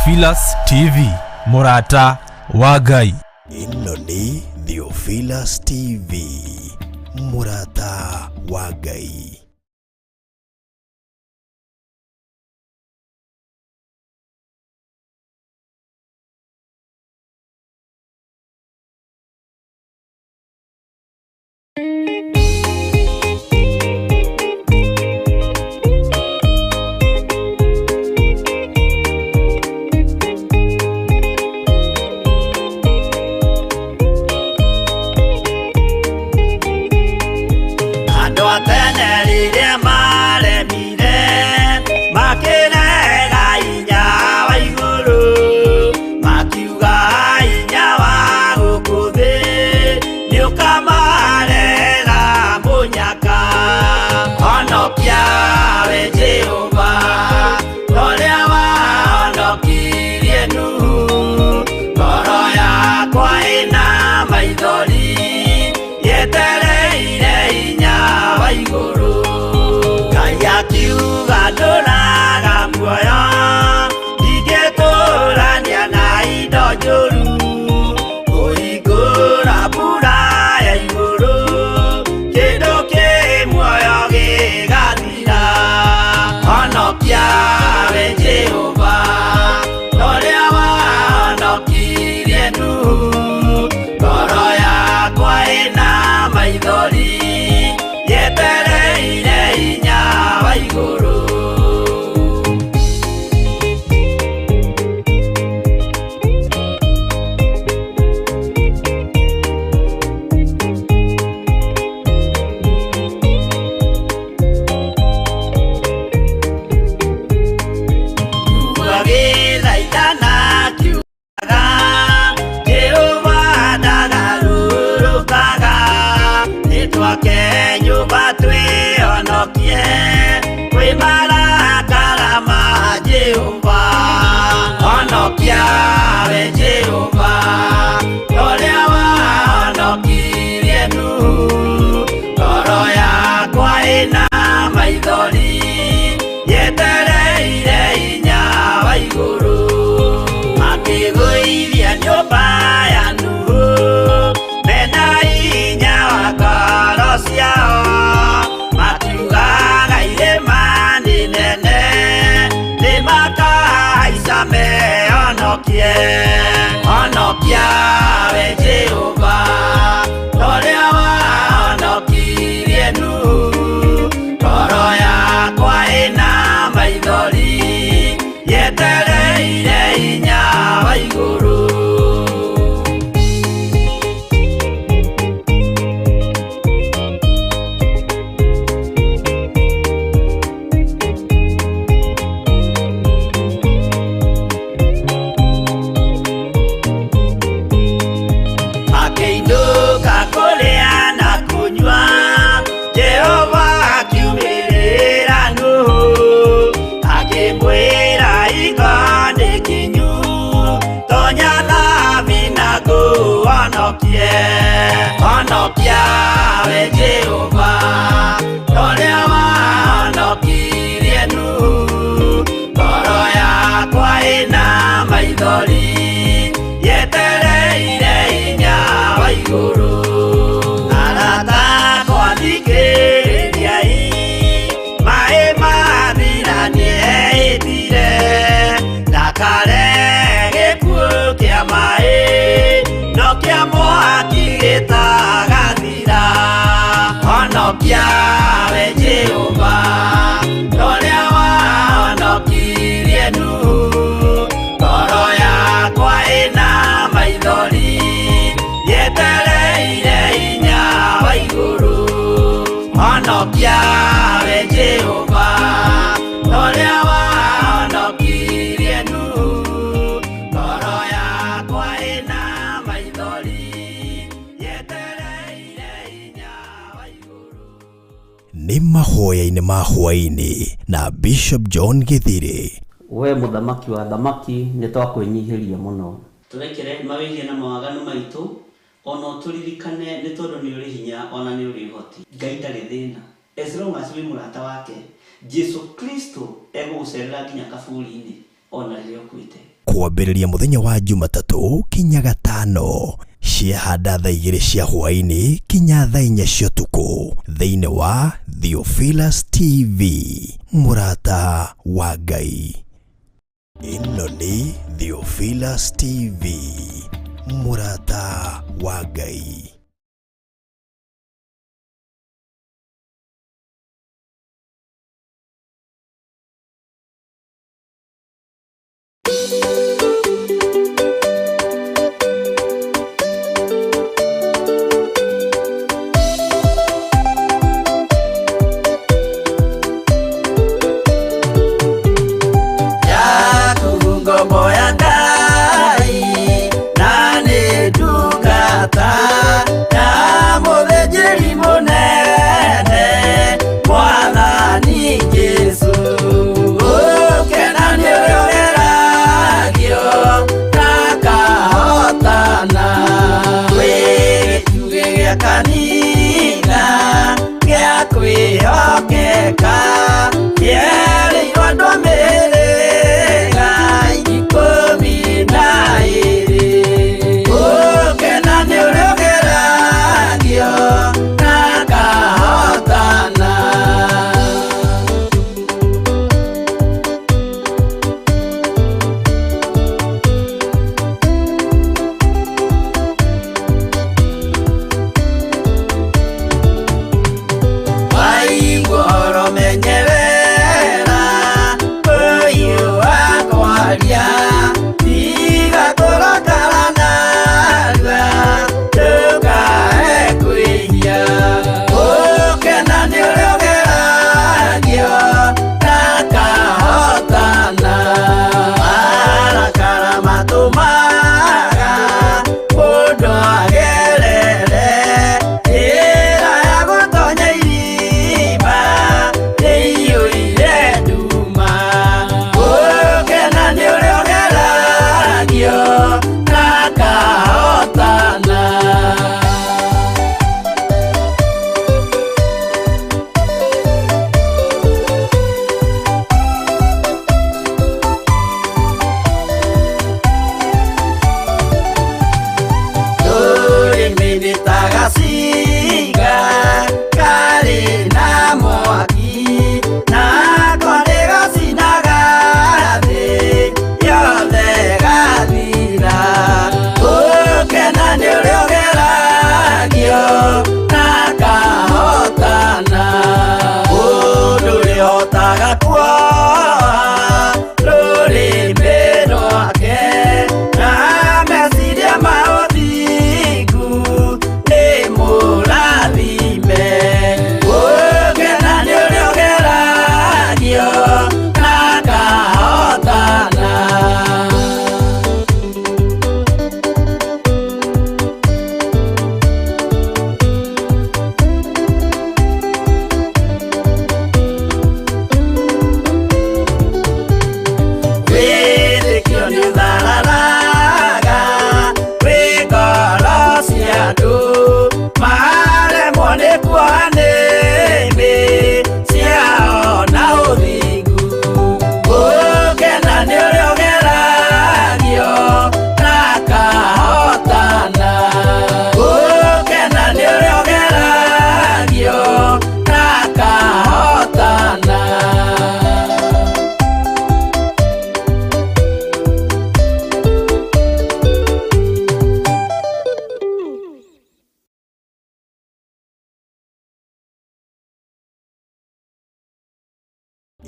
Theophilus TV, mũrata wa Ngai. Ĩno nĩ Theophilus TV, mũrata wa Ngai. Andũ a tene rĩrĩa maremire makĩrega hinya wa igũrũ, makiuga hinya wa gũkũ thĩ nĩũkamarehera mũnyaka. Honokia we Jehova, ũrĩa wahonokirie Nuhu, ngoro yakwa ĩna maithori yetereire hinya wa igũrũ. Ngai akiuga ndũraga muoyo, ndingĩtũrania na indo njũru, kũhingũra mbura ya igũrũ, kĩndũ kĩ muoyo gĩgathira. Honokia we Jehova, ũrĩa wahonokirie Nuhu, ngoro yakwa ĩna maithori yetereire hinya wa igũrũ. Agĩthaithana akiugaga, Jehova ndagarũrũkaga, nĩtwake nyũmba twĩhonokie kwĩ marakara ma Jehova. Honokia we Jehova, ũrĩa wahonokirie Nuhu, ngoro yakwa ĩna maithori yetereire hinya wa igũrũ. Makĩgũithia nyũmba ya Nuhu mena hinya wa ngoro ciao, makiugaga irĩma nĩ nene nĩmakahaica mehonokie. Honokia we Jehova, ũrĩa wahonokirie Nuhu, ngoro yakwa ĩna maithori yetereire hinya wa igũrũ. Makĩinũka kũrĩa na kũnyua, Jehova akiumĩrĩra Nuhu, akĩmwĩra hingo nĩ kinyu, tonya thabina ngũhonokie. Honokia we Jehova, ũrĩa wahonokirie Nuhu, ngoro yakwa ĩna maithori yetereire hinya wa igũrũ. Arata akwa thikĩrĩriai, maĩ mathira nĩehĩtire, ndakare gĩkuũ kĩa maĩ, no kĩa mwaki gĩtagathira. Honokia we Jehova, ũrĩa wahonokirie Nuhu, ngoro yakwa ĩna maithori yetereire hinya wa igũrũ. Honokia we Jehova, ũrĩa wahonokirie Nuhu, ngoro yakwa ĩna maithori yetereire hinya wa igũrũ. Nĩ mahoya-inĩ ma hwaĩ-inĩ na Bishop John Gĩthirĩ. We mũthamaki wa thamaki, nĩ twakwĩnyihĩria mũno. Tũrekere mawĩhia na mawaganu maitũ, ona ũtũririkane nĩ tondũ nĩ ũrĩ hinya ona nĩ ũrĩ ũhoti. Ngai ndarĩ thĩna. As long as wĩ mũrata wake, Jesu Kristo egũgũcerera nginya kaburi-inĩ ona rĩrĩa ũkuĩte. Kwambĩrĩria mũthenya wa Jumatatũ kinya gatano ciahanda thaa 2 cia hwaĩ-inĩ kinya thaa 4 cia ũtukũ thĩinĩ wa Theophilus TV, mũrata wa Ngai. Ĩno nĩ Theophilus TV, mũrata wa Ngai.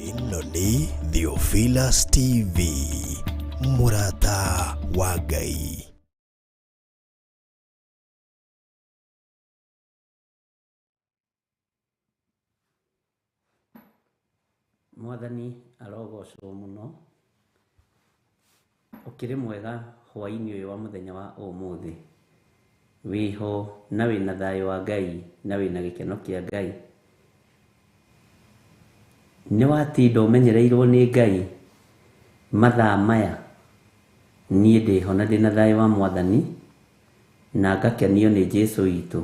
Ĩno nĩ Theophilus TV, mũrata wa Ngai. Mwathani arogocwo mũno. Ũkĩrĩ mwega hwaĩ-inĩ ũyũ wa mũthenya wa ũmũthĩ. Wĩho na wĩna thayũ wa Ngai na wĩna gĩkeno kĩa Ngai. Nĩ watinda ũmenyereirwo nĩ Ngai mathaa maya. Niĩ ndĩho na ndĩna thayũ wa Mwathani na ngakenio nĩ Jesũ witũ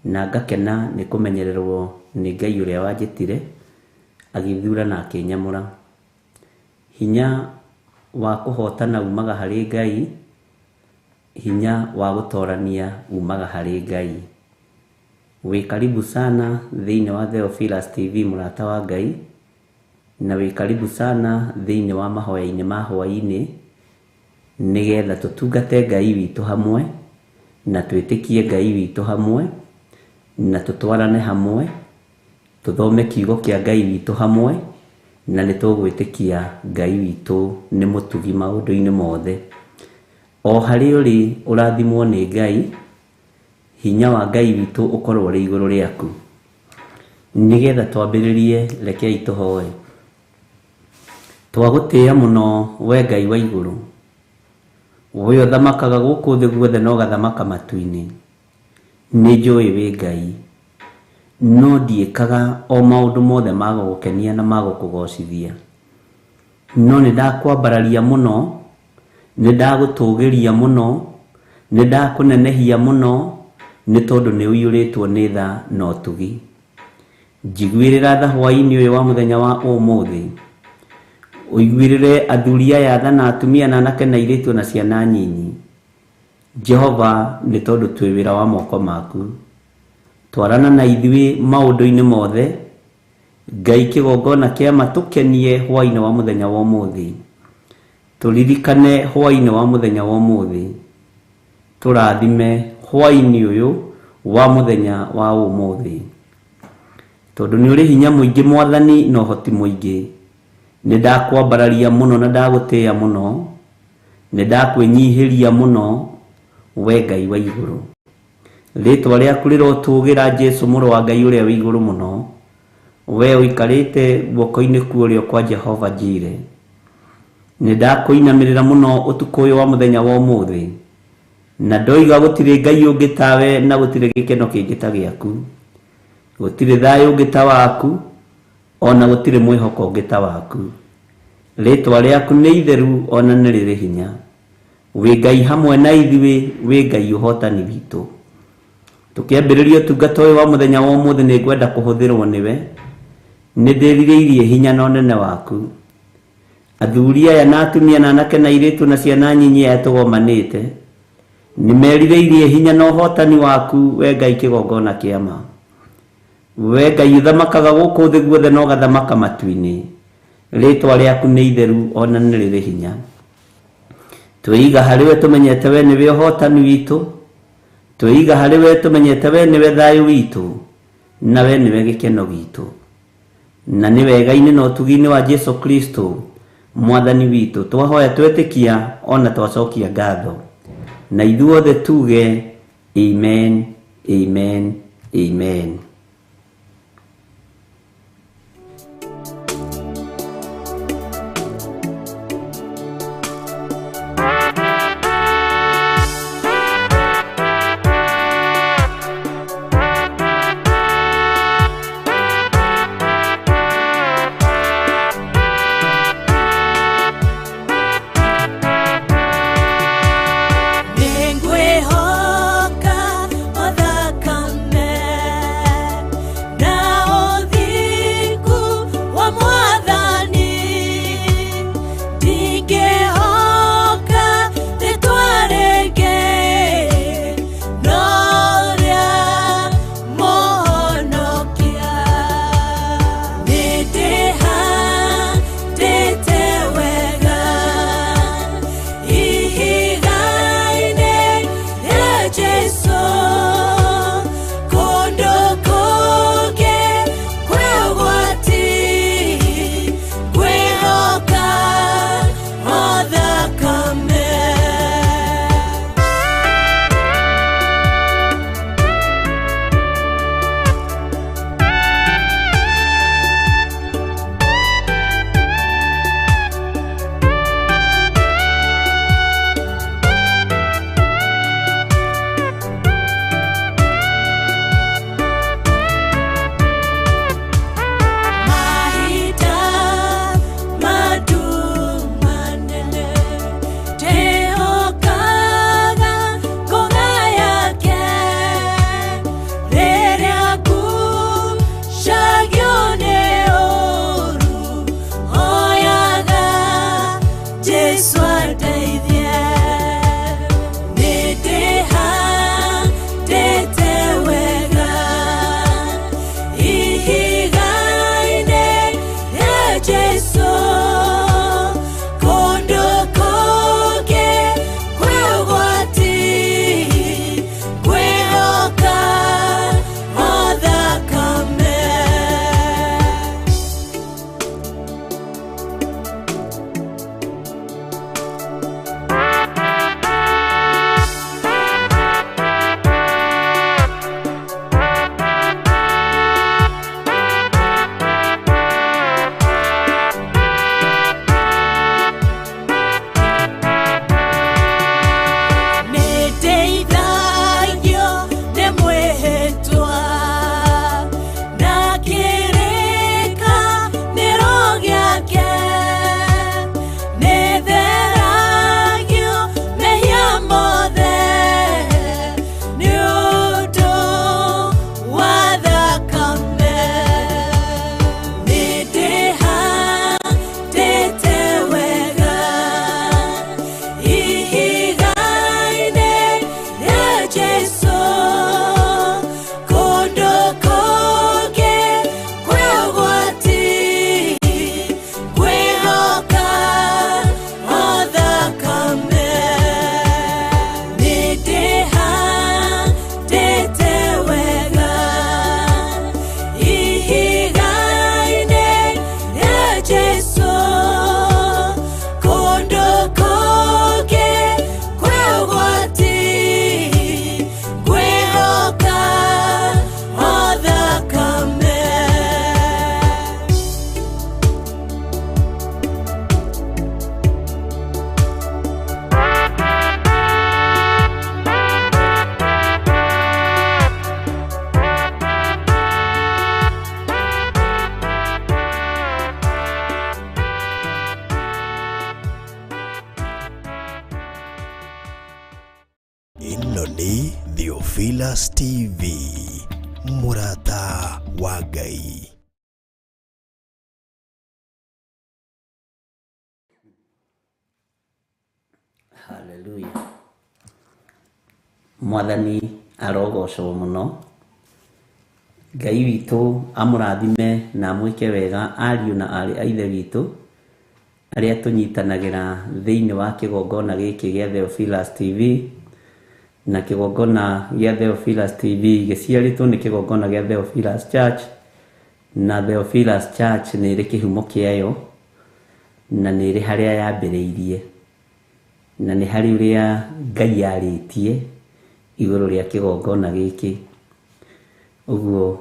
na ngakena nĩ kũmenyererwo nĩ Ngai ũrĩa wanjĩtire agĩthura na akĩnyamũra. Hinya wa kũhotana umaga harĩ Ngai, hinya wa gũtorania umaga harĩ Ngai. Wĩ karibu sana thĩinĩ wa Theophilus TV mũrata wa Ngai, na wĩ karibu sana thĩinĩ wa mahoya-inĩ ma hwaĩ-inĩ, nĩgetha tũtungate Ngai witũ hamwe, na twĩtĩkie Ngai witũ hamwe, na tũtwarane hamwe, tũthome kiugo kĩa Ngai witũ hamwe, na nĩ tũgwĩtĩkia Ngai witũ nĩ mũtugi maũndũ-inĩ mothe. O harĩa ũrĩ ũrathimwo nĩ Ngai, hinya wa Ngai witũ ũkorwo ũrĩ igũrũ rĩaku. Nĩgetha twambĩrĩrie, rekei tũhoe. Twagũtĩĩa mũno we Ngai wa igũrũ, we ũthamakaga gũkũ thĩ guothe na ũgathamaka matu-inĩ. Nĩ njũĩ wĩ Ngai, no ndiĩkaga o maũndũ mothe ma gũgũkenia na ma gũkũgocithia. No nĩ ndakwambararia mũno, nĩ ndagũtũgĩria mũno, nĩ ndakũnenehia mũno, nĩ tondũ nĩ ũiyũrĩtwo nĩ tha na ũtugi. Njiguĩrĩra tha hwaĩ-inĩ ũyũ wa mũthenya wa ũmũthĩ. Ũiguĩrĩre athuri aya tha na atumia na anake na airĩtu na ciana nyinyi. Jehova, nĩ tondũ twĩ wĩra wa moko maku. Twarana na ithuĩ maũndũ-inĩ mothe. Ngai kĩgongona kĩa ma tũkenie hwaĩ-inĩ wa mũthenya wa ũmũthĩ. Tũririkane hwaĩ-inĩ wa mũthenya wa ũmũthĩ. Tũrathime hwaĩ-inĩ ũyũ wa mũthenya wa ũmũthĩ. Tondũ nĩ ũrĩ hinya mũingĩ Mwathani na ũhoti mũingĩ. Nĩ ndakwambararia mũno na ndagũtĩĩa mũno. Nĩ ndakwĩnyihĩria mũno we Ngai wa igũrũ. Rĩtwa rĩaku rĩrotũgĩra Jesu mũrũ wa Ngai ũrĩa wĩ igũrũ mũno. We ũikarĩte guoko-inĩ kwa ũrĩo kwa Jehova Jire. Nĩ ndakũinamĩrĩra mũno ũtukũ ũyũ wa mũthenya wa ũmũthĩ. Na ndoiga gũtirĩ Ngai ũngĩ tawe na gũtirĩ gĩkeno kĩngĩ ta gĩaku. Gũtirĩ thayũ ũngĩ ta waku, ona gũtirĩ mwĩhoko ũngĩ ta waku. Rĩtwa rĩaku nĩ itheru ona nĩ rĩrĩ hinya. Wĩ Ngai hamwe na ithuĩ, wĩ Ngai ũhotani witũ. Tũkĩambĩrĩria ũtungata ũyũ wa mũthenya wa ũmũthĩ nĩ ngwenda kũhũthĩrwo nĩwe. Nĩ ndĩrirĩirie hinya na ũnene waku. Athuri aya na atumia na anake na airĩtu na ciana nyinyi aya tũgomanĩte, nĩ merirĩirie hinya na ũhotani waku we Ngai kĩgongona kĩa ma. We Ngai ũthamakaga gũkũ thĩ guothe na ũgathamaka matu-inĩ. Rĩtwa rĩaku nĩ itheru ona nĩ rĩrĩ hinya. Twĩiga harĩ we tũmenyete we nĩwe ũhotani witũ. Twĩiga harĩ we tũmenyete we nĩwe thayũ witũ, na we nĩwe gĩkeno gitũ. Na nĩ wega-inĩ na ũtugi-inĩ wa Jesu Kristo Mwathani witũ twahoya twetĩkia ona twacokia ngatho. Na ithuothe tuge amen, amen, amen. Nĩngwĩhoka o thakame. Theophilus TV, mũrata wa Ngai. Haleluya. Mwathani arogocwo mũno. Ngai witũ amũrathime na amwĩke wega ariũ na aarĩ a Ithe witũ arĩa tũnyitanagĩra thĩinĩ wa kĩgongona gĩkĩ gĩa Theophilus TV. Na kĩgongona gĩa Theophilus TV gĩciarĩtwo nĩ kĩgongona gĩa Theophilus Church, na Theophilus Church nĩ ĩrĩ kĩhumo kĩayo na nĩ ĩrĩ harĩa yambĩrĩirie, na nĩ harĩ ũrĩa Ngai arĩtie igũrũ rĩa kĩgongona gĩkĩ. Ũguo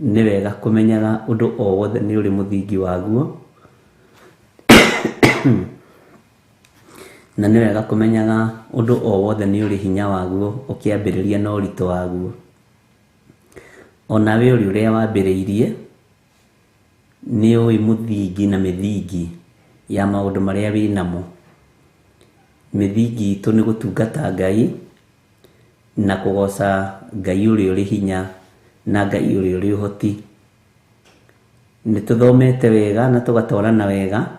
nĩ wega kũmenyaga ũndũ o wothe nĩ ũrĩ mũthingi waguo, na nĩ wega kũmenyaga ũndũ o wothe nĩ ũrĩ hinya waguo ũkĩambĩrĩria na ũritũ waguo. Onawe ũrĩ ũrĩa wambĩrĩirie nĩ ũĩ mũthingi na mĩthingi ya maũndũ marĩa wĩnamo. Mĩthingi itũ nĩ gũtungata Ngai na kũgoca Ngai ũrĩa ũrĩ hinya na Ngai ũrĩa ũrĩ ũhoti. Nĩ tũthomete wega na tũgatwarana wega,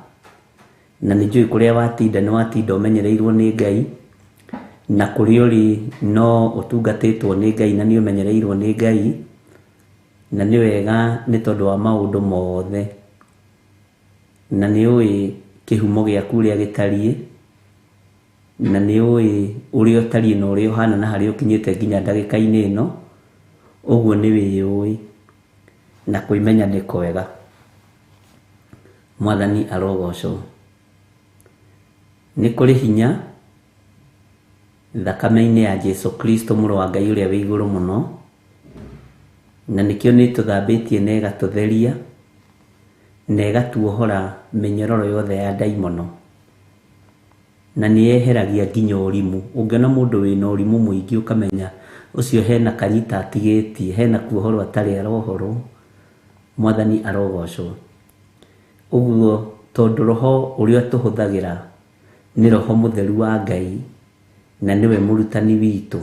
na nĩ njũĩ kũrĩa watinda nĩ watinda ũmenyereirwo nĩ Ngai, na kũrĩa ũrĩ no ũtungatĩtwo nĩ Ngai na nĩ ũmenyereirwo nĩ Ngai, na nĩ wega nĩ tondũ wa maũndũ mothe, na nĩ ũĩ kĩhumo gĩaku ũrĩa gĩtariĩ, na nĩ ũĩ ũrĩa ũtariĩ na ũrĩa ũhana na harĩa ũkinyĩte nginya ndagĩka-inĩ ĩno. Ũguo nĩ wĩyũĩ na kwĩmenya nĩ kwega. Mwathani arogocwo. Nĩ kũrĩ hinya thakame-inĩ ya Jesu Kristo mũrũ wa Ngai ũrĩa wĩ igũrũ mũno, na nĩkĩo nĩ tũthambĩtie na ĩgatũtheria na ĩgatuohora mĩnyororo yothe ya ndaimono, na nĩ yeheragia nginya ũrimũ. Ũngĩona mũndũ wĩna ũrimũ mũingĩ ũkamenya ũcio hena kanyita atigĩtie, hena kuohorwo atarĩ arohorwo. Mwathani arogocwo. Ũguo tondũ roho ũrĩa tũhũthagĩra nĩ roho mũtheru wa Ngai, na nĩwe mũrutani witũ,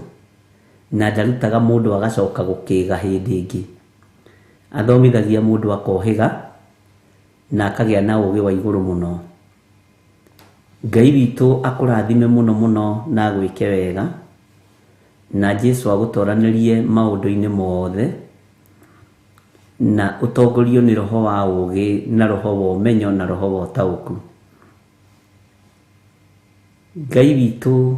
na ndarutaga mũndũ agacoka gũkĩga hĩndĩ ĩngĩ. Athomithagia mũndũ akohĩga na akagĩa na ũgĩ wa igũrũ mũno. Ngai witũ akũrathime mũno mũno na agwĩke wega, na Jesu agũtoranĩrie maũndũ-inĩ mothe, na ũtongorio nĩ roho wa ũgĩ na roho wa ũmenyo na roho wa ũtaũku. Ngai witũ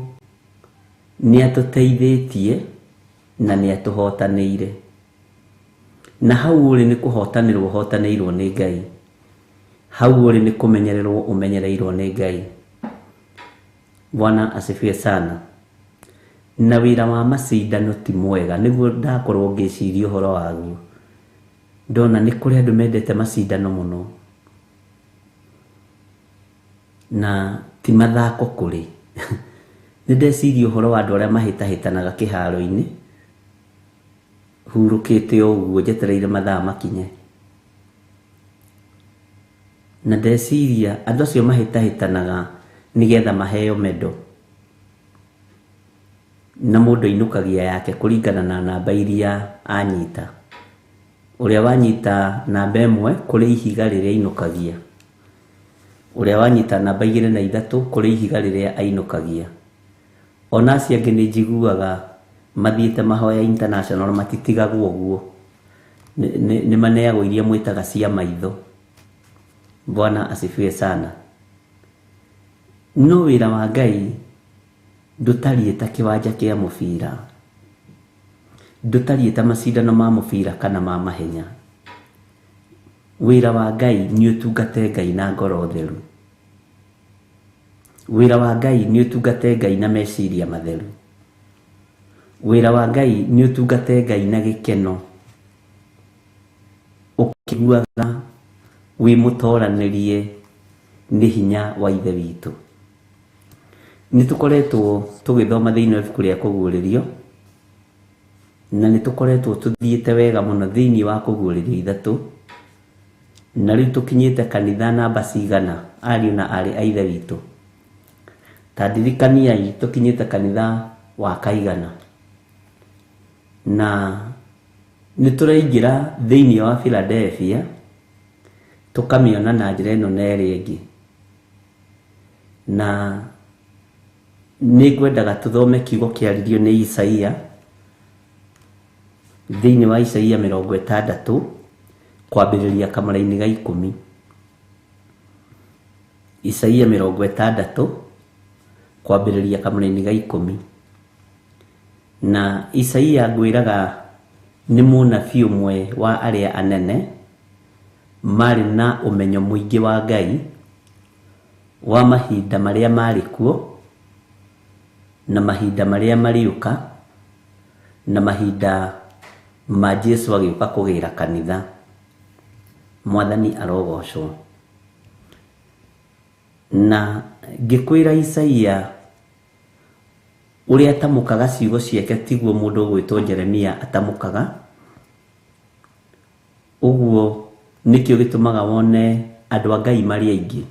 nĩ atũteithĩtie na nĩ atũhotanĩire, na hau ũrĩ nĩ kũhotanĩrwo ũhotanĩirwo nĩ Ngai, hau ũrĩ nĩ kũmenyererwo ũmenyereirwo nĩ Ngai. Bwana asifiwe sana. Na wĩra wa macindano ti mwega, nĩguo ndakorwo ngĩciria ũhoro waguo. Ndona nĩ kũrĩ andũ mendete macindano mũno, na ti mathako kũrĩ. Nĩ ndeciria ũhoro wa andũ arĩa mahĩtahĩtanaga kĩharo-inĩ, hurũkĩte o ũguo njetereire mathaa makinye. Na ndeciria andũ acio mahĩtahĩtanaga nĩgetha maheo mendo, na mũndũ ainũkagia yake kũringana na namba iria anyita. Ũrĩa wanyita namba ĩmwe kũrĩ ihiga rĩrĩa ainũkagia, ũrĩa wanyita namba 2 na 3 kũrĩ ihiga rĩrĩa ainũkagia. Ona acio angĩ nĩ njiguaga mathiĩte mahoya international matitigagwo ũguo, nĩ maneagwo iria mwĩtaga cia maitho. Bwana asifiwe sana. No wĩra wa Ngai ndũtariĩ ta kĩwanja kĩa mũbira, ndũtariĩ ta macindano ma mũbira kana ma mahenya. Wĩra wa Ngai nĩ ũtungate Ngai na ngoro theru. Wĩra wa Ngai nĩ ũtungate Ngai na meciria matheru. Wĩra wa Ngai nĩ ũtungate Ngai na gĩkeno, ũkĩiguaga wĩ mũtoranĩrie nĩ hinya wa Ithe witũ. Nĩ tũkoretwo tũgĩthoma thĩinĩ wa ibuku rĩa Kũguũrĩrio, na nĩ tũkoretwo tũthiĩte wega mũno thĩinĩ wa Kũguũrĩrio 3, na rĩu tũkinyĩte kanitha namba cigana, ariũ na aarĩ a Ithe witũ? Ta ndirikaniai tũkinyĩte kanitha wa kaigana. Na nĩ tũraingĩra thĩinĩ wa Philadelphia tũkamĩona na njĩra ĩno na ĩrĩa ĩngĩ. Na nĩ ngwendaga tũthome kiugo kĩaririo nĩ Isaia thĩinĩ wa Isaia 60 kwambĩrĩria kamũra-inĩ ga 10. Isaia 60 kwambĩrĩria kamũra-inĩ ga 10. Na Isaia ngwĩraga nĩ mũnabii ũmwe wa arĩa anene marĩ na ũmenyo mũingĩ wa Ngai wa mahinda marĩa marĩ kuo na mahinda marĩa marĩũka na mahinda ma Jesu agĩũka kũgĩra kanitha. Mwathani arogocwo. Na ngĩkwĩra Isaia ũrĩa atamũkaga ciugo ciake tiguo mũndũ ũgwĩtwo Jeremia atamũkaga. Ũguo nĩkĩo gĩtũmaga wone andũ a Ngai marĩ aingĩ.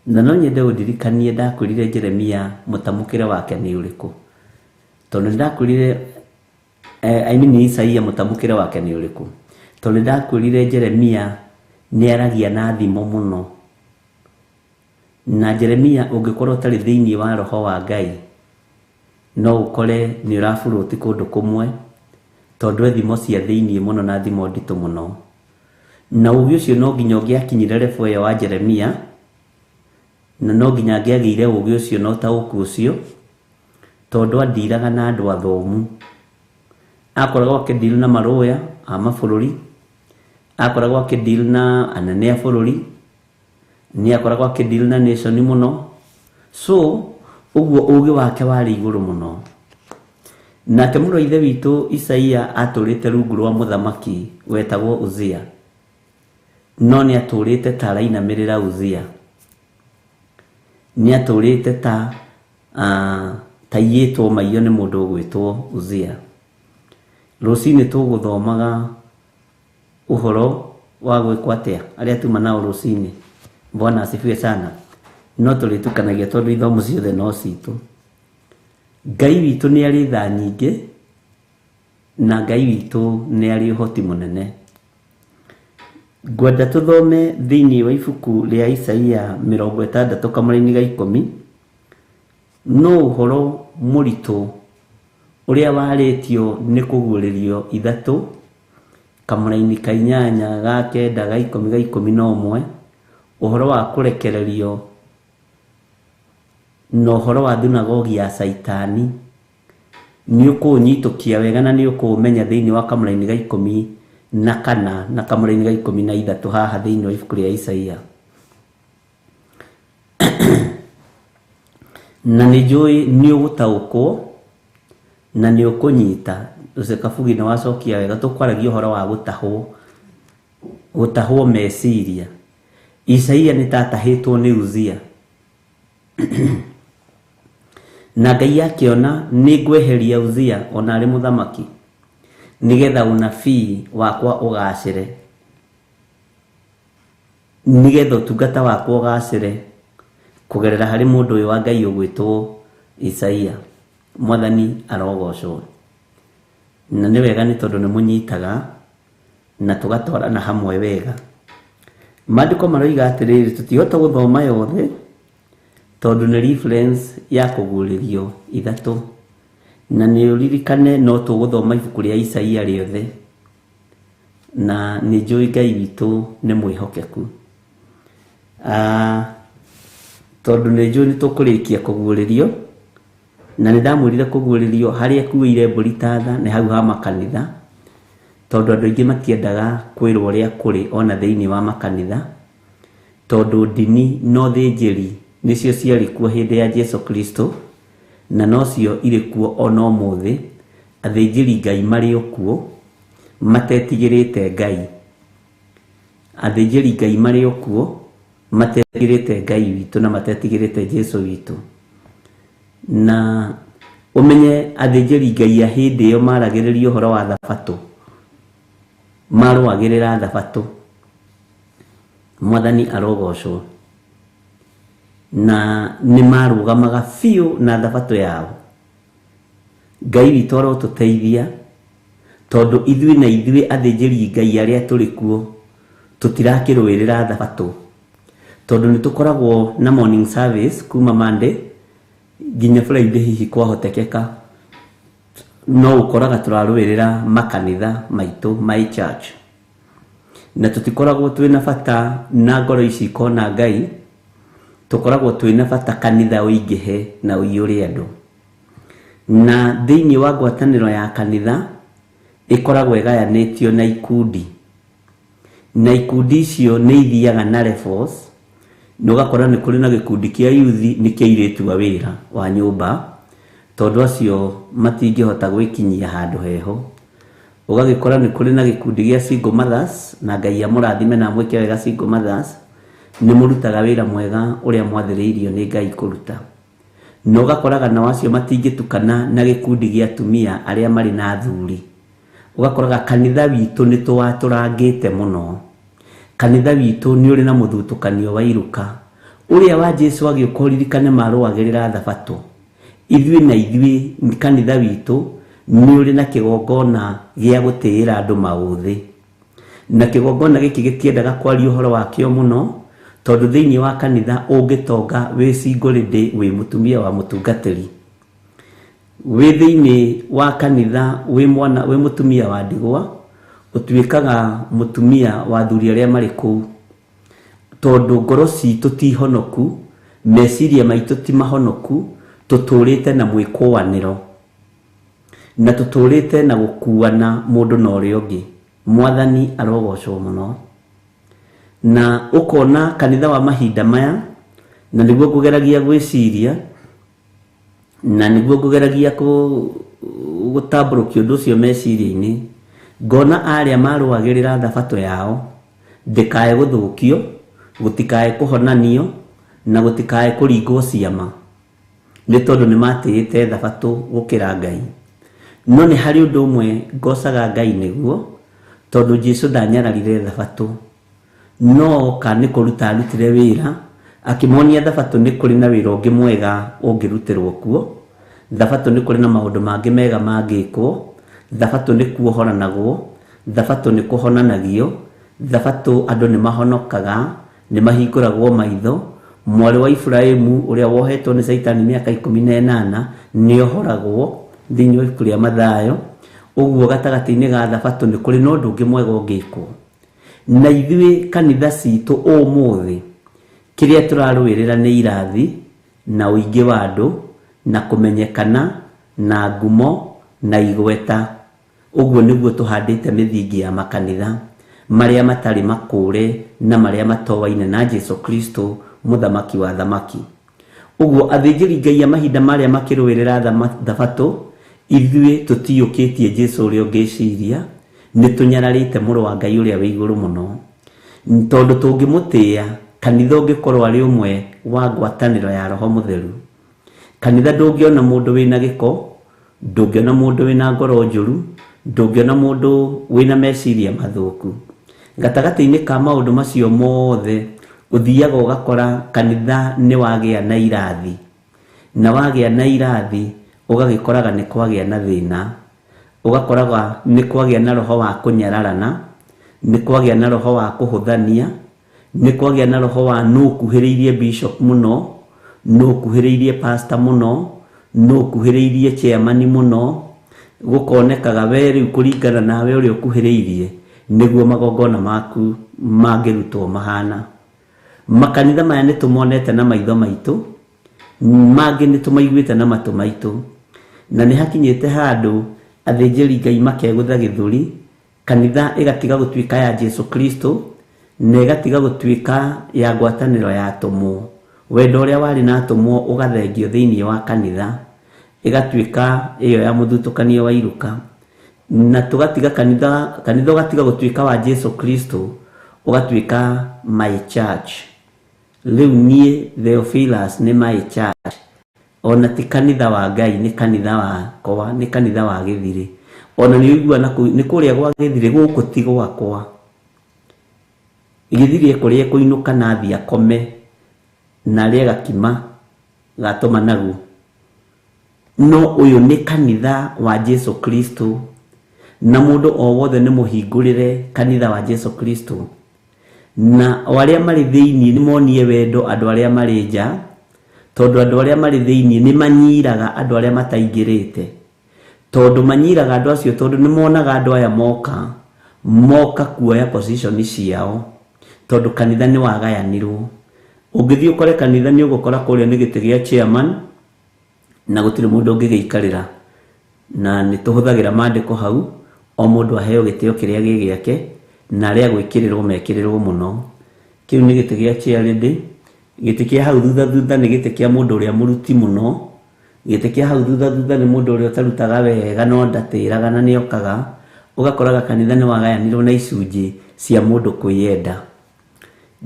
Na no nyende ũndirikanie ndakwĩrire Jeremia mũtamũkĩre wake nĩ ũrĩkũ. Tondũ nĩndakwĩrire I mean Isaia mũtamũkĩre wake nĩ ũrĩkũ. Tondũ nĩndakwĩrire Jeremia nĩaragia na thimo mũno. Na Jeremia ũngĩkorwo ũtarĩ thĩinĩ wa roho wa Ngai no ũkore nĩ ũraburũti kũndũ kũmwe tondũ e thimo cia thĩinĩ mũno na thimo nditũ mũno. Na ũgĩ ũcio no nginya ũngĩakinyire level ĩyo wa Jeremia, na no nginya angĩagĩire ũgĩ ũcio na ũtaũku ũcio, tondũ andiraga na andũ athomu. Akoragwo akĩdeal na marũya a mabũrũri, akoragwo akĩdeal na anene a bũrũri, nĩ akoragwo akĩdeal na nation mũno. So ũguo ũgĩ wake warĩ igũrũ mũno. Nake mũrũ wa ithe witũ Isaia atũrĩte rungu rwa mũthamaki wetagwo Uzia, no nĩ atũrĩte ta arainamĩrĩra Uzia. Nĩ atũrĩte ta taiyĩtwo maiyo nĩ mũndũ ũgwĩtwo Uzia. Rũcinĩ tũgũthomaga ũhoro wa gwĩkwo atĩa arĩa tuma nao rũcinĩ. Bwana asifiwe sana. No tũrĩtukanagia tondũ ithomo ciothe no citũ. Ngai witũ nĩ arĩ tha nyingĩ na Ngai witũ nĩ arĩ ũhoti mũnene. Ngwenda tũthome thĩinĩ wa ibuku rĩa Isaia 60 kamũra-inĩ ga 10 no ũhoro mũritũ ũrĩa warĩtio nĩ kũguũrĩrio 3 kamũra-inĩ ka 8 ga 9 ga 10 ga 11, ũhoro wa kũrekererio na ũhoro wa thunagogi ya Caitani. Nĩ ũkũũnyitũkia wega na nĩ ũkũũmenya thĩinĩ wa kamũra-inĩ ga 14 na kamũra-inĩ ga 13 haha thĩinĩ wa ibuku rĩa Isaia. Na nĩ njũĩ nĩ ũgũtaũkwo na nĩ ũkũnyita. Ũcio Kabugi nĩ wacokia wega. Tũkwaragia ũhoro wa gũtahwo, gũtahwo meciria. Isaia nĩ ta atahĩtwo nĩ Uzia. Na Ngai akĩona nĩ ngweheria Uzia ona arĩ mũthamaki nĩgetha ũnabii wakwa ũgacĩre, nĩgetha ũtungata wakwa ũgacĩre kũgerera harĩ mũndũ ũyũ wa Ngai ũgwĩtwo Isaia. Mwathani arogocwo. Na nĩ wega nĩ tondũ nĩ mũnyitaga na tũgatwarana hamwe wega. Maandĩko maroiga atĩrĩrĩ, tũtihota gũthoma yothe tondũ nĩ reference ya kũguũrĩrio 3. Na nĩ ũririkane no tũgũthoma ibuku rĩa Isaia rĩothe, na nĩ njũĩ Ngai witũ nĩ mwĩhokeku. Tondũ nĩ njũĩ nĩ tũkũrĩkia kũguũrĩrio, na nĩ ndamwĩrire kũguũrĩrio harĩa ekuĩire mbũri ta tha nĩ hau ha makanitha, tondũ andũ aingĩ matiendaga kwĩrwo ũrĩa kũrĩ ona thĩinĩ wa makanitha, tondũ ndini no thĩnjĩri nĩcio ciarĩ kuo hĩndĩ ya Jesu Kristo na nocio irĩ kuo ona ũmũthĩ. Athĩnjĩri Ngai marĩ o kuo matetigĩrĩte Ngai. Athĩnjĩri Ngai marĩ o kuo matetigĩrĩte Ngai witũ na matetigĩrĩte Jesu witũ. Na ũmenye athĩnjĩri Ngai a hĩndĩ ĩyo maragĩrĩria ũhoro wa thabatũ, marũagĩrĩra thabatũ. Mwathani arogocwo. Na nĩ marũgamaga biũ na thabatũ yao. Ngai witũ arotũteithia tondũ ithuĩ na ithuĩ athĩnjĩri Ngai arĩa tũrĩ kuo tũtirakĩrũĩrĩra thabatũ, tondũ nĩ tũkoragwo na morning service kuma Monday nginya Friday, hihi kwahotekeka no ũkoraga tũrarũĩrĩra makanitha maitũ, my church, na tũtikoragwo twĩna bata na ngoro ici ikona Ngai. Tũkoragwo twĩna bata kanitha ũingĩhe na ũiyũre andũ. Na thĩinĩ wa ngwatanĩro ya kanitha ĩkoragwo ĩgayanĩtio na ikundi, na ikundi icio nĩ ithiaga na levels, na ũgakora nĩ kũrĩ na gĩkundi kĩa youth, nĩ kĩa airĩtu a wĩra wa nyũmba, tondũ acio matingĩhota gwĩkinyia handũ heho. Ũgagĩkora nĩ kũrĩ na gĩkundi gĩa single mothers, na Ngai amũrathime na amwĩke wega. Single mothers nĩ mũrutaga wĩra mwega ũrĩa mwathĩrĩirio nĩ Ngai kũruta. Na ũgakoraga nao acio matingĩtukana na gĩkundi gĩa atumia arĩa marĩ na athuri. Ũgakoraga kanitha witũ nĩ tũwatũrangĩte mũno. Kanitha witũ nĩ ũrĩ na mũthutũkanio wa iruka ũrĩa wa Jesu agĩũka, ũririkane marũagĩrĩra thabatũ. Ithuĩ na ithuĩ kanitha witũ nĩ ũrĩ na kĩgongona gĩa gũtĩĩra andũ maũthĩ, na kĩgongona gĩkĩ gĩtiendaga kwaria ũhoro wakĩo mũno, tondũ thĩinĩ wa kanitha ũngĩtonga wĩ single lady, wĩ mũtumia wa mũtungatĩri, wĩ thĩinĩ wa kanitha, wĩ mwana, wĩ mũtumia wa ndigwa, ũtuĩkaga mũtumia wa athuri arĩa marĩ kũu, tondũ ngoro citũ ti honoku, meciria maitũ ti mahonoku. Tũtũrĩte na mwĩkũanĩro na tũtũrĩte na gũkuana mũndũ na ũrĩa ũngĩ. Mwathani arogocwo mũno. Na ũkona kanitha wa mahinda maya, na nĩguo ngũgeragia gwĩciria, na nĩguo ngũgeragia gũtambũrũkia ũndũ ũcio meciria-inĩ, ngona arĩa marũagĩrĩra thabatũ yao ndĩkae gũthũkio, gũtikae kũhonanio, na gũtikae kũringwo ciama, nĩ tondũ nĩ matĩĩte thabatũ gũkĩra Ngai. No nĩ harĩ ũndũ ũmwe ngocaga Ngai nĩguo, tondũ Jesu ndanyararire thabatũ, no oka nĩ kũruta arutire wĩra, akĩmonia thabatũ nĩ kũrĩ na wĩra ũngĩ mwega ũngĩrutĩrwo kuo, thabatũ nĩ kũrĩ na maũndũ mangĩ mega mangĩkwo, thabatũ nĩ kuohoranagwo, thabatũ nĩ kũhonanagio, thabatũ andũ nĩ mahonokaga, nĩ mahingũragwo maitho. Mwarĩ wa Iburahĩmu ũrĩa wohetwo nĩ Caitani mĩaka 18 nĩ ohoragwo thĩinĩ wa ibuku rĩa Mathayo. Ũguo gatagatĩ-inĩ ga thabatũ nĩ kũrĩ na ũndũ ũngĩ mwega ũngĩkwo. Na ithuĩ kanitha citũ ũmũthĩ kĩrĩa tũrarũĩrĩra nĩ irathi na ũingĩ wa andũ na kũmenyekana na ngumo na igweta. Ũguo nĩguo tũhandĩte mĩthingi ya makanitha marĩa matarĩ makũre na marĩa matoaine na Jesu Kristo mũthamaki wa thamaki. Ũguo athĩnjĩri Ngai a mahinda marĩa makĩrũĩrĩra thabatũ, ithuĩ tũtiyũkĩtie Jesu ũrĩa ũngĩciria, nĩ tũnyararĩte mũrũ wa Ngai ũrĩa wĩ igũrũ mũno, tondũ tũngĩmũtĩĩa kanitha ũngĩkorwo arĩ ũmwe wa ngwatanĩro ya Roho Mũtheru. Kanitha ndũngĩona mũndũ wĩna gĩko, ndũngĩona mũndũ wĩna ngoro njũru, ndũngĩona mũndũ wĩna meciria mathũku. Gatagatĩ-inĩ ka maũndũ macio mothe, ũthiaga ũgakora kanitha nĩ wagĩa na irathi, na wagĩa na irathi ũgagĩkoraga nĩ kwagĩa na thĩna, ũgakoraga nĩ kwagĩa na roho wa kũnyararana, nĩ kwagĩa na roho wa kũhũthania, nĩ kwagĩa na roho wa nũ ũkuhĩrĩirie bishop mũno, nũ ũkuhĩrĩirie pastor mũno, nũ ũkuhĩrĩirie chairman mũno. Gũkonekaga we rĩu kũringana nawe ũrĩa ũkuhĩrĩirie nĩguo magongona maku mangĩrutwo mahana. Makanitha maya nĩ tũmonete na maitho maitũ, mangĩ nĩ tũmaiguĩte na matũ maitũ, na nĩ hakinyĩte handũ athĩnjĩri Ngai makegũtha gĩthũri, kanitha ĩgatiga gũtuĩka ya Jesu Kristo na ĩgatiga gũtuĩka ya ngwatanĩro ya atũmwo. Wendo ũrĩa warĩ na atũmwo ũgathengio thĩinĩ wa kanitha, ĩgatuĩka ĩyo ya mũthutũkanio wa iruka, na tũgatiga kanitha, kanitha ũgatiga gũtuĩka wa Jesu Kristo, ũgatuĩka my church. Rĩu niĩ Theophilus nĩ my church, ona ti kanitha wa Ngai, nĩ kanitha wakwa, nĩ kanitha wa gĩthirĩ. Ona nĩ ũigua nĩ kũrĩa gwa gĩthirĩ, gũkũ ti gwakwa. Gĩthirĩ kũrĩa ekũinũka na athiĩ akome na arĩe gakima gatũma nagu. No ũyũ nĩ kanitha wa Jesu Kristo, na mũndũ o wothe nĩ mũhingũrĩre kanitha wa Jesu Kristo, na o arĩa marĩ thĩinĩ nĩ monie wendo andũ arĩa marĩ nja, tondũ andũ arĩa marĩ thĩinĩ nĩ manyiraga andũ arĩa mataingĩrĩte, tondũ manyiraga andũ acio tondũ nĩ monaga andũ aya moka moka kuoya position ciao, tondũ kanitha nĩ wagayanirwo. Ũngĩthiĩ ũkore kanitha nĩ ũgũkora kũrĩa nĩ gĩtĩ gĩa chairman na gũtirĩ mũndũ ũngĩgĩikarĩra, na nĩ tũhũthagĩra maandĩko hau, o mũndũ aheo gĩtĩo kĩrĩa gĩ gĩake, na arĩa gwĩkĩrĩrwo mekĩrĩrwo mũno. Kĩu nĩ gĩtĩ gĩa chairlady. Gĩtĩ kĩa hau thutha thutha nĩ gĩtĩ kĩa mũndũ ũrĩa mũruti mũno. Gĩtĩ kĩa hau thutha thutha nĩ mũndũ ũrĩa ũtarutaga wega no ndatĩraga na nĩokaga. Ũgakoraga kanitha nĩ wagayanirwo na icunjĩ cia mũndũ kwĩyenda.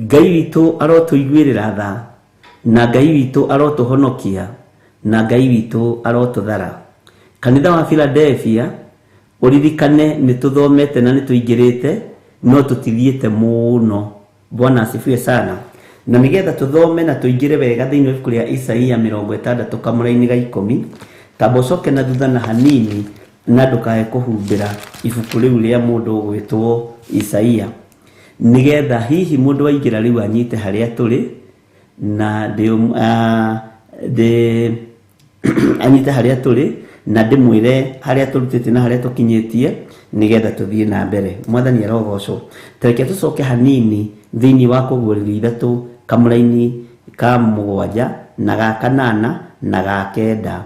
Ngai witũ arotũiguĩrĩra tha, na Ngai witũ arotũhonokia, na Ngai witũ arotũthara. Kanitha wa Philadelphia ũririkane nĩ tũthomete na nĩ tũingĩrĩte, no tũtithiĩte mũno. Bwana asifiwe sana. Na nĩgetha tũthome na tũingĩre wega thĩinĩ wa ibuku rĩa Isaia 60 kamũraini ga 10, tamba ũcoke na thutha na hanini na ndũkae kũhumbĩra ibuku rĩu rĩa mũndũ ũgwĩtwo Isaia, nĩgetha hihi mũndũ aingĩra rĩu anyite harĩa tũrĩ, na ndĩ anyite harĩa tũrĩ na ndĩmwĩre harĩa tũrutĩte na harĩa tũkinyĩtie, nĩgetha tũthiĩ na mbere. Mwathani arogocwo. Tareke tũcoke hanini thĩinĩ wa kũguũrĩrio 3 kamũraini ka 7 na ga 8 na ga 9.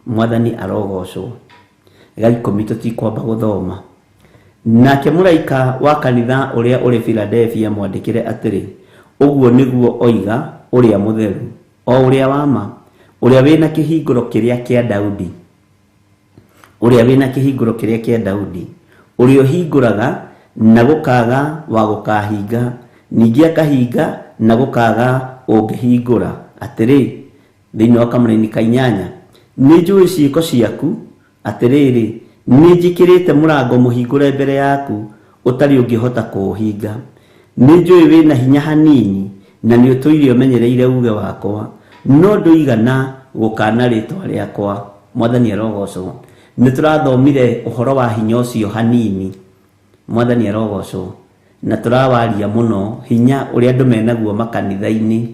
Mwathani arogocwo. Ga 10 tũtikwamba gũthoma. Nake mũraika wa kanitha ũrĩa ũrĩ Philadelphia mwandĩkĩre atĩrĩ, ũguo nĩguo oiga ũrĩa mũtheru, o ũrĩa wa ma, ũrĩa wĩna kĩhingũro kĩrĩa kĩa Daudi, ũrĩa wĩna kĩhingũro kĩrĩa kĩa Daudi, ũrĩa ũhingũraga na gũkaga wa gũkahinga, ningĩ akahinga na gũkaga ũngĩhingũra. Atĩrĩ, thĩinĩ wa kamũraini ka 8, nĩ njũĩ ciĩko ciaku, atĩrĩrĩ, nĩ njĩkĩrĩte mũrango mũhingũre mbere yaku ũtarĩ ũngĩhota kũũhinga. Nĩ njũĩ wĩna hinya hanini na nĩ ũtũire ũmenyereire uge wakwa, no ndũigana gũkana rĩtwa rĩakwa. Mwathani arogocwo. Nĩ tũrathomire ũhoro wa hinya ũcio hanini. Mwathani arogocwo. Na tũrawaria mũno hinya ũrĩa andũ menaguo makanitha-inĩ,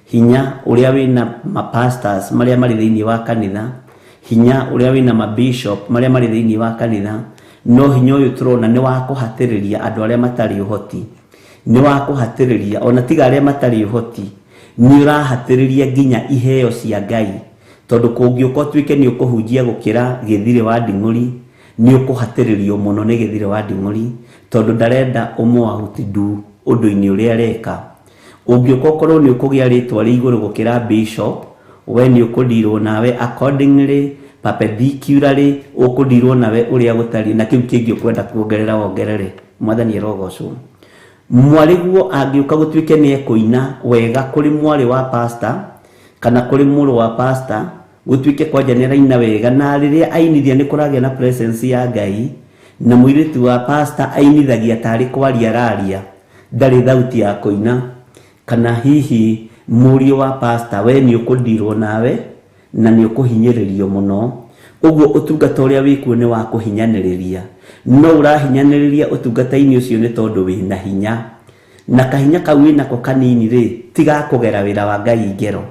hinya ũrĩa wĩna mapastors marĩa marĩ thĩinĩ wa kanitha, hinya ũrĩa wĩna mabishop marĩa marĩ thĩinĩ wa kanitha. No hinya ũyũ tũrona nĩ wa kũhatĩrĩria andũ arĩa matarĩ ũhoti, nĩ wa kũhatĩrĩria ona tiga arĩa matarĩ ũhoti, nĩ ũrahatĩrĩria nginya iheo cia Ngai, tondũ kũngĩũka ũtuĩke nĩ ũkũhunjia gũkĩra gĩthirĩ wa nding'ũri, nĩ ũkũhatĩrĩrio mũno nĩ gĩthirĩ wa nding'ũri, tondũ ndarenda ũmũautndu ũndũ-inĩ ũrĩa areka. Ũngĩũka ũkorwo nĩ ũkũgĩa rĩtwa rĩa igũrũ gũkĩra bishop, we nĩ ũkũndirwo nawe accordingly, perpendicularly, ũkũndirwo nawe ũrĩa gũtariĩ, na kĩu kĩngĩ ũkwenda kuongerera wongerere. Mwathani arogocwo. Mwarĩguo angĩũka gũtuĩke nĩ ekũina wega kũrĩ mwarĩ wa pastor kana kũrĩ mũrũ wa pastor, gũtuĩke kwanja nĩ araina wega, na rĩrĩa ainithia nĩ kũragĩa na presence ya Ngai, na mũirĩtu wa pastor ainithagia tarĩ kwaria araria, ndarĩ thauti ya kũina. Kana hihi mũriũ wa pastor, we nĩ ũkũndirwo nawe na nĩ ũkũhinyĩrĩrio mũno. Ũguo ũtungata ũrĩa wĩkuo nĩ wa kũhinyanĩrĩria, no ũrahinyanĩrĩria ũtungata-inĩ ũcio nĩ tondũ wĩna hinya, na kahinya kau wĩnako kanini rĩ, tigakũgera wĩra wa Ngai ngero,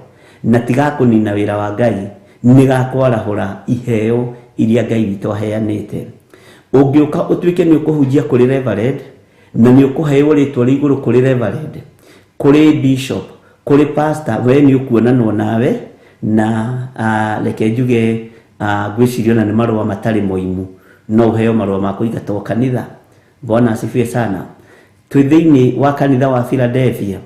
na tigakũnina wĩra wa Ngai, nĩ gakwarahũra iheo iria Ngai witũ aheanĩte. Ũngĩũka ũtuĩke nĩ ũkũhunjia kũrĩ reverend, na nĩ ũkũheo rĩtwa rĩa igũrũ kũrĩ reverend, kũrĩ bishop, kũrĩ pastor, we nĩ ũkuonanwo nawe, na reke njuge, ngwĩciria ona nĩ marũa matarĩ moimu, no ũheo marũa ma kũingatwo kanitha. Bwana asifiwe sana. Twĩ thĩinĩ wa kanitha wa Philadelphia,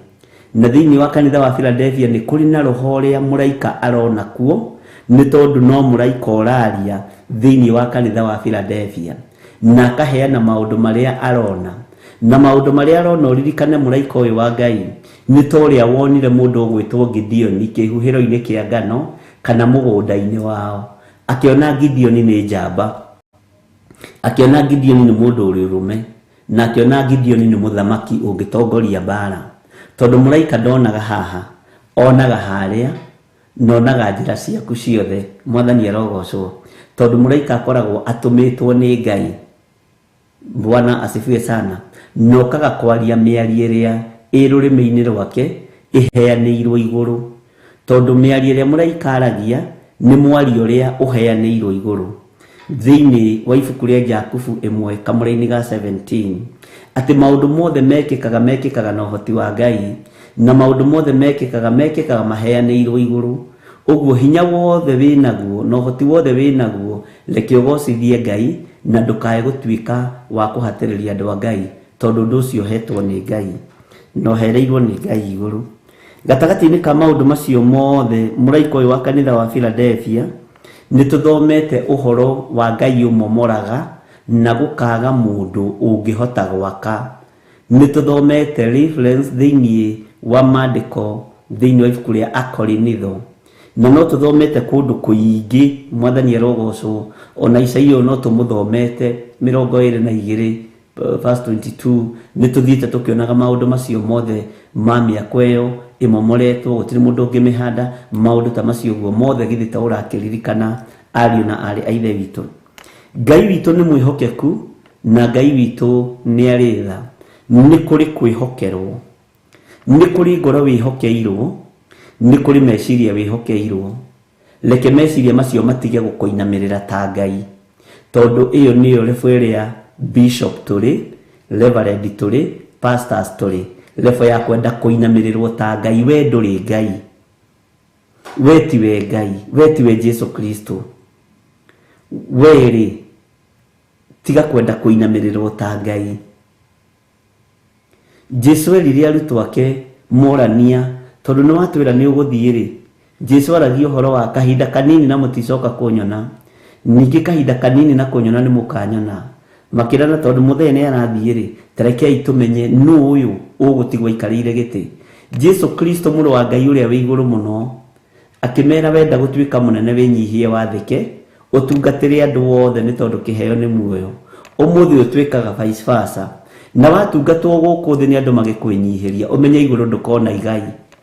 na thĩinĩ wa kanitha wa Philadelphia nĩ kũrĩ na roho ũrĩa mũraika arona kuo, nĩ tondũ no mũraika ũraria thĩinĩ wa kanitha wa Philadelphia, na akaheana maũndũ marĩa arona. Na maũndũ marĩa arona, ũririkane mũraika ũyũ wa Ngai nĩ ta ũrĩa wonire mũndũ ũgwĩtwo Gideoni kĩhuhĩro-inĩ kĩa ngano kana mũgũnda-inĩ wao, akĩona Gideoni nĩ njamba, akĩona Gideoni nĩ mũndũ ũrĩ ũrũme, na akĩona Gideoni nĩ mũthamaki ũngĩtongoria mbara. Tondũ mũraika ndonaga haha, onaga harĩa, Na onaga njĩra ciaku ciothe. Mwathani arogocwo, tondũ mũraika akoragwo atũmĩtwo nĩ Ngai. Bwana asifiwe sana. Na okaga kwaria mĩario ĩrĩa ĩ rũrĩmĩ-inĩ rwake ĩheanĩirwo igũrũ, tondũ mĩario ĩrĩa mũraika aragia nĩ mwario ũrĩa ũheanĩirwo igũrũ. Thĩinĩ wa ibuku rĩa Jakubu 1 kamũra-inĩ ga 17, atĩ maũndũ mothe mekĩkaga mekĩkaga na ũhoti wa Ngai, na maũndũ mothe mekĩkaga mekĩkaga maheanĩirwo igũrũ. Ũguo hinya wothe wĩnaguo na ũhoti wothe wĩnaguo, reke ũgocithie Ngai na ndũkae gũtuĩka wa kũhatĩrĩria andũ a Ngai, tondũ ũndũ ũcio ũhetwo nĩ Ngai na ũhereirwo nĩ Ngai igũrũ. Gatagatĩ-inĩ ka maũndũ macio mothe, mũraika ũyũ wa kanitha wa Philadelphia nĩ tũthomete ũhoro wa Ngai ũmomoraga na gũkaga mũndũ ũngĩhota gwaka. Nĩ tũthomete reference thĩinĩ wa maandĩko thĩinĩ wa ibuku rĩa Akorinitho, na no tũthomete kũndũ kũingĩ. Mwathani arogocwo. Ona Isaia no tũmũthomete 22 verse 22. Nĩ tũthiĩte tũkĩonaga maũndũ macio mothe ma mĩako ĩyo ĩmomoretwo, gũtirĩ mũndũ ũngĩmĩhanda, maũndũ ta macio ũguo mothe. Githĩ ta ũrakĩririkana, ariũ na aarĩ a Ithe witũ? Ngai witũ nĩ mwĩhokeku na Ngai witũ nĩ arĩ tha. Nĩ kũrĩ kwĩhokerwo, nĩ kũrĩ ngoro wĩhokeirwo, nĩ kũrĩ meciria wĩhokeirwo. Reke meciria macio matige gũkũinamĩrĩra ta Ngai, tondũ ĩyo nĩyo level ĩrĩa bishop tũrĩ, reverend tũrĩ, pastors tũrĩ, level ya kwenda kũinamĩrĩrwo ta Ngai. We ndũrĩ Ngai, we tiwe Ngai, we tiwe Jesu Kristo. We rĩ, tiga kwenda kũinamĩrĩrwo ta Ngai. Jesu erire arutwo ake morania, tondũ nĩ watwĩra nĩ ũgũthiĩ rĩ. Jesu aragia ũhoro wa kahinda kanini na mũticoka kũnyona, ningĩ kahinda kanini na kũnyona nĩ mũkanyona. Makĩrana, tondũ mũthee nĩ arathiĩ rĩ, tarekei tũmenye nũ ũyũ ũgũtigwo aikarĩire gĩtĩ. Jesu Kristo, mũrũ wa Ngai ũrĩa wĩ igũrũ mũno, akĩmera, wenda gũtuĩka mũnene, wĩnyihie, wathĩke, ũtungatĩre andũ othe, nĩ tondũ kĩheo nĩ muoyo. Ũmũthĩ ũtuĩkaga vice versa, na watungatwo gũkũ thĩ nĩ andũ magĩkwĩnyihĩria, ũmenye igũrũ ndũkona igai.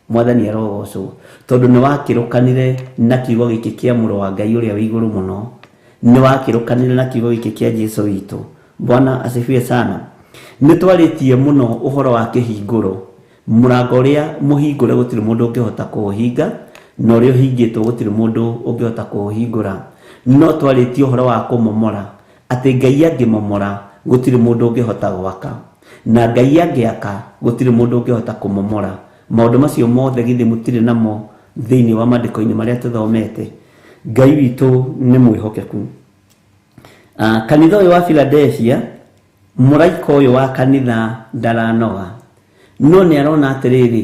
Mwathani arogocwo, tondũ nĩ wakĩrũkanire na kiugo gĩkĩ kĩa mũrũ wa Ngai ũrĩa wĩ igũrũ mũno, nĩ wakĩrũkanire na kiugo gĩkĩ kĩa Jesu witũ. Bwana asifiwe sana. Nĩ twarĩtie mũno ũhoro wa kĩhingũro. Mũrango ũrĩa mũhingũre gũtirĩ mũndũ ũngĩhota kũũhinga, na ũrĩa ũhingĩtwo gũtirĩ mũndũ ũngĩhota kũũhingũra. No twarĩtie ũhoro wa kũmomora, atĩ Ngai angĩmomora gũtirĩ mũndũ ũngĩhota gwaka, na Ngai angĩaka gũtirĩ mũndũ ũngĩhota kũmomora. Maũndũ macio mothe githĩ mũtirĩ namo thĩinĩ wa maandĩko-inĩ marĩa tũthomete? Ngai witũ nĩ mwĩhokeku. Kanitha ũyũ wa Philadelphia, mũraika ũyũ wa kanitha ndaranoga, no nĩ arona atĩrĩrĩ,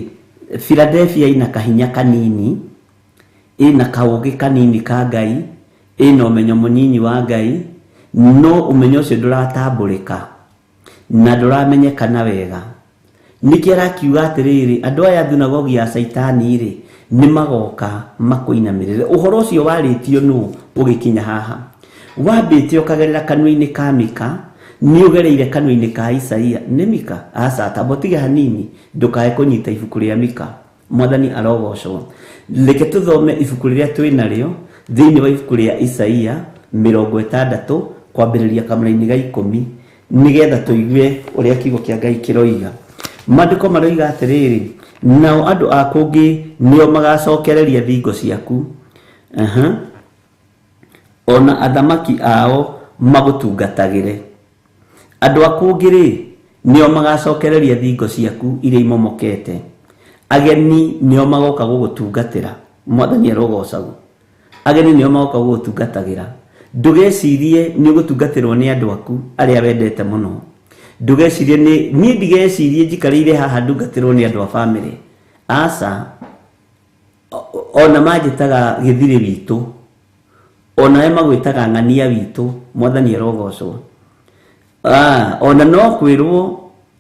Philadelphia ina kahinya kanini, ĩna kaũgĩ kanini ka Ngai, ĩna ũmenyo mũnyinyi wa Ngai, no ũmenyo ũcio ndũratambũrĩka na ndũramenyekana wega. Nĩkĩ arakiuga atĩrĩrĩ, andũ aya thunagogi ya Caitani rĩ, nĩ magoka makũinamĩrĩre? Ũhoro ũcio warĩtio nũ ũgĩkinya haha wambĩte ũkagerera kanua-inĩ ka Mika, nĩ ũgereire kanua-inĩ ka Isaia. Nĩ Mika? Aca, tamba ũtige hanini ndũkae kũnyita ibuku rĩa Mika. Mwathani arogocwo. Reke tũthome ibuku rĩrĩa twĩ narĩo thĩinĩ wa ibuku rĩa Isaia 60 kwambĩrĩria kamũra-inĩ ga 10, nĩgetha tũigue ũrĩa kiugo kĩa Ngai kĩroiga. Maandĩko maroiga atĩrĩrĩ, nao andũ a kũngĩ nĩo magacokereria thingo ciaku. Aha. Ona athamaki ao magũtungatagĩre. Andũ a kũngĩ rĩ, nĩo magacokereria thingo ciaku iria imomokete. Ageni nĩo magoka gũgũtungatĩra. Mwathani arogocagwo. Ageni nĩo magoka gũgũtungatagĩra. Ndũgecirie nĩ ũgũtungatĩrwo nĩ andũ aku arĩa wendete mũno. Ndũgecirie nĩ niĩ, ndigecirie njikarĩire haha ndungatĩrwo nĩ andũ a bamĩrĩ. Aca, ona manjĩtaga gĩthirĩ witũ, onawe magwĩtaga ng'ania witũ. Mwathani arogocwo. Ona no kwĩrwo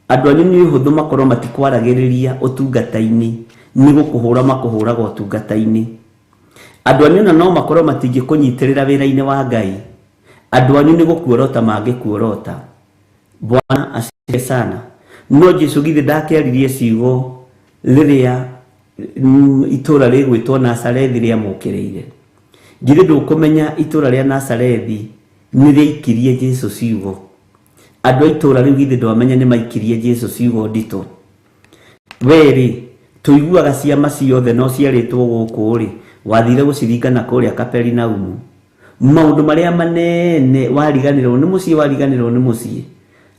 andũ anyu nĩ ũhũthũ makorwo matikwaragĩrĩria ũtungata-inĩ, nĩ gũkũhũra makũhũraga ũtungata-inĩ. Andũ anyu ona no makorwo matingĩkũnyitĩrĩra wĩra-inĩ wa Ngai. Andũ anyu nĩ gũkuorota mangĩkuorota. Bwana asifiwe sana. No Jesu githĩ ndakĩaririe ciugo rĩrĩa Itũra rĩgwĩtwo Nazarethi rĩamũkĩrĩire. Githĩ ndũkũmenya itũra rĩa Nazarethi nĩ rĩaikirie Jesu ciugo? Andũ a itũra rĩu githĩ ndwamenya nĩ maikirie Jesu ciugo nditũ? We-rĩ, tũiguaga ciama ciothe no ciarĩtwo gũkũ rĩ, wathire gũciringa na kũrĩa Kaperinaumu. Maũndũ marĩa manene wariganĩrwo nĩ mũciĩ, wariganĩrwo nĩ mũciĩ.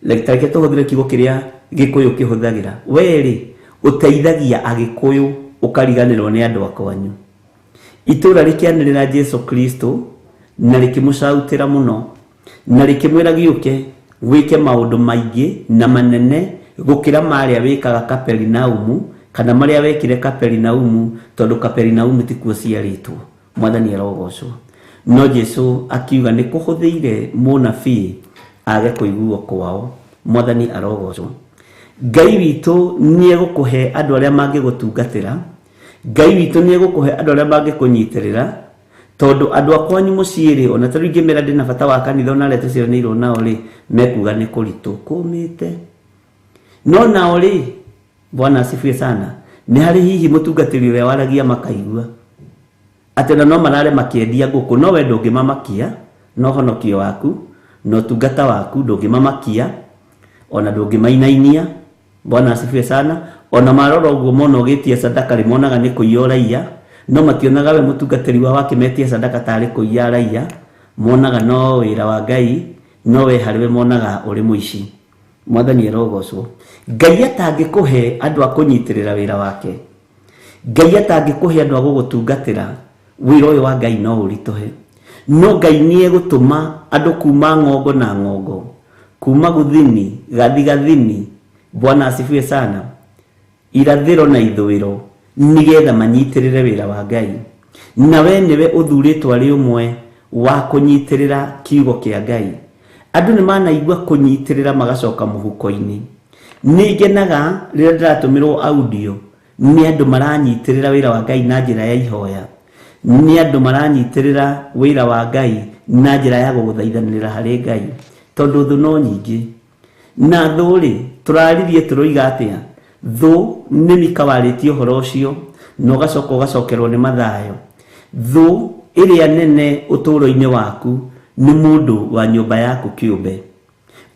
Like, ta reke tũhũthĩre kiugo kĩrĩa Gĩkũyũ kĩhũthagĩra. We-rĩ, ũteithagia Agĩkũyũ ũkariganĩrwo nĩ andũ a kwanyu. Itũra rĩkĩanĩrĩra Jesu Kristo na rĩkĩmũcautĩra mũno na rĩkĩmwĩra gĩũke wĩke maũndũ maingĩ na manene gũkĩra marĩa wĩkaga Kaperinaumu, kana marĩa wekire Kaperinaumu, tondũ Kaperinaumu tikuo ciarĩtwo. Mwathani arogocwo. No Jesu akiuga nĩ kũhũthĩire mũnabii age kũiguo kwao. Mwathani arogocwo. Ngai witũ nĩ egũkũhe andũ arĩa mangĩgũtungatĩra. Ngai witũ nĩ egũkũhe andũ arĩa mangĩkũnyitĩrĩra, tondũ andũ a kwanyu mũciĩ rĩ, ona ta rĩu ingĩmera ndĩna bata wa kanitha ona arĩa tũciaranĩirwo nao rĩ, mekuga nĩ kũritũ kũmĩte. No nao rĩ, Bwana asifiwe sana, nĩ harĩ hihi mũtungatĩri ũrĩa waragia makaigua atĩ ona no marare makĩendia ngũkũ, no we ndũngĩmamakia na ũhonokio waku na ũtungata waku, ndũngĩmamakia ona ndũngĩmainainia. Bwana asifiwe sana. Ona marora ũguo mona ũgĩtia sadaka rĩ, monaga nĩ kũiya ũraiya, no mationaga we mũtungatĩri wao akĩmetia sadaka tarĩ kũiya araiya. Monaga no wĩra wa Ngai, no we harĩ we monaga ũrĩ mũici. Mwathani arogocwo. Ngai atangĩkũhe andũ a kũnyitĩrĩra wĩra wake, Ngai atangĩkũhe andũ a gũgũtungatĩra, wĩra ũyũ wa Ngai no ũritũhe. No Ngai nĩ egũtũma andũ kuma ng'ongo na ng'ongo, kuma gũthini, gathigathini, Bwana asifiwe sana, irathĩro na ithũĩro, nĩgetha manyitĩrĩre wĩra wa Ngai. Na we nĩwe ũthurĩtwo arĩ ũmwe wa kũnyitĩrĩra kiugo kĩa Ngai. Andũ nĩ manaigua kũnyitĩrĩra magacoka mũhuko-inĩ. Nĩ ngenaga rĩrĩa ndĩratũmĩrwo audio nĩ andũ maranyitĩrĩra wĩra wa Ngai na njĩra ya ihoya, nĩ andũ maranyitĩrĩra wĩra wa Ngai na njĩra ya gũgũthaithanĩrĩra harĩ Ngai, tondũ thũ no nyingĩ. Na thũ rĩ, tũraririe tũroiga atĩa? Thũ nĩ Mika warĩtie ũhoro ũcio na ũgacoka ũgacokerwo nĩ Mathayo. Thũ ĩrĩa nene ũtũũro-inĩ waku nĩ mũndũ wa nyũmba yaku kĩũmbe.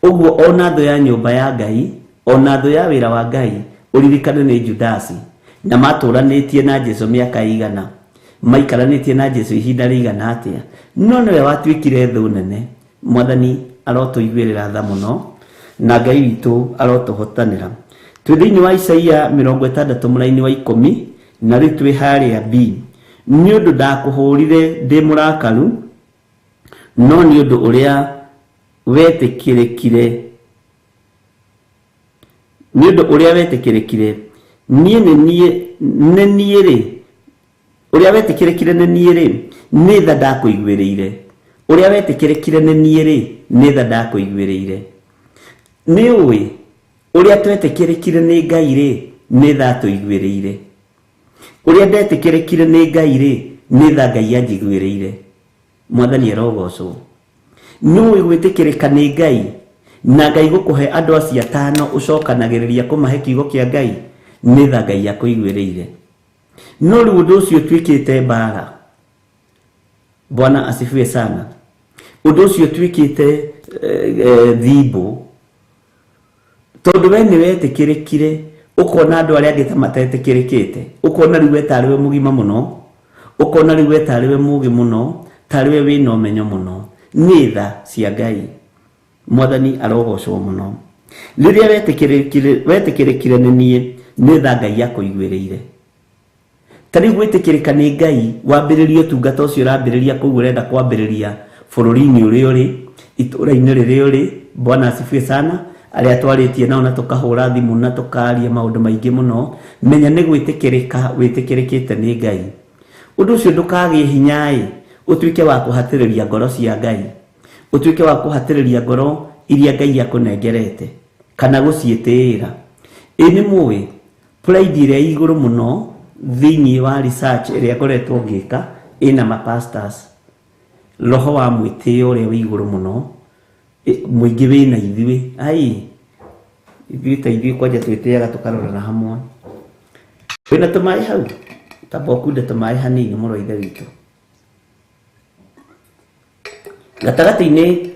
Ũguo ona thũ ya nyũmba ya Ngai, ona thũ ya wĩra wa Ngai, ũririkane nĩ Judasi. Na matũranĩtie na Jesu mĩaka igana, maikaranĩtie na Jesu ihinda rĩigana atĩa, no nĩwe watuĩkire thũ nene. Mwathani arotũiguĩrĩra tha mũno, na Ngai witũ arotũhotanĩra. Twĩ thĩinĩ wa Isaia 60 mũraini wa 10, na rĩu twĩ harĩa B. Nĩ ũndũ ndakũhũrire ndĩ mũrakaru, no nĩ ũndũ ũrĩa wetĩkĩrĩkire, nĩ ũndũ ũrĩa wetĩkĩrĩkire, niĩ nĩ niĩ, nĩ niĩ rĩ, ũrĩa wetĩkĩrĩkire nĩ niĩ rĩ, nĩ tha ndakũiguĩrĩire. Ũrĩa wetĩkĩrĩkire nĩ niĩ rĩ, nĩ tha ndakũiguĩrĩire. Nĩ ũĩ, ũrĩa twetĩkĩrĩkire nĩ Ngai rĩ, nĩ tha atũiguĩrĩire. Ũrĩa ndetĩkĩrĩkire nĩ Ngai rĩ, nĩ tha Ngai anjiguĩrĩire. Mwathani arogocwo. Nĩ ũĩ gwĩtĩkĩrĩka nĩ Ngai, na Ngai gũkũhe andũ acio atano ũcokanagĩrĩria kũmahe kiugo kĩa Ngai, nĩ tha Ngai akũiguĩrĩire. No rĩu ũndũ ũcio ũtuĩkĩte mbara. Bwana asifiwe sana. Ũndũ ũcio ũtuĩkĩte thimbũ, tondũ we nĩ wetĩkĩrĩkire, ũkona andũ arĩa angĩ ta matetĩkĩrĩkĩte, ũkona rĩu we tarĩ we mũgima mũno, ũkona rĩu we tarĩ we mũũgĩ mũno, tarĩ we wĩna ũmenyo mũno. Nĩ tha cia Ngai. Mwathani arogocwo mũno. Rĩrĩa wetĩkĩrĩkire nĩ niĩ, nĩ tha Ngai akũiguĩrĩire. Ta rĩu gwĩtĩkĩrĩka nĩ Ngai, wambĩrĩrie ũtungata ũcio ũrambĩrĩria kũu ũrenda kwambĩrĩria bũrũri-inĩ ũrĩa ũrĩ, itũũra-inĩ rĩrĩa ũrĩ. Bwana asifiwe sana. Arĩa twarĩtie nao na tũkahũra thimũ na tũkaria maũndũ maingĩ mũno, menya nĩ gwĩtĩkĩrĩka wĩtĩkĩrĩkĩte nĩ Ngai. Ũndũ ũcio ndũkagĩe hinya-ĩ, ũtuĩke wa kũhatĩrĩria ngoro cia Ngai, ũtuĩke wa kũhatĩrĩria ngoro iria Ngai akũnengerete, kana gũciĩtĩĩra. Ĩ nĩ mũĩ, pride ĩrĩa ĩ igũrũ mũno thĩinĩ wa research ĩrĩa ngoretwo ngĩka ĩna ma pastors. Roho wa mwĩtĩo ũrĩa wĩ igũrũ mũno, mũingĩ wĩna ithuĩ. Ai, ithuĩ ta ithuĩ kwanja twĩtĩaga tũkarorana hamwe. Wĩna tũmaĩ hau? Tamba ũkunde tũmaĩ hanini mũrũ wa ithe witũ. Gatagatĩ-inĩ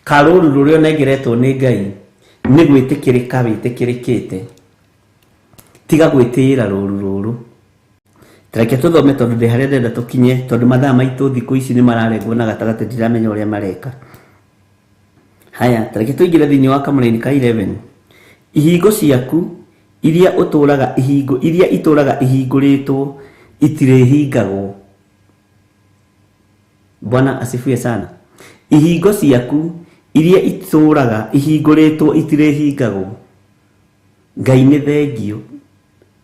ka rũru rũrĩa ũnengeretwo nĩ Ngai nĩ gwĩtĩkĩrĩka wĩtĩkĩrĩkĩte. Tiga gwĩtĩĩra rũru rũrũ. Reke tũthome tondũ ndĩ harĩa ndĩrenda tũkinye tondũ mathaa maitũ thikũ ici nĩ mararengwo na gatagatĩ ndiramenya ũrĩa mareka. Haya, tareke tũingĩre thĩinĩ wa kamũraini ka 11. Ihingo ciaku iria ũtũũraga ihingo iria itũũraga ihingũrĩtwo itirĩhingagwo. Bwana asifiwe sana. Ihingo ciaku iria itũũraga ihingũrĩtwo itirĩhingagwo. Ngai nĩ thengio.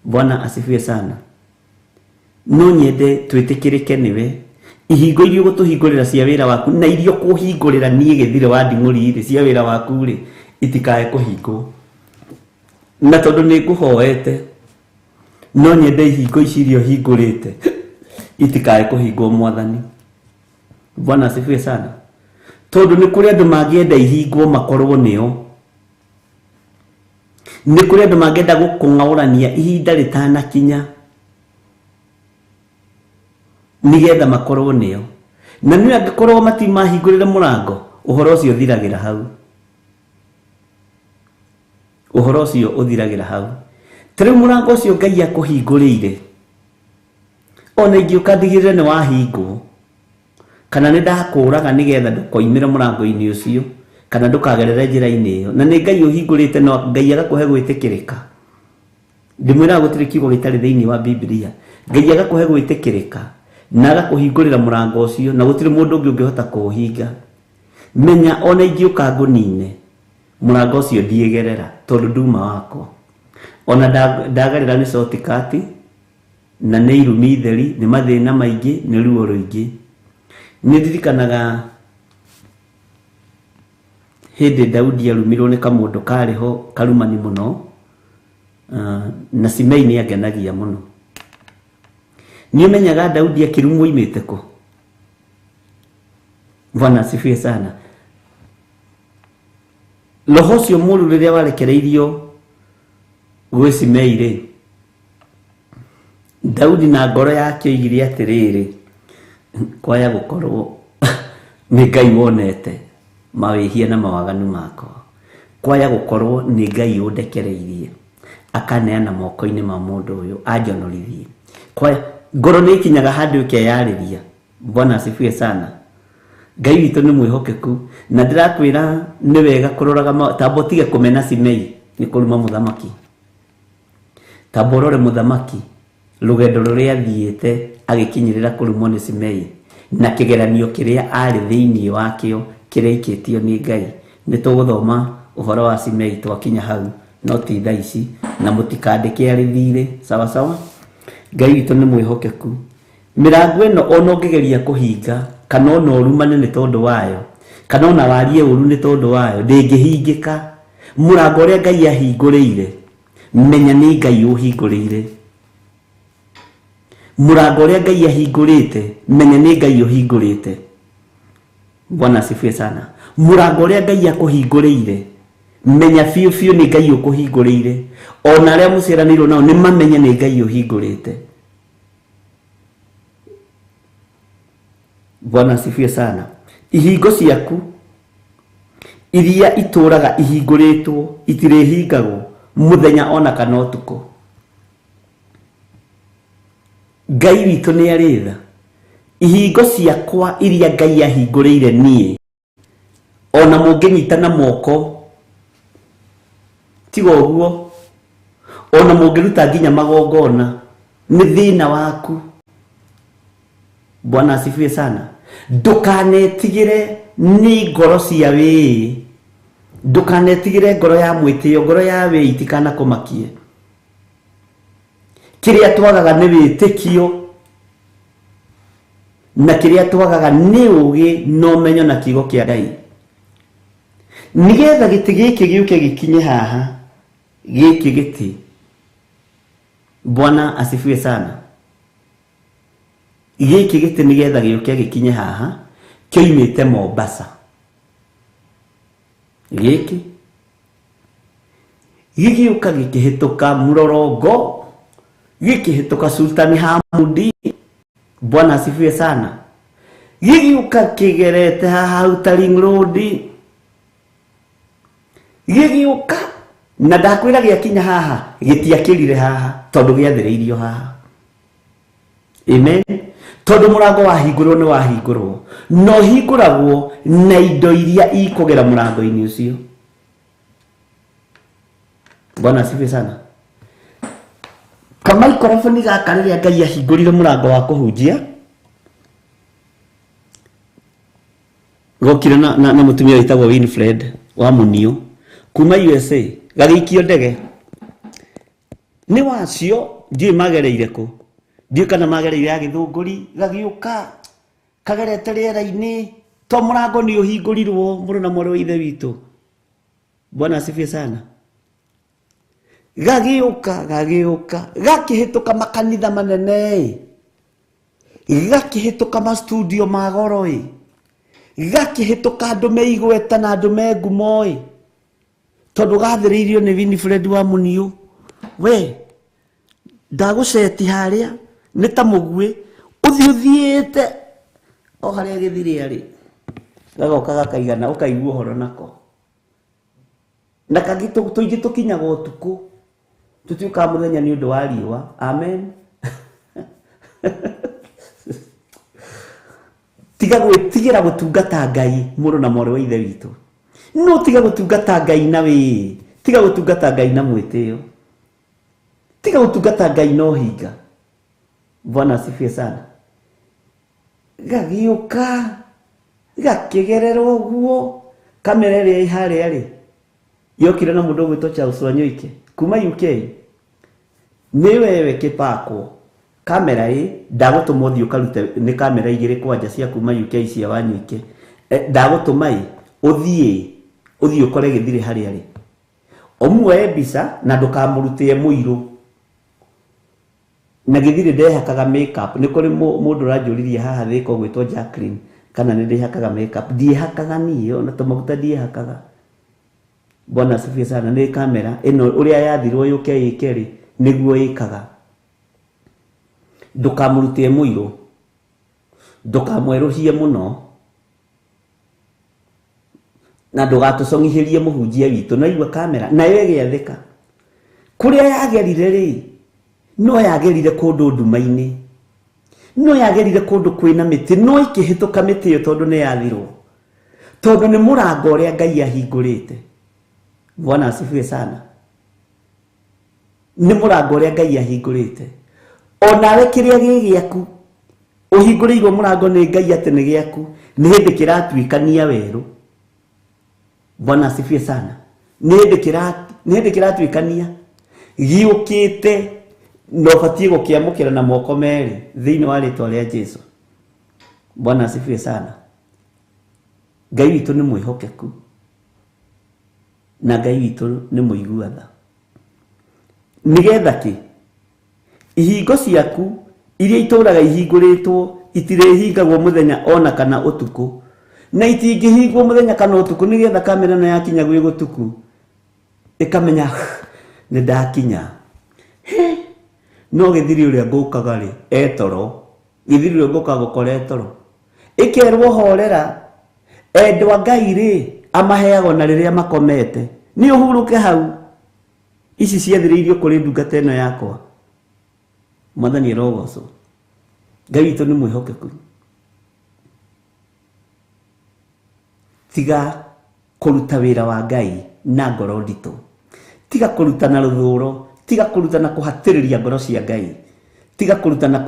Bwana asifiwe sana. No nyende twĩtĩkĩrĩke nĩwe. Ihingo iria ũgũtũhingũrĩra cia wĩra waku na iria ũkũhingũrĩra niĩ Gĩthire wa Nding'ũri-rĩ cia wĩra waku-rĩ itikae kũhingwo. Na tondũ nĩ ngũhoete no nyende ihingo ici iria ũhingũrĩte itikae kũhingwo Mwathani. Bwana asifiwe sana. Tondũ nĩ kũrĩ andũ mangĩenda ihingwo makorwo nĩo. Nĩ kũrĩ andũ mangĩenda gũkũng'aũrania ihinda rĩtanakinya nĩgetha makorwo nĩo. Na nĩ angĩkorwo matimahingũrĩre mũrango, ũhoro ũcio ũthiragĩra hau. Ũhoro ũcio ũthiragĩra hau. Ta rĩu mũrango ũcio Ngai akũhingũrĩire, ona ingĩũka ndigĩrĩre nĩ wahingwo, kana nĩ ndakũraga nĩgetha ndũkoimĩre mũrango-inĩ ũcio, kana ndũkagerere njĩra-inĩ ĩyo. Na nĩ Ngai ũhingũrĩte no Ngai agakũhe gwĩtĩkĩrĩka. Ndĩmwĩraga gũtirĩ kiugo gĩtarĩ thĩinĩ wa Bibilia. Ngai agakũhe gwĩtĩkĩrĩka na agakũhingũrĩra mũrango ũcio na gũtirĩ mũndũ ũngĩ ũngĩhota kũũhinga. Menya ona ingĩũka ngũnine, mũrango ũcio ndiĩgerera tondũ nduma wakwa. Ona ndagerera nĩ shortcut na nĩ irumi theri, nĩ mathĩna maingĩ, nĩ ruo rũingĩ. Nĩ ndirikanaga hĩndĩ Daudi arumirwo nĩ kamũndũ karĩ ho karumani mũno, na Simei nĩ angenagia mũno. Nĩ ũmenyaga Daudi akĩrumwo oimĩte kũ? Bwana asifiwe sana. Roho ũcio mũru rĩrĩa warekereirio gwĩ Simei rĩ, Daudi na ngoro yake oigire atĩrĩrĩ, kwaya gũkorwo nĩ Ngai wonete mawĩhia na mawaganu makwa, kwaya gũkorwo nĩ Ngai ũndekereirie akaneana moko-inĩ ma mũndũ ũyũ anjonorithie. Kwaya ngoro nĩ ĩkinyaga handũ ĩkeyarĩria. Bwana asifiwe sana. Ngai witũ nĩ mwĩhokeku na ndĩrakwĩra nĩ wega kũroraga tamba ũtige kũmena Simei nĩ kũruma mũthamaki. Tamba ũrore mũthamaki, rũgendo rũrĩa athiĩte agĩkinyĩrĩra kũrumwo nĩ Simei, na kĩgeranio kĩrĩa aarĩ thĩinĩ wakĩo kĩrĩa aikĩtio nĩ Ngai. Nĩ tũgũthoma ũhoro wa Simei twakinya hau, no ti thaa ici, na mũtikandĩke arĩ thiirĩ. Sawa sawa? Ngai witũ nĩ mwĩhokeku. Mĩrango ĩno ona ũngĩgeria kũhinga, kana ona ũrumane nĩ tondũ wayo, kana ona warie ũru nĩ tondũ wayo, ndĩngĩhingĩka. Mũrango ũrĩa Ngai ahingũrĩire, menya nĩ Ngai ũhingũrĩire. Mũrango ũrĩa Ngai ahingũrĩte, menya nĩ Ngai ũhingũrĩte. Bwana asifiwe sana. Mũrango ũrĩa Ngai akũhingũrĩire, menya biũ biũ nĩ Ngai ũkũhingũrĩire. Ona arĩa mũciaranĩirwo nao nĩ mamenye nĩ Ngai ũhingũrĩte. Bwana asifiwe sana. Ihingo ciaku iria itũũraga ihingũrĩtwo itirĩhingagwo mũthenya ona kana ũtukũ. Ngai witũ nĩ arĩ tha. Ihingo ciakwa iria Ngai ahingũrĩire niĩ, ona mũngĩnyitana moko tiga ũguo, ona mũngĩruta nginya magongona, nĩ thĩna waku. Bwana asifiwe sana. Ndũkanetigĩre nĩ ngoro cia wĩĩ, ndũkanetigĩre ngoro ya mwĩtĩo, ngoro ya wĩĩ itikanakũmakie. Kĩrĩa twagaga nĩ wĩtĩkio, na kĩrĩa twagaga nĩ ũũgĩ na ũmenyo na kiugo kĩa Ngai. Nĩgetha gĩtĩ gĩkĩ gĩũke gĩkinye haha, gĩkĩ gĩtĩ. Bwana asifiwe sana. Gĩkĩ gĩtĩ nĩgetha gĩũke gĩkinye haha, kĩoimĩte Mombasa. Gĩkĩ. Gĩgĩũka gĩkĩhĩtũka Mũrorongo, gĩkĩhĩtũka Sultani Hamudi. Bwana asifiwe sana. Gĩgĩũka kĩgerete haha Outer Ring Road. Gĩgĩũka na ndakwĩra gĩakinya haha gĩtiakĩrire haha tondũ gĩathĩrĩirio haha. Amen. Tondũ mũrango wahingũrwo nĩ wahingũrwo, no hingũragwo na indo iria ikũgera mũrango-inĩ ũcio. Bwana asifiwe sana. Kamaikoroboni gaka rĩrĩa Ngai ahingũrire mũrango wa kũhunjia, gokire na mũtumia wĩtagwo Winfred wa Munio kuma USA, gagĩikio ndege nĩ wacio, ndiũĩ magereire kũ, ndiũĩ kana magereire ya Gĩthũngũri, gagĩũka kagerete rĩera-inĩ to mũrango nĩ ũhingũrirwo mũrũ na mwarĩ wa ithe witũ. Bwana asifiwe sana. Gagĩũka gagĩũka gakĩhĩtũka makanitha manene, gakĩhĩtũka mastudio ma goro, gakĩhĩtũka andũ me igweta na andũ me ngumo, tondũ gathĩrĩirio nĩ Winifred wa Munio. We ndagũceti harĩa nĩ ta mũguĩ ũthiĩ ũthiĩte o harĩa gĩthirĩ arĩ, gagoka gakaigana ũkaigua ũhoro nako. Na kangĩ tũingĩ tũkinyaga ũtukũ, tũtiũkaga mũthenya nĩ ũndũ wa riũa. Amen. Tiga gwĩtigĩra gũtungata Ngai mũrũ na mwarĩ wa ithe witũ. No tiga gũtungata Ngai na wĩĩ, tiga gũtungata Ngai na mwĩtĩo, tiga gũtungata Ngai na ũhinga. Bwana asifiwe sana. Gagĩũka gakĩgerera ũguo, kamera ĩrĩa ĩ harĩa rĩ yokire na mũndũ ũgwĩtwo Charles Wanyoike kuma UK. Nĩ wewe kĩpakwo kamera ĩ ndagũtũma ũthiĩ ũkarute, nĩ kamera igĩrĩ kwanja cia kuma UK cia Wanyoike. Ndagũtũma ĩ ũthiĩ ũkore gĩthirĩ harĩa rĩ, ũmuoe mbica na ndũkamũrutĩe mũirũ. Na gĩthirĩ ndehakaga makeup. Nĩ kũrĩ mũndũ ũranjũririe haha thĩka ũgwĩtwo Jacqueline kana nĩ ndĩhakaga makeup. Ndiĩhakaga niĩ, ona tũmaguta ndiĩhakaga. Bwana asifiwe sana. Nĩ kamera ĩno ũrĩa yathirwo yũke ĩke rĩ, nĩguo ĩkaga. Ndũkamũrutĩe mũirũ, ndũkamwerũhie mũno, na ndũgatũcong'ithĩrie mũhunjia witũ. No igua kamera nayo ĩgĩathĩka. Kũrĩa yagerire rĩ, no yagerire kũndũ nduma-inĩ, no yagerire kũndũ kwĩna mĩtĩ, no ĩkĩhĩtũka mĩtĩ ĩyo tondũ nĩ yathirwo, tondũ nĩ mũrango ũrĩa Ngai ahingũrĩte. Bwana asifiwe sana. Nĩ mũrango ũrĩa Ngai ahingũrĩte. Onawe kĩrĩa gĩ gĩaku ũhingũrĩirwo mũrango nĩ Ngai atĩ nĩ gĩaku, nĩ hĩndĩ kĩratuĩkania werũ. Bwana asifiwe sana. Nĩ hĩndĩ kĩratuĩkania gĩũkĩte, na ũbatiĩ gũkĩamũkĩra na moko merĩ thĩinĩ wa rĩtwa rĩa Jesu. Bwana asifiwe sana. Ngai witũ nĩ mwĩhokeku na Ngai witũ nĩ mũigua tha. Nĩgetha kĩ ihingo ciaku iria itũraga ihingũrĩtwo itirĩhingagwo mũthenya ona kana ũtukũ, na itingĩhingwo mũthenya kana ũtukũ, nĩgetha kamera ĩno yakinya gwĩ gũtuku ĩkamenya nĩ ndakinya. No gĩthiri ũrĩa ngũkaga rĩ etoro, gĩthiri ũrĩa ngũkaga gũkora etoro, ĩkerwo horera. Endwa Ngai rĩ amaheagwo na rĩrĩa makomete, nĩ ũhurũke hau. Ici ciathĩrĩirio kũrĩ ndungata ĩno yakwa. Mwathani arogocwo. Ngai witũ nĩ mwĩhokeku. Tiga kũruta wĩra wa Ngai na ngoro nditũ, tiga kũruta na rũthũro, tiga kũruta na kũhatĩrĩria ngoro cia Ngai, tiga kũruta na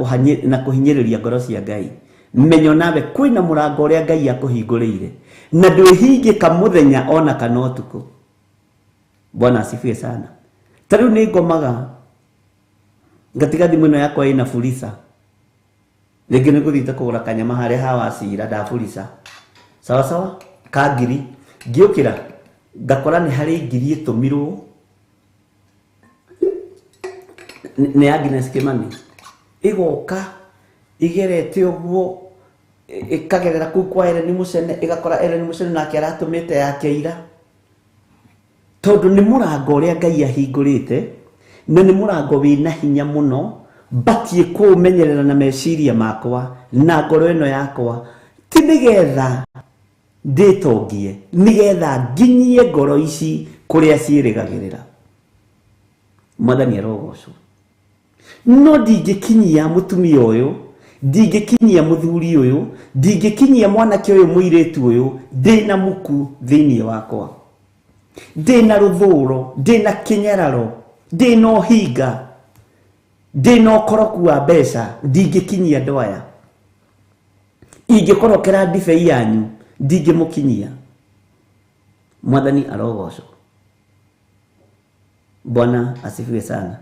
kũhinyĩrĩria ngoro cia Ngai. Menya nawe kwĩna mũrango ũrĩa Ngai akũhingũrĩire, na ndwĩhingĩka mũthenya ona kana ũtukũ. Bwana asifiwe sana. Ta rĩu nĩ ngomaga ngatiga thimũ ĩno yakwa ĩna furisa, rĩngĩ nĩ ngũthiĩte kũgũra kanyama harĩa ha Wacira ndaburica sawa sawa ka ngiri, ngĩũkĩra ngakora nĩ harĩ ngiri ĩtũmirwo nĩ Agnes Kimani, ĩgoka igerete ũguo ĩkagerera kũu kwa Ellen Mucene, ĩgakora Ellen Mucene nake aratũmĩte yake ira. Tondũ nĩ mũrango ũrĩa Ngai ahingũrĩte, na nĩ mũrango wĩna hinya mũno, batiĩ kũũmenyerera na meciria makwa na ngoro ĩno yakwa, ti nĩgetha ndĩtongie, nĩgetha nginyie ngoro ici kũrĩa ciĩrĩgagĩrĩra. Mwathani arogocwo. No ndingĩkinyia mũtumia ũyũ, ndingĩkinyia mũthuri ũyũ, ndingĩkinyia mwanake ũyũ, mũirĩtu ũyũ, ndĩna muku thĩinĩ wakwa, ndĩna rũthũro, ndĩna kĩnyararo, ndĩna ũhinga, ndĩna ũkoroku wa mbeca, ndingĩkinyia andũ aya. Ingĩkorokera ndibei yanyu, ndingĩmũkinyia. Mwathani arogocwo. Bwana asifiwe sana.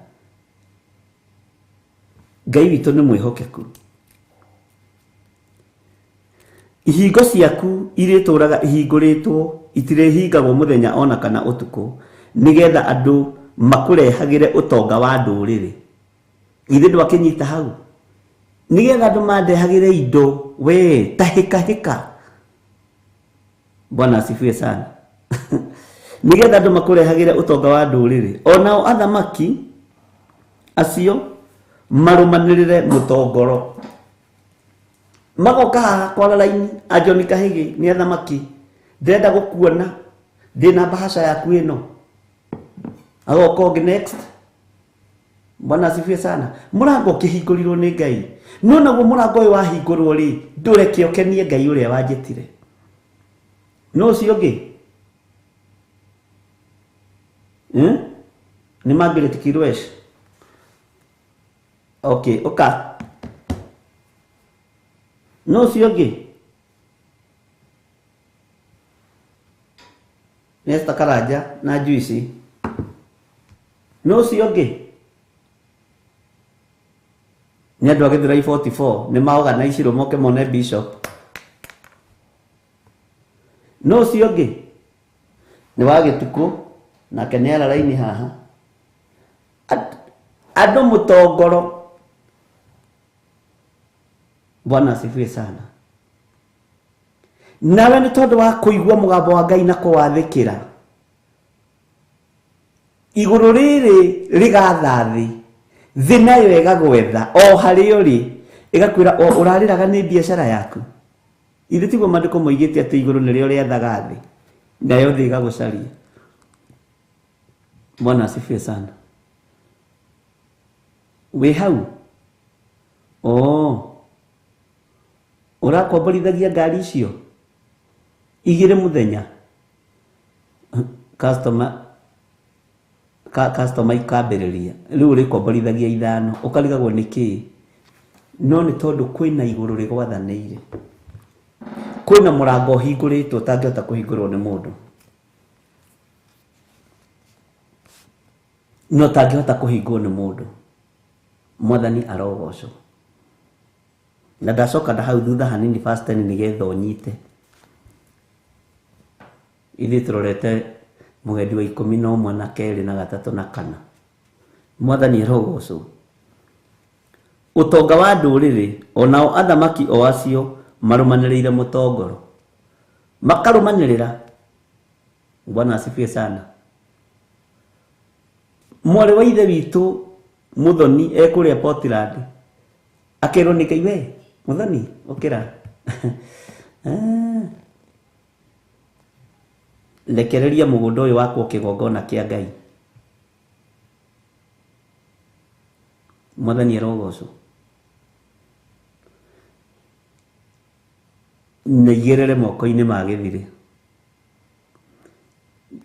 Ngai witũ nĩ mwĩhokeku. Ihingo ciaku irĩtũraga ihingũrĩtwo, itirĩhingagwo mũthenya ona kana ũtukũ, nĩgetha andũ makũrehagĩre ũtonga wa ndũrĩrĩ. Ithe ndwakĩnyita hau, nĩgetha andũ mandehagĩre indo, we tahĩkahĩka. Bwana asifiwe sana. Nĩgetha andũ makũrehagĩre ũtonga wa ndũrĩrĩ, onao athamaki acio marũmanĩrĩre mũtongoro. Magoka haha kwara raini, a John Kahigi nĩ athamaki, ndĩrenda gũkuona, ndĩna mbahaca yaku ĩno. Agoka ũngĩ next. Bwana asifiwe sana. Mũrango ũkĩhingũrirwo nĩ Ngai, no naguo mũrango ũyũ wahingũrwo rĩ, ndũreke ũkenie Ngai ũrĩa wanjĩtire. No ũcio ũngĩ nĩ Margaret Kirwesh. Okay, ũka. No ũcio ũngĩ nĩ Esther Karanja na Juice. No ũcio ũngĩ nĩ andũ a Gĩthũrai 44 nĩ maorganiceirwo moke mone bishop. No ũcio ũngĩ nĩ wa Gĩtukũ, nake nĩ ara raini haha. Andũ mũtongoro. Bwana asifiwe sana. Nawe nĩ tondũ wa kũigua mũgambo wa Ngai na kũwathĩkĩra, igũrũ rĩrĩ rĩgatha thĩ, thĩ nayo ĩgagwetha o harĩa ũrĩ, ĩgakwĩra o ũrarĩraga nĩ biacara yaku. Ithe tiguo maandĩko moigĩte atĩ igũrũ nĩrĩo rĩathaga thĩ, nayo thĩ ĩgagũcaria. Bwana asifiwe sana. Wĩ hau? Oh, ũrakomborithagia ngari icio igĩrĩ mũthenya, customer customer ikambĩrĩria rĩu ũrĩkomborithagia ithano, ũkarigagwo nĩ kĩĩ. No nĩ tondũ kwĩna igũrũ rĩgwathanĩire, kwĩna mũrango ũhingũrĩtwo ũtangĩhota kũhingũrwo nĩ mũndũ, no ũtangĩhota kũhingwo nĩ mũndũ. Mwathani arogocwo. Na ndacoka na hau thutha hanini verse 10 nĩgetha ũnyite. Ithuĩ tũrorete mũgendi wa 11 na 2 na 3 na 4. Mwathani arogocwo. Ũtonga wa ndũrĩrĩ, onao athamaki o acio marũmanĩrĩire mũtongoro, makarũmanĩrĩra. Bwana asifiwe sana. Mwarĩ wa ithe witũ Muthoni ekũrĩa Portland, akerwo nĩ Ngai, we Muthoni ũkĩra, rekereria mũgũnda ũyũ wakwo kĩgongona kĩa Ngai. Mwathani arogocwo. Na igĩrĩre moko-inĩ ma gĩthirĩ,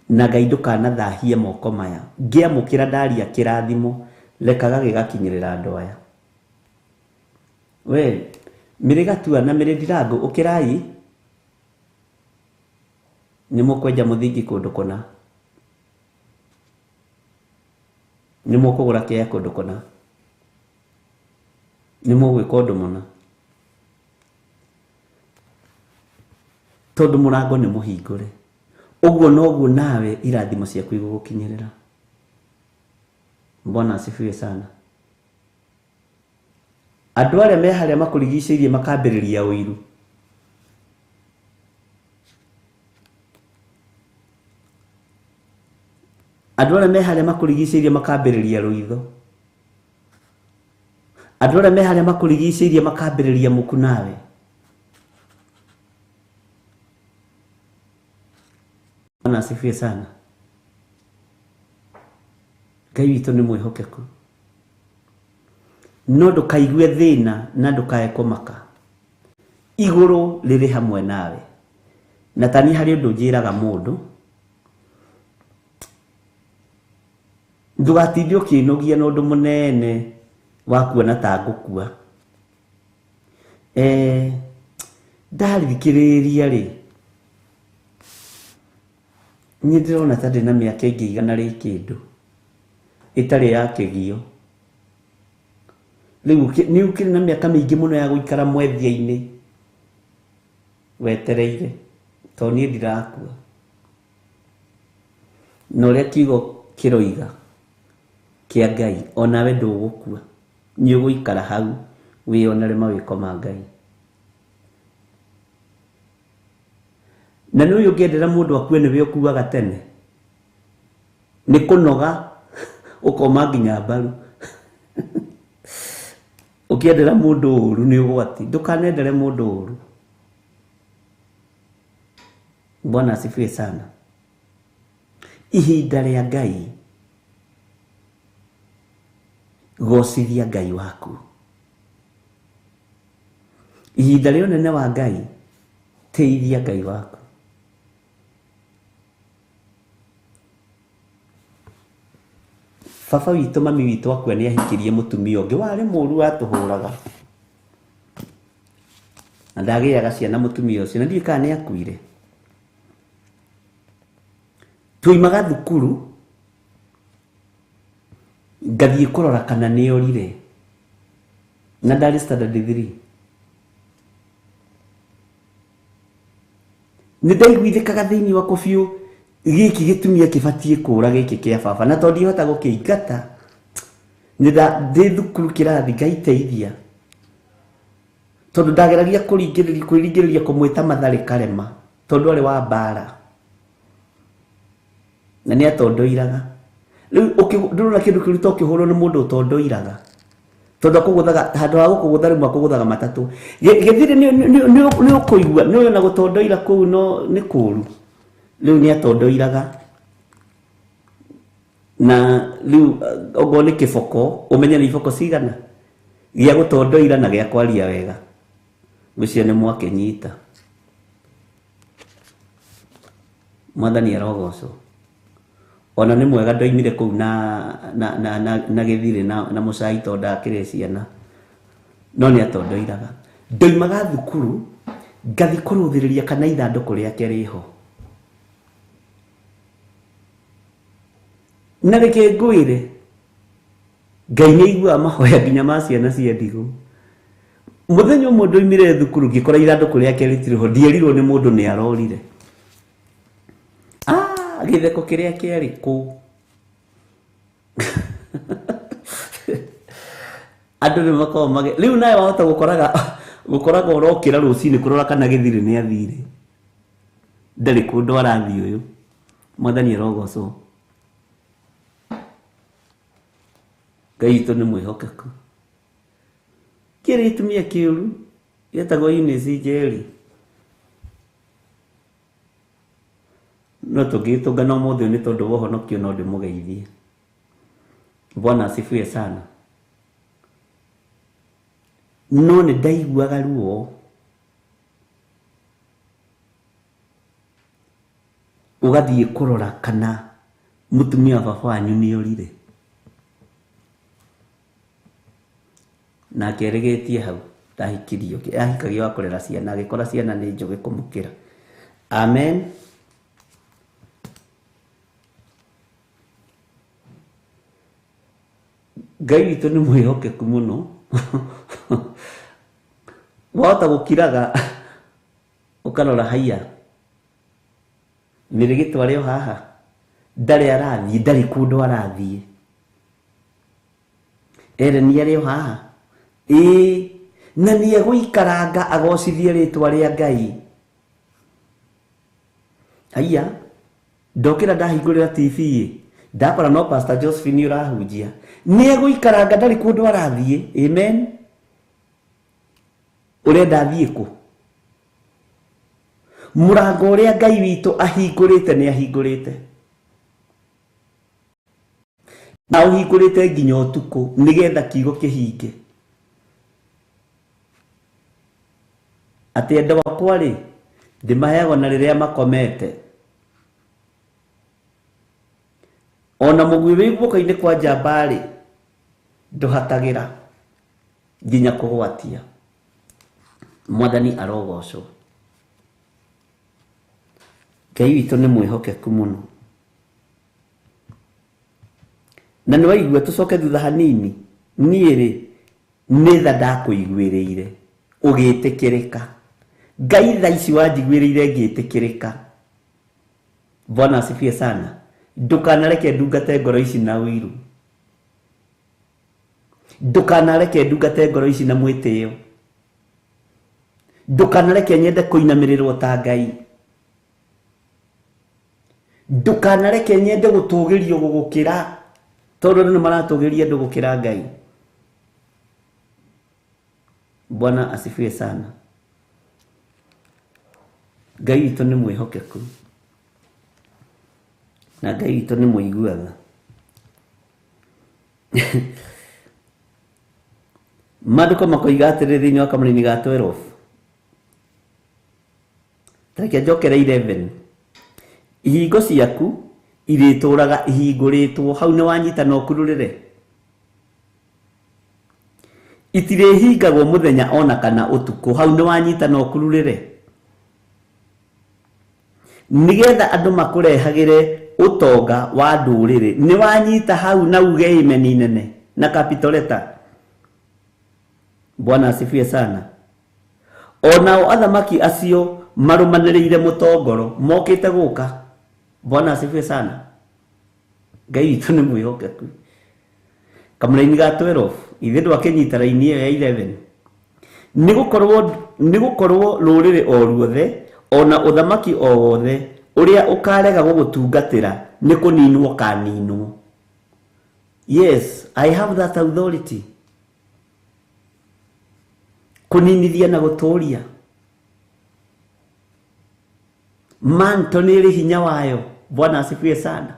na Ngai ndũkanathahie moko maya. Ngĩamũkĩra ndaria kĩrathimo, rekaga gĩgakinyĩrĩra andũ aya. We mĩrĩ Gatua na mĩrĩ Ndirango, ũkĩrai, nĩ mũkwenja mũthingi kũndũ kũna, nĩ mũkũgũra kĩaya kũndũ kũna, nĩ mũgwĩka ũndũ mũna, tondũ mũrango nĩ mũhingũre. Ũguo noguo nawe irathimo ciaku igũgũkinyĩrĩra. Bwana asifiwe sana. Andũ arĩa me harĩa makũrigicĩirie makambĩrĩria ũiru. Andũ arĩa me harĩa makũrigicĩirie makambĩrĩria rũitho. Andũ arĩa me harĩa makũrigicĩirie makambĩrĩria muku nawe. Bwana asifiwe sana. Ngai witũ nĩ mwĩhokeku. No ndũkaigue thĩna na ndũkae kũmaka. Igũrũ rĩrĩ hamwe nawe. Na tani harĩ ũndũ njĩraga mũndũ, ndũgatinde ũkĩnogia na ũndũ mũnene wa kuona ta ngũkua. Ndarikĩrĩria rĩ, niĩ ndĩrona ta ndĩna mĩaka ĩngĩ 100 rĩ kĩndũ ĩtarĩ ya kĩgio. Rĩu nĩ ũkĩrĩ na mĩaka mĩingĩ mũno ya gũikara mwethia-inĩ wetereire, tondũ niĩ ndirakua. Na ũrĩa kiugo kĩroiga kĩa Ngai, onawe ndũgũkua, nĩ ũgũikara hau wĩyonere mawĩko ma Ngai. Na nĩ ũyũ ũngĩendera mũndũ akue nĩwe ũkuaga tene, nĩ kũnoga ũkoma nginya mbaru. Ũkĩendera mũndũ ũru nĩ ũgwati, ndũkanendere mũndũ ũru. Bwana asifiwe sana. Ihinda rĩa Ngai, gocithia Ngai waku. Ihinda rĩa ũnene wa Ngai, teithia Ngai waku. Baba witũ mami witũ akua nĩ ahikirie mũtumia ũngĩ warĩ mũru watũhũraga. Na ndagĩaga ciana mũtumia ũcio, na ndiũĩ kana nĩ akuire. Tuoimaga thukuru ngathiĩ kũrora kana nĩ orire, na ndarĩ standard 3. Nĩ ndaiguithĩkaga thĩinĩ wakwa biũ, gĩkĩ gĩtumia kĩbatiĩ kũra gĩkĩ kĩa baba, na tondũ ndihota gũkĩingata, nĩ ndĩ thukuru kĩrathi ngaiteithia, tondũ ndageragia kwĩringĩrĩria kũmwĩta Matharĩ karema, tondũ arĩ wa mbara na nĩ atondoiraga. Rĩu ndũrona kĩndũ kĩru to kĩhũrwo nĩ mũndũ ũtondoiraga, tondũ akũgũthaga handũ ha gũkũgũtha rĩmwe akũgũthaga matatũ. Gĩthiri nĩ ũkũigua nĩ ũyũ na gũtondoira kũu no nĩ kũũru. Rĩu nĩ atondoiraga, na rĩu okorwo nĩ kĩboko ũmenye nĩ iboko cigana gĩa gũtondoira na gĩa kwaria wega, ũcio nĩ mwakĩnyita. Mwathani arogocwo. Ona nĩ mwega ndoimire kũu na gĩthirĩ na mũcai tondũ ndakĩrĩ ciana, no nĩ atondoiraga. Ndoimaga thukuru ngathi kũrũthĩrĩria kana ithandũkũ rĩake rĩho. Na reke ngwĩre, Ngai nĩ aiguaga mahoya nginya ma ciana cia ndigũ. Mũthenya ũmwe ndoimire thukuru ngĩkora ithandũkũ rĩake rĩtirĩ ho, ndierirwo nĩ mũndũ nĩ arorire. Gĩtheko kĩrĩa kĩarĩ kũu. Andũ nĩ makoragwo rĩu nawe wahota gũkoraga ũrokĩra rũcinĩ kũrora kana gĩthirĩ nĩ athire, ndarĩ kũndũ arathiĩ ũyũ. Mwathani arogocwo. Ngai witũ nĩ mwĩhokeku. Kĩrĩ gĩtumia kĩũru gĩtagwo Eunice Njeri, no tũngĩgĩtũngana ũmũthĩ nĩ tondũ wa ũhonokio no ndĩmũgeithie. Bwana asifiwe sana. No nĩ ndaiguaga ruo ũgathiĩ kũrora kana mũtumia wa baba wanyu nĩ orire, nake erĩgĩtie hau ndahikirio, ahikagio wa kũrera ciana, agĩkora ciana nĩ njũgĩ kũmũkĩra. Amen. Ngai witũ nĩ mwĩhokeku mũno. Wahota gũkiraga ũkarora haiya mĩrĩgĩtwo arĩ o haha, ndarĩ arathiĩ, ndarĩ kũndũ arathiĩ, Ere nĩ arĩ o haha, ĩĩ, na nĩ egũikaranga agocithie rĩtwa rĩa Ngai. Haiya, ndokĩra ndahingũrĩra TV ĩ, Ndakora no Pastor Josephine ũrahunjia. Nĩ egũikaranga ndarĩ kũndũ arathiĩ. Amen. Ũrenda athiĩ kũ? Mũrango ũrĩa Ngai witũ ahingũrĩte nĩ ahingũrĩte. Na ũhingũrĩte nginya ũtukũ nĩgetha kiugo kĩhinge. Atĩ andũ akwa rĩ, ndĩmaheagwo na rĩrĩa makomete. Ona mũguĩ wĩ guoko-inĩ kwa njamba rĩ, ndũhatagĩra nginya kũgwatia. Mwathani arogocwo. Ngai witũ nĩ mwĩhokeku mũno. Na nĩ waigua tũcoke thutha hanini, niĩ rĩ, nĩ tha ndakũiguĩrĩire ũgĩtĩkĩrĩka. Ngai tha ici wanjiguĩrĩire ngĩtĩkĩrĩka. Bwana asifiwe sana. Ndũkanareke ndungate ngoro ici na ũiru. Ndũkanareke ndungate ngoro ici na mwĩtĩo. Ndũkanareke nyende kũinamĩrĩrwo ta Ngai. Ndũkanareke nyende gũtũgĩrio gũgũkĩra, tondũ andũ nĩ maratũgĩria andũ gũkĩra Ngai. Bwana asifiwe sana. Ngai witũ nĩ mwĩhokeku. Na Ngai witũ nĩ mũiguaga. Maandĩko makoiga atĩrĩrĩ thĩinĩ wa kamũraini ga 12. Tareke njokere 11. Ihingo ciaku irĩtũraga ihingũrĩtwo. Hau nĩ wanyita na ũkururĩre. Itirĩhingagwo mũthenya ona kana ũtukũ. Hau nĩ wanyita na ũkururĩre. Nĩgetha andũ makũrehagĩre ũtonga wa ndũrĩrĩ. Nĩ wanyita hau na uge amen nene na capital letter. Bwana asifiwe sana. Onao athamaki acio marũmanĩrĩire mũtongoro mokĩte gũka. Bwana asifiwe sana. Ngai witũ nĩ mwĩhokeku. Kamũraini ga 12 ithe ndwakĩnyita raini ĩyo ya 11. Nĩ gũkorwo rũrĩrĩ o ruothe ona ũthamaki o wothe ũrĩa ũkarega gũgũtungatĩra nĩ kũninwo kaninwo. Yes, I have that authority. Kũninithia na gũtũria. Manto nĩ ĩrĩ hinya wayo. Bwana asifiwe sana.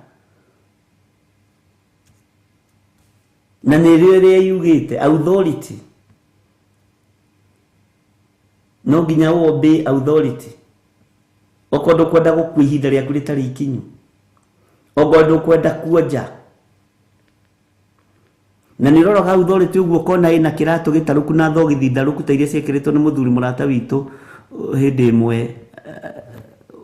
Na nĩ rĩo ĩrĩa yugĩte authority. No nginya ũobey authority. Okorwo ndũkwenda gũkua ihinda rĩaku rĩtarĩ ikinyu. Okorwo ndũkwenda kuonja. Na nĩ ũroraga authority ũguo ũkona ĩna kĩratũ gĩtarũku na thogithi ndarũku ta iria ciekĩrĩtwo nĩ mũthuri mũrata witũ hĩndĩ ĩmwe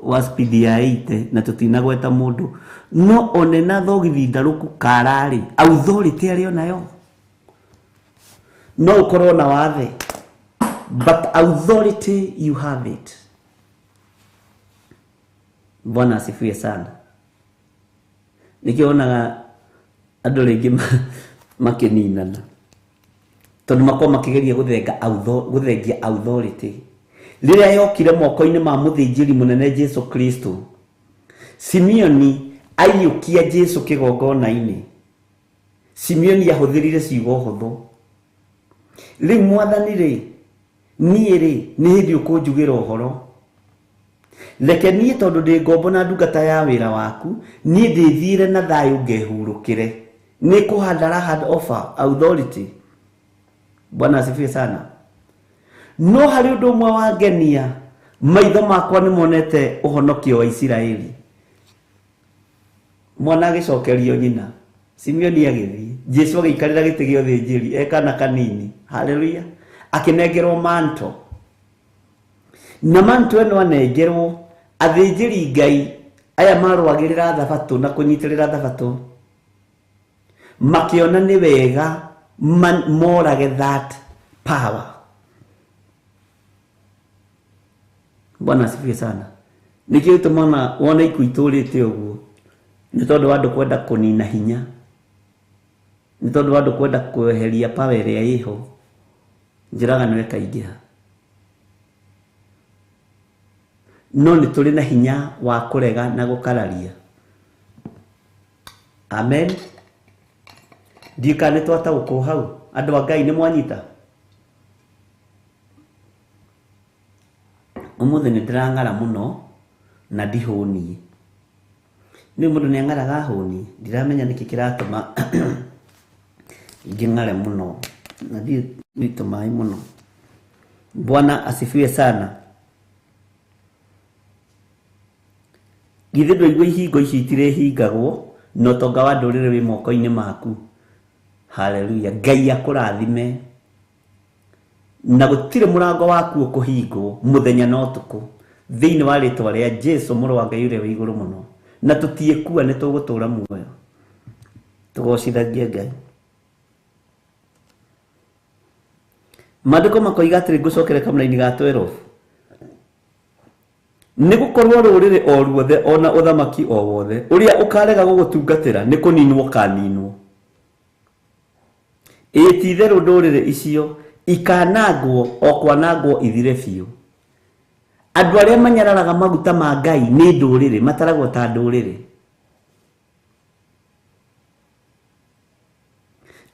wa speed ya 80 na tũtinagweta mũndũ. No one na thogithi ndarũku kararĩ authority arĩ onayo. No ũkorwo na wathe, but authority you have it. Bwana asifiwe sana. Nĩkĩo wonaga andũ rĩngĩ makĩninana tondũ makorwo makĩgeria gũthengia authority. Rĩrĩa yokire moko-inĩ ma mũthĩnjĩri mũnene Jesu Kristo, Simeoni aiyũkia Jesu kĩgongona-inĩ. Simeoni ahũthĩrire ciugo hũthũ. Rĩu mwathani rĩ, niĩ rĩ, nĩ hĩndĩ ũkũnjugĩra ũhoro. Reke niĩ tondũ ndĩ ngombo na ndungata ya wĩra waku, niĩ ndĩthiĩre na thayũ ngehurũkĩre. Nĩ kũhanda arahand offer authority. Bwana asifiwe sana. No harĩ ũndũ ũmwe wangenia, maitho makwa nĩ monete ũhonokio wa Isiraeli. Mwana agĩcokerio nyina, Simeoni agĩthiĩ, Jesu agĩikarĩra gĩtĩ gĩa ũthĩnjĩri e kana kanini. Haleluya. Akĩnengerwo manto. Na manto ĩno anengerwo, athĩnjĩri Ngai aya marũagĩrĩra thabatũ na kũnyitĩrĩra thabatũ makĩona nĩ wega morage that power. Bwana asifiwe sana. Nĩkĩo gĩtũmaga wone ikuũ itũrĩte ũguo, nĩ tondũ wa andũ kwenda kũnina hinya, nĩ tondũ wa andũ kwenda kweheria power ĩrĩa ĩho. Njũragano ĩkaingĩha. No nĩ tũrĩ na hinya wa kũrega na gũkararia. Amen. Ndiũĩ kana nĩ twataũkwo hau andũ a Ngai nĩ mwanyita. Ũmũthĩ nĩ ndĩrang'ara mũno na ndihũniĩ. Nĩ mũndũ nĩ ang'araga ahũniĩ, ndiramenya nĩkĩ kĩratũma ngĩng'are mũno na ndiĩ tũmaĩ mũno. Bwana asifiwe sana. Githĩ ndwaigua ihingo ici itirĩhingagwo na ũtonga wa ndũrĩrĩ wĩ moko-inĩ maku. Haleluya. Ngai akũrathime na gũtirĩ mũrango waku ũkũhingwo mũthenya na ũtukũ thĩinĩ wa rĩtwa rĩa Jesu mũrũ wa Ngai ũrĩa wĩ igũrũ mũno. Na tũtiĩkua nĩ tũgũtũra muoyo. Tũgocithagie Ngai. Maandĩko makoiga atĩrĩ, ngũcokere kamũraini ga 12. Nĩ gũkorwo rũrĩrĩ o ruothe ona ũthamaki o wothe ũrĩa ũkarega gũgũtungatĩra nĩ kũninwo ũkaninwo. Ĩĩ ti-itherũ ndũrĩrĩ icio ikanangwo o kwanangwo ithire biũ. Andũ arĩa manyararaga maguta ma Ngai nĩ ndũrĩrĩ, mataragwo ta ndũrĩrĩ.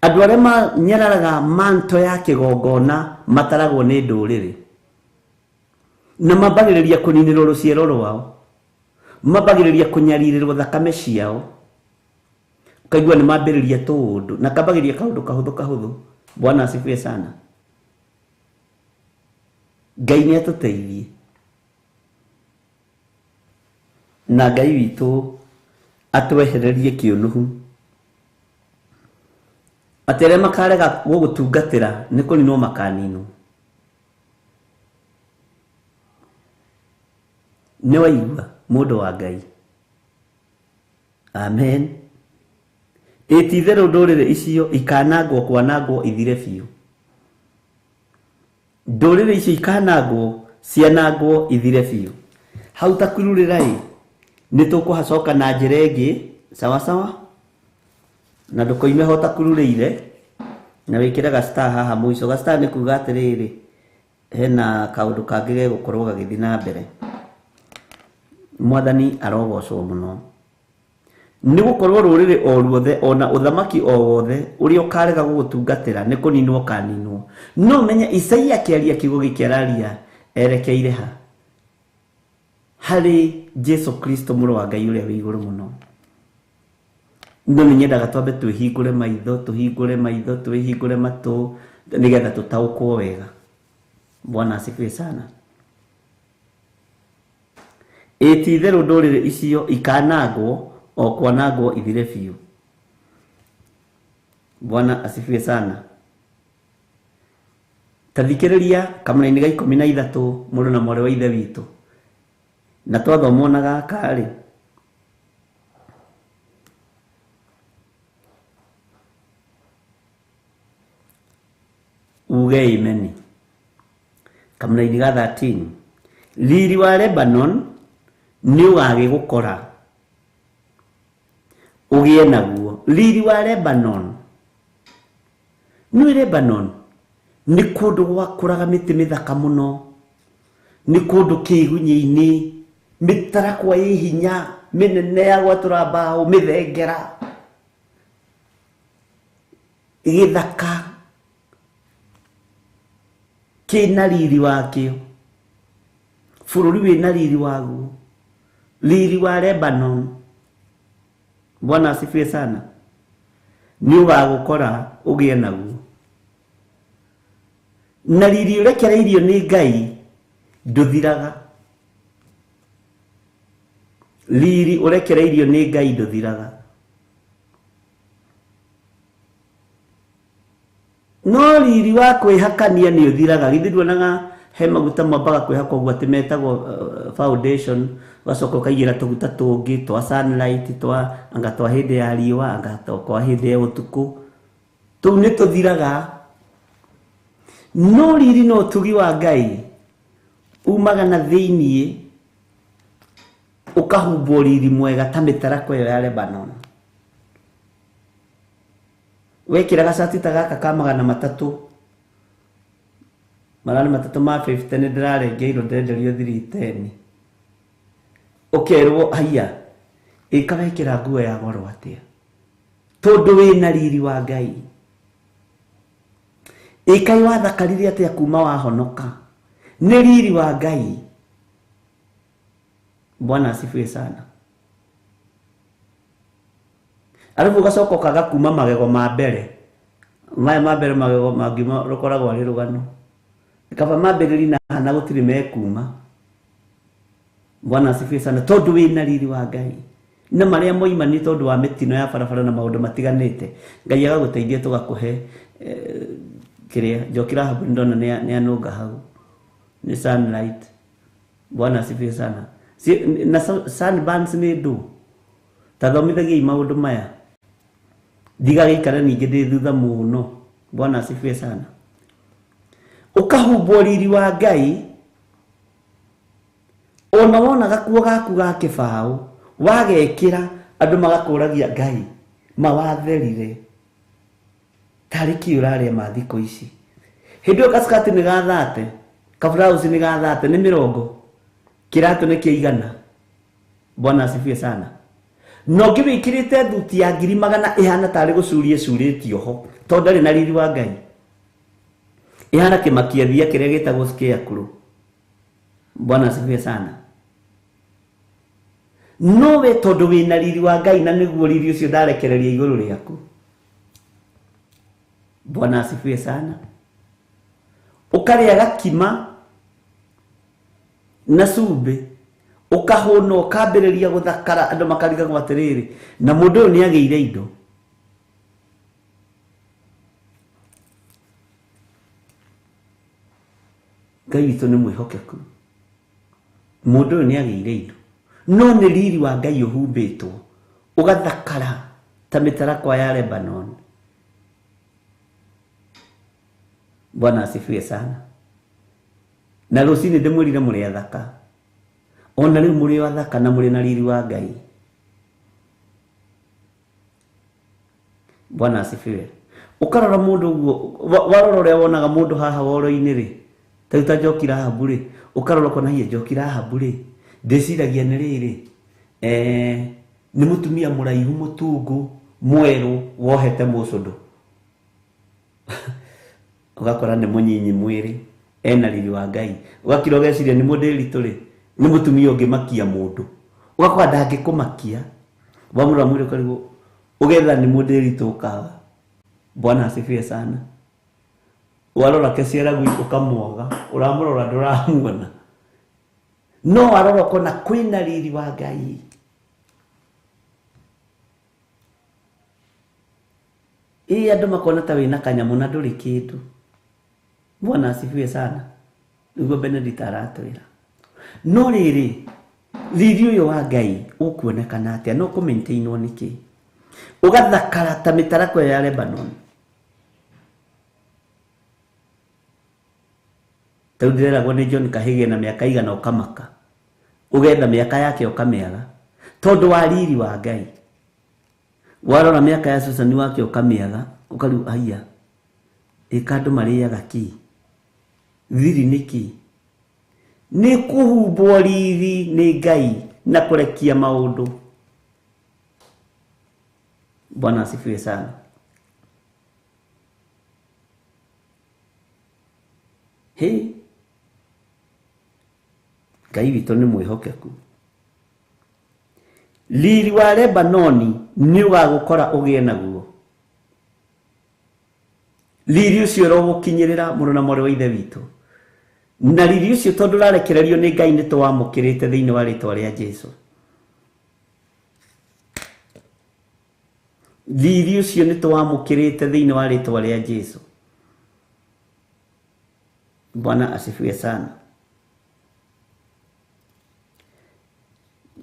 Andũ arĩa manyararaga manto ya kĩgongona mataragwo nĩ ndũrĩrĩ. Na mambagĩrĩria kũninĩrwo rũciaro rwao, mambagĩrĩria kũnyarirĩrwo thakame ciao. Ũkaigua nĩ mambĩrĩria tũũndũ na kambagĩrĩria kaũndũ kahũthũ kahũthũ. Bwana asifiwe sana. Ngai nĩ atũteithie na Ngai witũ atwehererie kĩũnũhu. Atĩ arĩa makarega gũgũtungatĩra nĩ kũninwo makaninwo. Nĩ waigua mũndũ wa Ngai. Amen. Ĩ ti-itherũ ndũrĩrĩ icio ikanangwo kwanangwo ithire biũ. Ndũrĩrĩ icio ikanangwo cianangwo ithire biũ. Hau ta kururĩra ĩ nĩ tũkũhacoka na njĩra ĩngĩ sawa sawa, na ndũkoime ho ta kururĩire na wĩkĩre ga star haha mũico. Ga star nĩ kuga atĩrĩrĩ hena kaũndũ kangĩ gegũkorwo gagĩthiĩ na mbere. Mwathani arogocwo mũno. Nĩ gũkorwo rũrĩrĩ o ruothe ona ũthamaki o wothe ũrĩa ũkarega gũgũtungatĩra nĩ kũninwo ũkaninwo. No menye Isaia akĩaria kiugo gĩkĩ araria erekeire ha? Harĩ Jesu Kristo mũrũ wa Ngai ũrĩa wĩ igũrũ mũno. No nĩ nyendaga twambe twĩhingũre maitho, tũhingũre maitho, twĩhingũre matũ nĩgetha tũtaũkwo wega. Bwana asifiwe sana. Ĩ ti-itherũ ndũrĩrĩ icio ikanangwo o kwanangwo ithire biũ. Bwana asifiwe sana. Ta thikĩrĩria kamũraini ga 13 mũrũ na mwarĩ wa Ithe witũ. Na twathomwo na gaka rĩ, uge imeni. Kamũraini ga 13. Riri wa Lebanon nĩ ũgagĩgũkora ũgĩe naguo. Riri wa Lebanon. Nĩ Lebanon nĩ kũndũ gwakũraga mĩtĩ mĩthaka mũno, nĩ kũndũ kĩgunyĩ-inĩ, mĩtarakwa ĩ hinya mĩnene ya gwatũra mbaũ, mĩthengera, gĩthaka kĩna riri wakĩo, bũrũri wĩna riri waguo, riri wa Lebanon. Bwana asifiwe sana. Nĩ ũgagũkora ũgĩe naguo. Na riri ũrekereirio nĩ Ngai ndũthiraga. Riri ũrekereirio nĩ Ngai ndũthiraga. No riri wa kwĩhakania nĩ ũthiraga. Githĩ nduonaga he maguta mambaga kwĩhakwo ũguo atĩ metagwo foundation, ũgacoka ũkaigĩra tũguta tũngĩ twa sunlight, twa anga twa hĩndĩ ya riũa, anga twa hĩndĩ ya ũtukũ. Tũu nĩ tũthiraga. No riri na ũtugi wa Ngai umaga na thĩiniĩ ũkahumbwo riri mwega ta mĩtarakwa ĩyo ya Lebanon. Wekĩra gacati ta gaka ka 300, 300 ma 50 nĩ ndĩrarengeirwo ndenderio 310. Ũkerwo haiya, ĩka wekĩra nguo ya goro atĩa? Tondu wina riri wa Ngai. Ikai wathakarire atia kuma wahonoka. Ni riri wa Ngai. Bwana asifiwe sana. Arafu ugacoka ukaga kuma magego ma mbere. Maya ma mbere magego mangiuma rukoragwo arĩ rũgano. Kaba mambĩrĩri na hana gũtirĩ mekuma. Bwana asifiwe sana. Tondu wina riri wa Ngai. Na maria moima ni tondu wa mitino ya barabara na maundu matiganite. Ngai agagũteithia tũgakũhe kiria Njoki Rahabu ndona ni anunga hau. Ni sunlight. Bwana asifiwe sana. Si, na sunburns ni ndu. Tathomithagiai maundu maya. Ndigagĩikara ningĩ ndĩ thutha mũno. Bwana asifiwe sana. Ũkahumbwo riri wa Ngai ona wona gakuo gaku ga kĩbaũ wagekĩra andũ magakũragia Ngai mawatherire tarĩ kĩ ũrarĩa ma thikũ ici. Hĩndĩ ĩyo gaskati nĩ gathate, kaburausi nĩ gathate, nĩ mĩrongo, kĩratũ nĩ kĩigana. Bwana asifiwe sana. No ngĩwĩkĩrĩte thuti ya 100,000 ĩhana tarĩ gũcuria ĩcurĩtio ho tondũ ndarĩ na riri wa Ngai. Ĩhana kĩmakia thia kĩrĩa gĩtagwo scarecrow. Bwana asifiwe sana. No we tondu wina riri wa Ngai na niguo riri ucio ndarekereria iguru riaku. Bwana asifiwe sana. Ukaria gakima na cumbĩ ukahũna ukambĩrĩria gũthakara andũ makarigagwo atĩrĩrĩ na mũndũ ũyũ nĩagĩire indo. Ngai witũ nĩ mwĩhokeku. Mũndũ ũyũ nĩagĩire indo. No nĩ riri wa Ngai ũhumbĩtwo ũgathakara ta mĩtarakwa ya Lebanon. Bwana asifiwe sana. Na rũcinĩ ndĩmwĩrire mũrĩ athaka. Ona rĩu mũrĩ athaka na mũrĩ na riri wa Ngai. Bwana asifiwe. Ũkarora mũndũ ũguo, warora ũrĩa wonaga mũndũ haha woro-inĩ rĩ, ta ta Njoki Rahabu rĩ, ũkarora ũkona hihi Njoki Rahabu rĩ, ndĩciragia nĩ rĩrĩ, nĩ mũtumia mũraihu mũtungu mwerũ wohete mũcũndũ. Ũgakora nĩ mũnyinyi mwĩrĩ ena riri wa Ngai. Ũgakira ũgeciria nĩ mũndĩritũ rĩ, nĩ mũtumia ũngĩmakia mũndũ. Ũgakora ndangĩkũmakia. Wamũrora mwĩrĩ ũkarigwo ũgetha nĩ mũndĩritũ ũkaga. Bwana asifiwe sana. Warora Kesiaragwi ũkamwaga, ũramũrora ndũramuona. No warora ũkona kwĩna riri wa Ngai. Ĩ andũ makona ta wĩna kanyamũ na ndũrĩ kĩndũ. Bwana asifiwe sana. Nĩguo Benedict aratwĩra. No rĩrĩ, riri ũyũ wa Ngai ũkuonekana atĩa? No kũmaintainwo nĩkĩ? Ũgathakara ta mĩtarakwa ya Lebanon. Tarĩu ndĩreragwo nĩ John Kahĩge na mĩaka igana ũkamaka. Ũgetha mĩaka yake ũkamĩaga. Tondũ wa riri wa Ngai. Warora mĩaka ya Susan wake ũkamĩaga, ũkariu haiya. Ĩka andũ marĩaga kĩ? Thiri nĩkĩ? Nĩ kũhumbwo riri nĩ Ngai na kũrekia maũndũ. Bwana asifiwe sana. He, Ngai witũ nĩ mwĩhokeku. Riri wa Lebanoni nĩ ũgagũkora ũgĩe naguo. Riri ũcio ũrogũkinyĩrĩra mũrũ na mwarĩ wa Ithe witũ. Na riri ũcio tondũ ũrarekererio nĩ Ngai nĩ tũwamũkĩrĩte thĩinĩ wa rĩtwa rĩa Jesũ. Riri ũcio nĩ tũwamũkĩrĩte thĩinĩ wa rĩtwa rĩa Jesũ. Bwana asifiwe sana.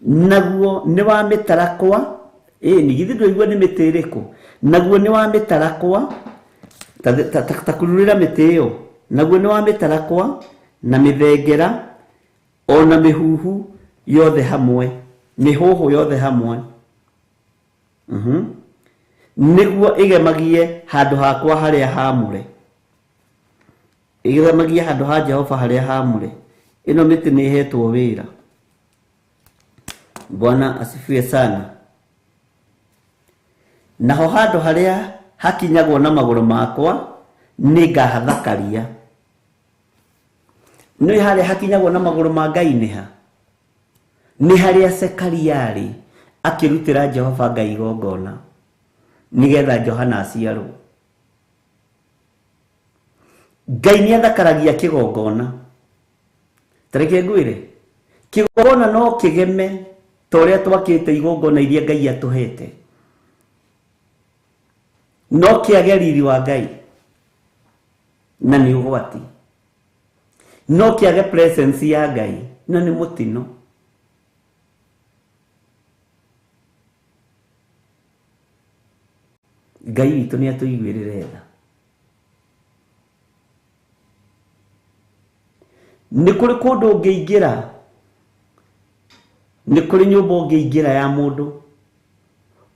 Naguo nĩ wa mĩtarakwa, ĩni githĩ ndũigua nĩ mĩtĩ ĩrĩkũ? Naguo nĩ wa mĩtarakwa, ta kururĩra mĩtĩ ĩyo. Naguo nĩ wa mĩtarakwa na mĩthengera ona mĩhuhu yothe hamwe, mĩhũhũ yothe hamwe. Nĩguo ĩgemagie handũ hakwa harĩa haamũre. Ĩgemagie handũ ha Jehova harĩa haamũre. Ĩno mĩtĩ nĩ ĩhetwo wĩra. Bwana asifiwe sana. Naho handũ harĩa hakinyagwo na magũrũ makwa nĩngahathakaria. Nĩ harĩa hakinyagwo na magũrũ ma Ngai nĩ ha? Nĩ harĩa Zekaria arĩ akĩrutĩra Jehova Ngai igongona nĩgetha Johana aciarwo. Ngai nĩ athakaragia kĩgongona. Ta reke ngwĩre, kĩgongona no kĩgeme ta ũrĩa twakĩte igongona iria Ngai atũhete, no kĩage riri wa Ngai na nĩ ũgwati, no kĩage presence ya Ngai na nĩ mũtino. Ngai witũ nĩ atũiguĩrĩre tha. Nĩ kũrĩ kũndũ ũngĩingĩra, nĩ kũrĩ nyũmba ũngĩingĩra ya mũndũ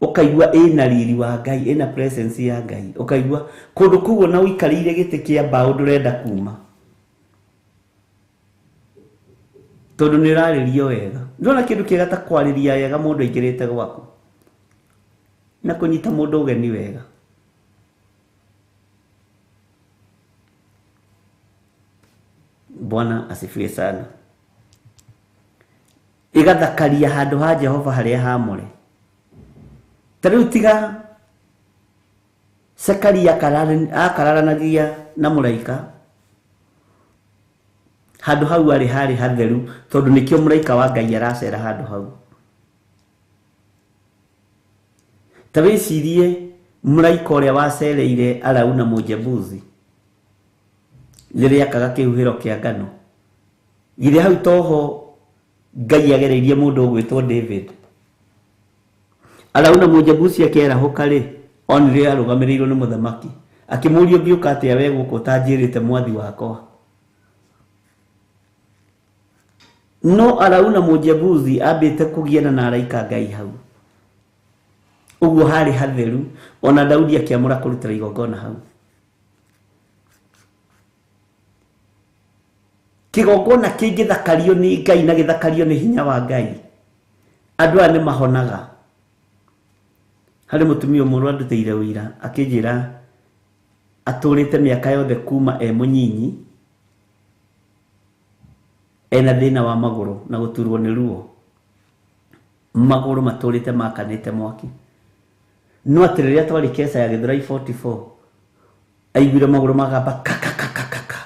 ũkaigua ĩna riri wa Ngai, ĩna presence ya Ngai, ũkaigua kũndũ kũu ona ũikarĩire gĩtĩ kĩa mbaũ ndũrenda kuma, tondũ nĩ ũrarĩrio wega. Ndũrona kĩndũ kĩega ta kwarĩria wega mũndũ aingĩrĩte gwaku na kũnyita mũndũ ũgeni wega. Bwana asifiwe sana. Ĩgathakaria handũ ha Jehova harĩa haamũre. Ta rĩu tiga Zekaria akararanagia na mũraika, handũ hau arĩ harĩ hatheru, tondũ nĩkĩo mũraika wa Ngai aracera handũ hau. Ta wĩcirie mũraika ũrĩa wacereire Arauna Mũjebusi rĩrĩa akaga kĩhuhĩro kĩa ngano. Githĩ hau toho Ngai agereirie mũndũ ũgwĩtwo David. Arauna Mũjebusi akĩarahũka rĩ, onire arũgamĩrĩirwo nĩ mũthamaki, akĩmũũria, ũngĩũka atĩa we gũkũ ũtanjĩrĩte mwathi wakwa? No Arauna Mũjebusi ambĩte kũgiana na araika Ngai hau. Ũguo harĩ hatheru, ona Daudi akĩamũra kũrutĩra igongona hau. Kĩgongona kĩngĩthakario nĩ Ngai na gĩthakario nĩ hinya wa Ngai, andũ aya nĩ mahonaga. Harĩ mũtumia ũmwe ũrandutĩire ũira akĩnjĩra atũrĩte mĩaka yothe kuma e mũnyinyi ena thĩna wa magũrũ na gũturwo nĩ ruo, magũrũ matũrĩte makanĩte mwaki. No atĩ rĩrĩa twarĩ Kesa ya Gĩthũrai 44 aiguire magũrũ magamba kakakakaka,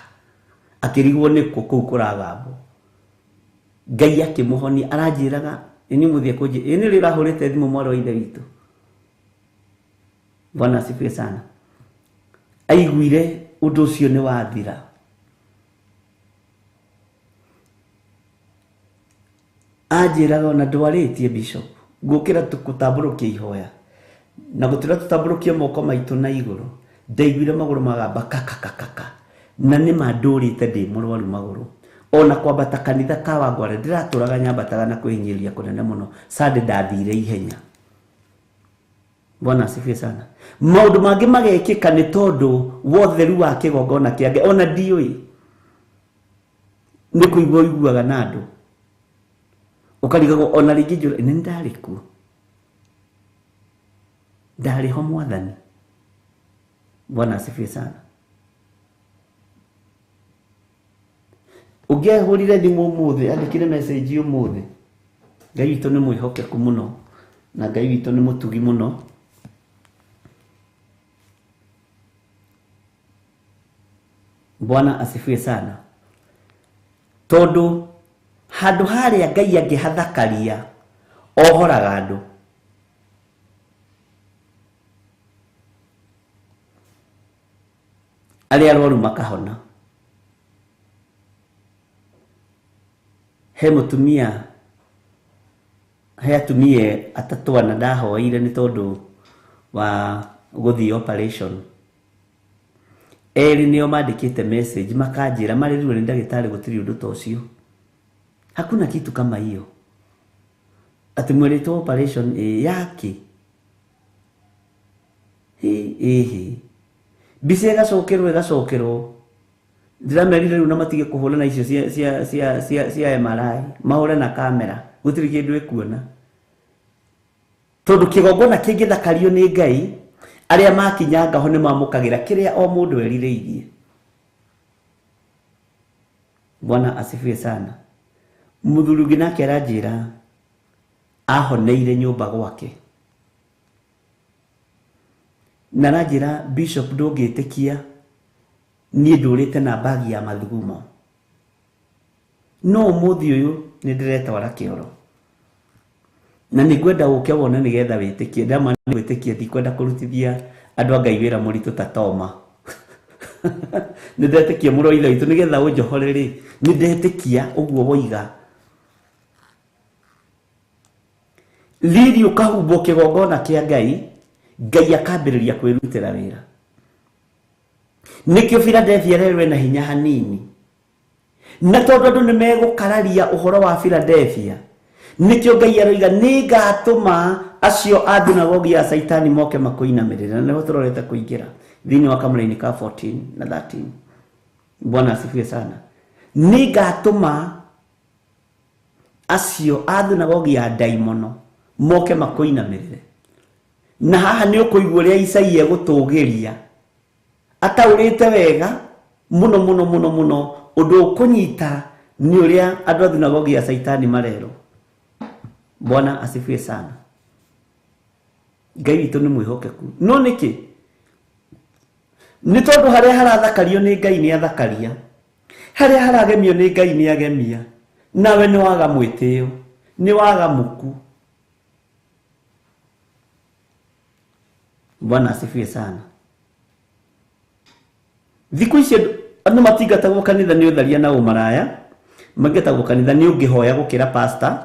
akĩrigwo nĩkũ kũu kũragambwo. Ngai akĩmũhonia. Aranjĩraga nĩ mũthiĩ kũnjĩ ĩ nĩ rĩ ũrahũrĩte thimũ mwarĩ wa ithe witũ. Bwana asifiwe sana. Aiguire ũndũ ũcio nĩ wathira. Anjĩraga ona ndwarĩtie bishop, ngũkĩra gũtambũrũkia ihoya na gũtũra tũtambũrũkie moko maitũ na igũrũ, ndaiguire magũrũ magamba kakakakaka, na nĩ ma ndũrĩte ndĩ mũrwaru magũrũ. Ona kwambata kanitha ka Wangware ndĩratũraga nyambataga na kwĩhinyĩrĩria kũnene mũno. Sunday ndathire ihenya. Bwana asifiwe sana. Maũndũ mangĩ magekĩka nĩ tondũ wotheru wa kĩgongona kĩa Ngai. Ona ndiũĩ nĩ kũigua ũiguaga na andũ ũkarigagwo ona rĩngĩ njũra nĩ ndarĩ kuo, ndarĩ ho mwathani. Bwana asifiwe sana. Ũngĩahũrire thimũ ũmũthĩ, andĩkire message ũmũthĩ, Ngai witũ nĩ mwĩhokeku mũno na Ngai witũ nĩ mũtugi mũno. Bwana asifiwe sana. Tondũ handũ harĩa Ngai angĩhathakaria ohoraga andũ. Arĩa arwaru makahona. He mũtumia, he atumia atatũ ana ndahoeire nĩ tondũ wa gũthiĩ operation. Erĩ nĩo mandĩkĩte message makanjĩra marĩrirwo nĩ ndagĩtarĩ gũtirĩ ũndũ ta ũcio. Hakuna kitu kama hiyo. Ati mwĩrĩtwo operation ĩ yake. Ĩhĩ. Mbica ĩgacokerwo ĩgacokerwo. Ndĩramerire rĩu na matige kũhũra na icio cia MRI, mahũre na kamera, gũtirĩ kĩndũ ĩkuona. Tondu kigongona kingithakario ni Ngai, aria makinyanga ho ni mamukagira kiria o mundu erireirie. Bwana asifiwe sana. Muthuri ungi nake aranjira ahoneire nyumba gwake. Na aranjira Bishop ndungitikia nie ndurite na bagi ya mathugumo. No umuthi uyu ni ndiretwara kioro. Na ningwenda uke wone nigetha witikie. Ndama ni witikie, ndikwenda kurutithia andu a Ngai wira muritu ta Toma. Nindetikia mũro ithe witũ nigetha unjohore ri, nindetikia uguo woiga. Riri ukahumbwo kigongona kia Ngai, Ngai akambĩrĩria kwĩrutĩra wĩra. Nĩkĩo Philadelphia rerwe na hinya hanini. Na tondũ andũ nĩmegũkararia ũhoro wa Philadelphia, nĩkĩo Ngai aroiga nĩngatũma acio a thunagogi ya Saitani moke makũinamĩrĩre. Na nĩho tũrorete kũingĩra thĩinĩ wa kamũrainĩ ka 14 na 13. Bwana asifiwe sana. Nĩngatũma acio a thunagogi ya ndaimono moke makũinamĩrĩre. Na haha nĩ ũkũigua ũrĩa Isaia egũtũgĩria ataũrĩte wega mũno mũno mũno mũno. Ũndũ ũkũnyita nĩ ũrĩa andũ a thunagogi ya Saitani marerwo. Bwana asifiwe sana. Ngai witũ nĩ mwĩhokeku. No nĩkĩ? Nĩ tondũ harĩa harathakario nĩ Ngai nĩ athakaria, harĩa haragemio nĩ Ngai nĩ agemia. Nawe nĩ waga mwĩtĩo, nĩ waga muku. Bwana asifiwe sana. Thikũ ici andũ matingatagwo kanitha nĩ ũtharia na ũmaraya, maingatagwo kanitha nĩ ũngĩhoya gũkĩra pastor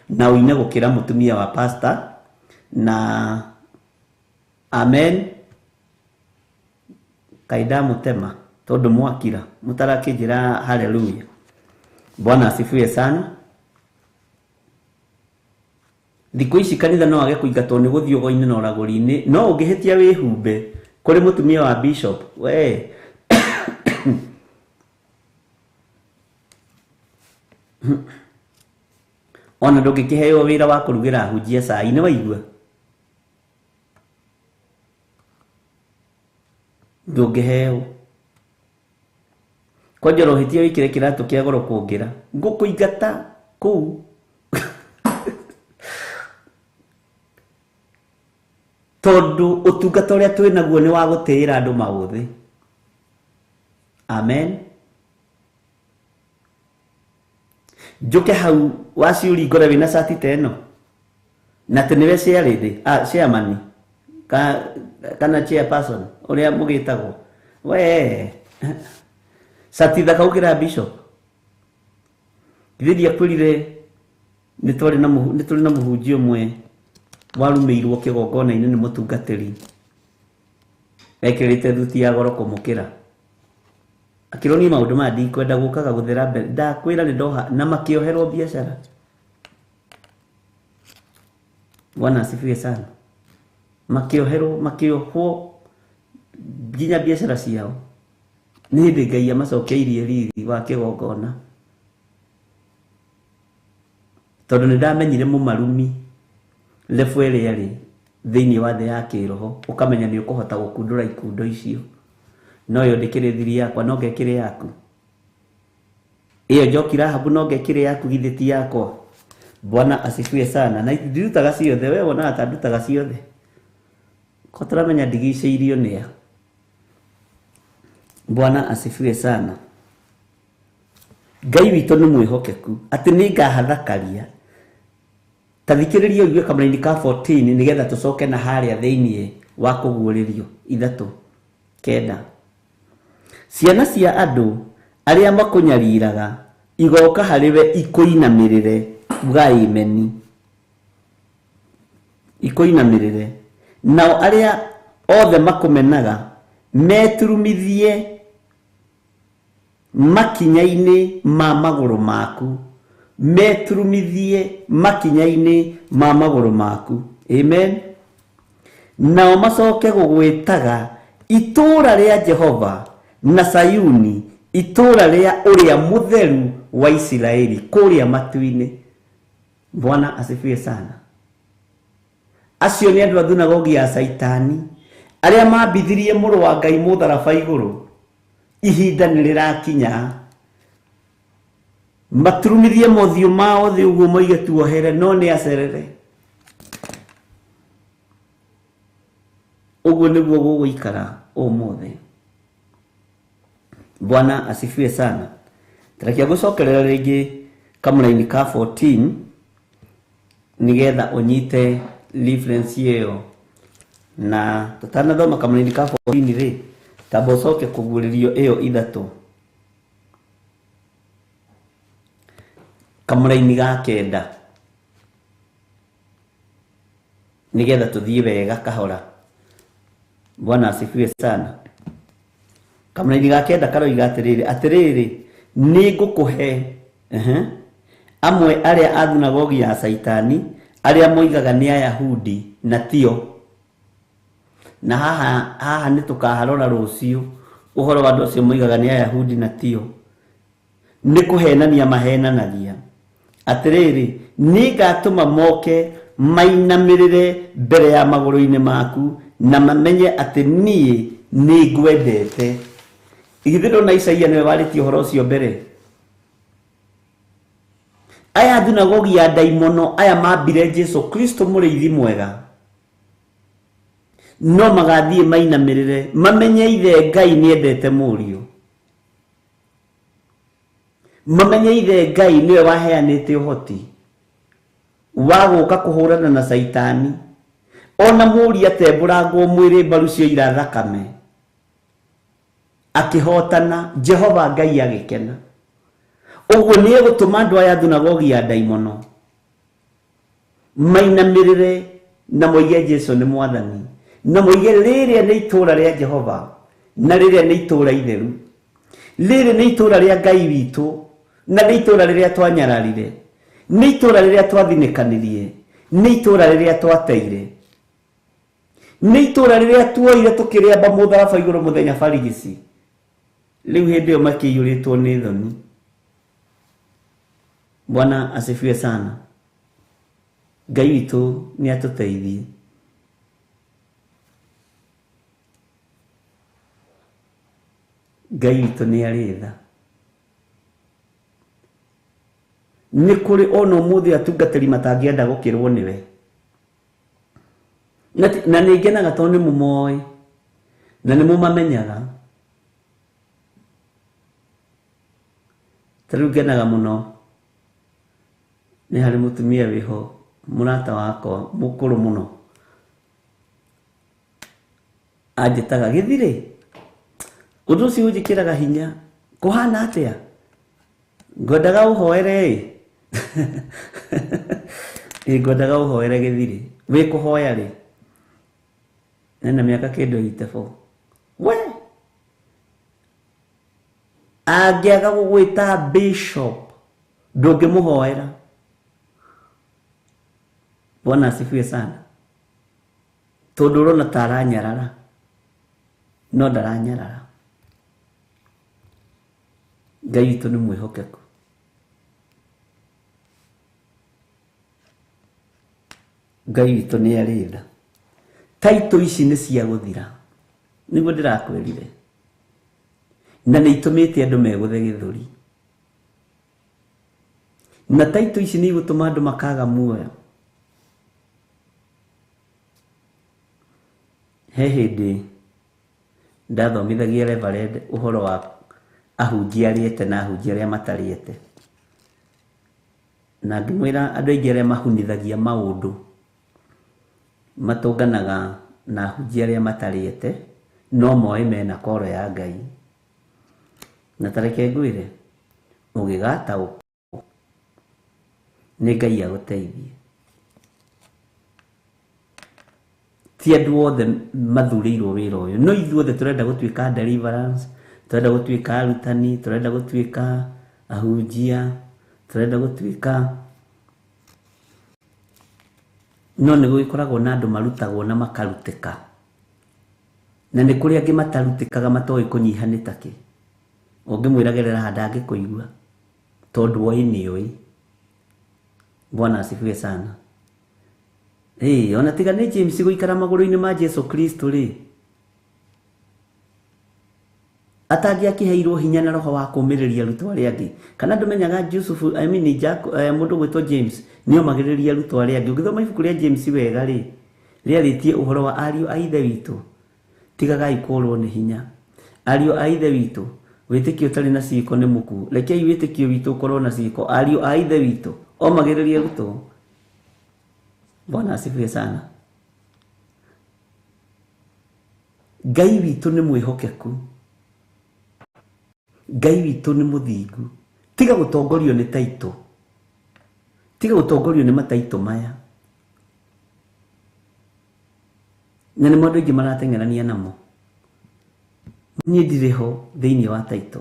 na ũine gũkĩra mũtumia wa pastor na amen. Kaĩ ndamũtema tondũ mwakira mũtarakĩnjĩra haleluya. Bwana asifiwe sana. Thikũ ici kanitha no age kũingatwo nĩ gũthiĩ ũgo-inĩ na ũragũri-inĩ, no ũngĩhĩtia wĩhumbe kũrĩ mũtumia wa bishop we ona ndũngĩkĩheo wĩra wa kũrugĩra ahunjia cai, nĩ waigua? Ndũngĩheo. Kwanja ũrohĩtia wĩkĩre kĩratũ kĩa goro kũngĩra, ngũkũingata kũu. Tondũ ũtungata ũrĩa twĩ naguo nĩ wa gũtĩĩra andũ maũthĩ. Amen. Njoke hau waciũri ngore wĩna cati ta ĩno na atĩ nĩwe chairman kana chairperson ũrĩa mũgĩtagwo we cati thaka gũkĩra bishop. Githĩ ndiakwĩrire nĩ tũrĩ na mũhunjia ũmwe warumĩirwo kĩgongona-inĩ nĩ mũtungatĩri ekĩrĩte thuti ya goro kũmũkĩra, akĩronia maũndũ maya ndikwenda gũkaga gũthera mbere, ndakwĩra nĩ ndoha, na makĩoherwo biacara. Bwana asifiwe sana. Makĩoherwo, makĩohwo nginya biacara ciao. Nĩ hĩndĩ Ngai amacokeirie riri wa kĩgongona, tondũ nĩ ndamenyire mũmarumi level ĩrĩa ĩrĩ thĩinĩ wa thĩ ya kĩroho, ũkamenya nĩ ũkũhota gũkundũra ikundo icio. No ĩyo ndĩkĩrĩ thiri yakwa, no ngekĩrĩ yaku. Ĩyo njoki Rahabu no ngekĩrĩ yaku, githĩ ti yakwa. Bwana asifiwe sana. Na ndirutaga ciothe, we wonaga ta ndutaga ciothe. Ko tũramenya ndigicĩirio nĩ a. Bwana asifiwe sana. Ngai witũ nĩ mwĩhokeku atĩ nĩ ngahathakaria. Ta thikĩrĩria ũigue kamũraini ka 14 nĩgetha tũcoke na harĩa thĩinĩ wa kũguũrĩrio 3:9. Ciana cia andũ arĩa makũnyariraga igoka harĩ we ikũinamĩrĩre, uga ameni. Ikũinamĩrĩre. Nao arĩa othe makũmenaga meturumithie makinya-inĩ ma magũrũ maku, meturumithie makinya-inĩ ma magũrũ maku. Amen. Nao macoke gũgwĩtaga itũũra rĩa Jehova na Sayuni, itũũra rĩa ũrĩa mũtheru wa Isiraeli kũrĩa matu-inĩ. Bwana asifiwe sana. Acio nĩ andũ a thunagogi ya Caitani arĩa mambithirie mũrũ wa Ngai mũtharaba igũrũ. Ihinda nĩ rĩrakinya maturumithie mothiũ mao thĩ ũguo moige tuohere, no nĩ acerere. Ũguo nĩguo gũgũikara ũmũthĩ. Bwana asifiwe sana. Tarakia gũcokerera rĩngĩ kamũraini ka 14 nigetha ũnyite reference ĩyo. Na tũtanathoma kamũraini ka 14 rĩ, tamba ũcoke kũguũrĩrio ĩyo ithatũ. Kamũraini ga 9 nigetha tũthiĩ wega kahora. Bwana asifiwe sana. Kamũraini ga 9 karoiga atĩrĩrĩ, atĩrĩrĩ nĩngũkũhe amwe arĩa a thunagogi ya Caitani arĩa moigaga nĩ Ayahudi na tio. Na haha haha nĩ tũkaharora rũciũ ũhoro wa andũ acio moigaga nĩ Ayahudi na tio, nĩ kũhenania mahenanagia. Atĩrĩrĩ nĩngatũma moke mainamĩrĩre mbere ya magũrũ-inĩ maku na mamenye atĩ niĩ nĩngwendete. Githĩ ndona Isaia nĩwe warĩtie ũhoro ũcio mbere? Aya thunagogi ya ndaimono aya mambire Jesu Kristo mũrĩithi mwega, no magathiĩ mainamĩrĩre mamenye ithe Ngai nĩendete mũriũ, mamenye ithe Ngai nĩwe waheanĩte ũhoti wa gũka kũhũrana na Caitani. Ona mũriũ atembũrangwo mwĩrĩ mbaru cioira thakame akĩhotana, Jehova Ngai agĩkena. Ũguo nĩ egũtũma andũ aya thunagogi ya ndaimono mainamĩrĩre na moige Jesu nĩ mwathani, na moige rĩrĩa nĩ itũũra rĩa Jehova na rĩrĩa nĩ itũũra itheru, rĩrĩ nĩ itũũra rĩa Ngai witũ na nĩ itũũra rĩrĩa twanyararire, nĩ itũũra rĩrĩa twathinĩkanirie, nĩ itũũra rĩrĩa twateire, nĩ itũũra rĩrĩa tuoire tũkĩrĩamba mũtharaba igũrũ mũthenya barigici. Rĩu hĩndĩ ĩyo makĩiyũrĩtwo nĩ thoni. Bwana asifiwe sana. Ngai witũ nĩ atũteithie. Ngai witũ nĩ arĩ tha. Nĩ kũrĩ ona ũmũthĩ atungatĩri matangĩenda gũkĩrwo nĩwe, na nĩ ngenaga tondũ nĩ mũmoĩ na nĩ mũmamenyaga. Ta rĩu ngenaga mũno nĩ harĩ mũtumia wĩho mũrata wakwa mũkũrũ mũno anjĩtaga gĩthirĩ. Ũndũ ũcio ũnjĩkĩraga hinya. Kũhana atĩa? Ngwendaga ũhoere ĩ. Ĩ ngwendaga ũhoere gĩthirĩ. Wĩ kũhoya rĩ? Nena mĩaka kĩndũ 84. We angĩaga gũgwĩta bishop ndũngĩmũhoera. Bwana asifiwe sana. Tondũ ũrona ta aranyarara, no ndaranyarara. Ngai witũ nĩ mwĩhokeku. Ngai witũ nĩ arĩ tha. Taitũ ici nĩ cia gũthira, nĩguo ndĩrakwĩrire, na nĩ itũmĩte andũ megũthe gĩthũri, na taitũ ici nĩ igũtũma andũ makaga muoyo. He hĩndĩ ndathomithagia Reverend ũhoro wa ahunjia arĩete na ahunjia arĩa matarĩete, na ngĩmwĩra andũ aingĩ arĩa mahunithagia maũndũ matũnganaga na ahunjia arĩa matarĩete no moĩ mena koro ya Ngai. Na tareke ngwĩre, ũgĩgataũkwo nĩ Ngai agũteithie. Ti andũ othe mathurĩirwo wĩra ũyũ, no ithuothe tũrenda gũtuĩka deliverance, tũrenda gũtuĩka arutani, tũrenda gũtuĩka ahunjia, tũrenda gũtuĩka, no nĩ gũgĩkoragwo na andũ marutagwo na makarutĩka, na nĩ kũrĩ angĩ matarutĩkaga matoĩ kũnyiha nĩ takĩ. Ũngĩmwĩra gerera haha ndangĩkũigua tondũ oĩ nĩ oĩ. Bwana asifiwe sana. Ĩĩ, ona tiga nĩ James gũikara magũrũ-inĩ ma Jesu Kristo rĩ, atangĩakĩheirwo hinya na roho wa kũũmĩrĩria arutwo arĩa angĩ. Kana ndũmenyaga Jusufu, I mean Jack, mũndũ gwĩtwo James nĩomagĩrĩria arutwo arĩa angĩ. Ũngĩthoma ibuku rĩa James wega rĩ, rĩarĩtie ũhoro wa ariũ a Ithe witũ. Tigagai kũũrwo nĩ hinya. Ariũ a Ithe witũ, wĩtĩkio ũtarĩ na ciĩko nĩ mũkuũ. Rekei wĩtĩkio witũ ũkorwo na ciĩko. Ariũ a Ithe witũ, omagĩrĩria arutwo. Bwana asifiwe sana. Ngai witũ nĩ mwĩhokeku. Ngai witũ nĩ mũthingu. Tiga gũtongorio nĩ taitũ. Tiga gũtongorio nĩ mataitũ maya. Na nĩmo andũ aingĩ marateng'erania namo. Niĩ ndirĩ ho thĩinĩ wa taitũ.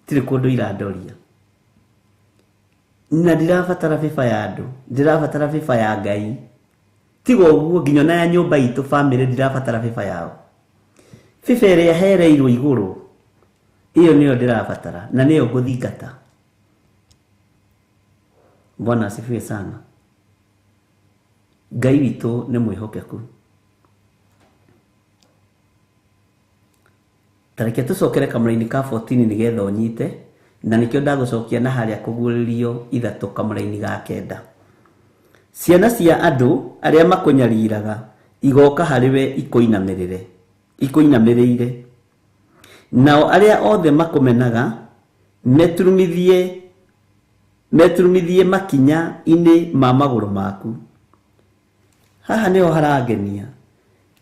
Tirĩ kũndũ irandoria. Na ndirabatara bĩba ya andũ, ndirabatara bĩba ya Ngai. Tiga ũguo nginya ona ya nyũmba itũ family ndirabatara bĩba yao. Bĩba ĩrĩa hereirwo igũrũ, ĩyo nĩyo ndĩrabatara na nĩyo ngũthingata. Bwana asifiwe sana. Ngai witũ nĩ mwĩhokeku. Ta reke tũcokere kamũra-inĩ ka 14 nĩgetha ũnyite, na nĩkĩo ndagũcokia na harĩa kũguũrĩrio ithatũ kamũra-inĩ ga 9. Ciana cia andũ arĩa makũnyariraga igoka harĩ we ikũinamĩrĩre, ikũinamĩrĩire. Nao arĩa othe makũmenaga meturumithie makinya-inĩ ma magũrũ maku. Haha nĩho harangenia.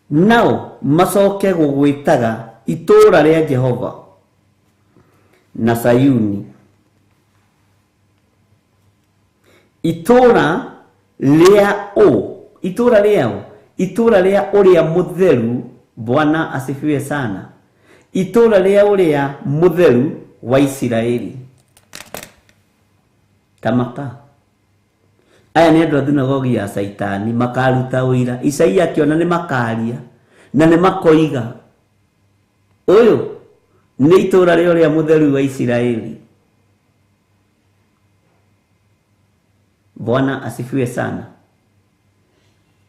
Nao macoke gũgwĩtaga itũũra rĩa Jehova na Sayuni, itũũra rĩa ũ, itũũra rĩa ũ, itũũra rĩa ũrĩa mũtheru. Bwana asifiwe sana. Itũũra rĩa ũrĩa mũtheru wa Isiraeli. Tamaka. Aya nĩ andũ a thunagogi ya Caitani, makaruta ũira. Isaia akĩona nĩ makaria na nĩ makoiga, ũyũ nĩ itũũra rĩa ũrĩa mũtheru wa Isiraeli. Bwana asifiwe sana.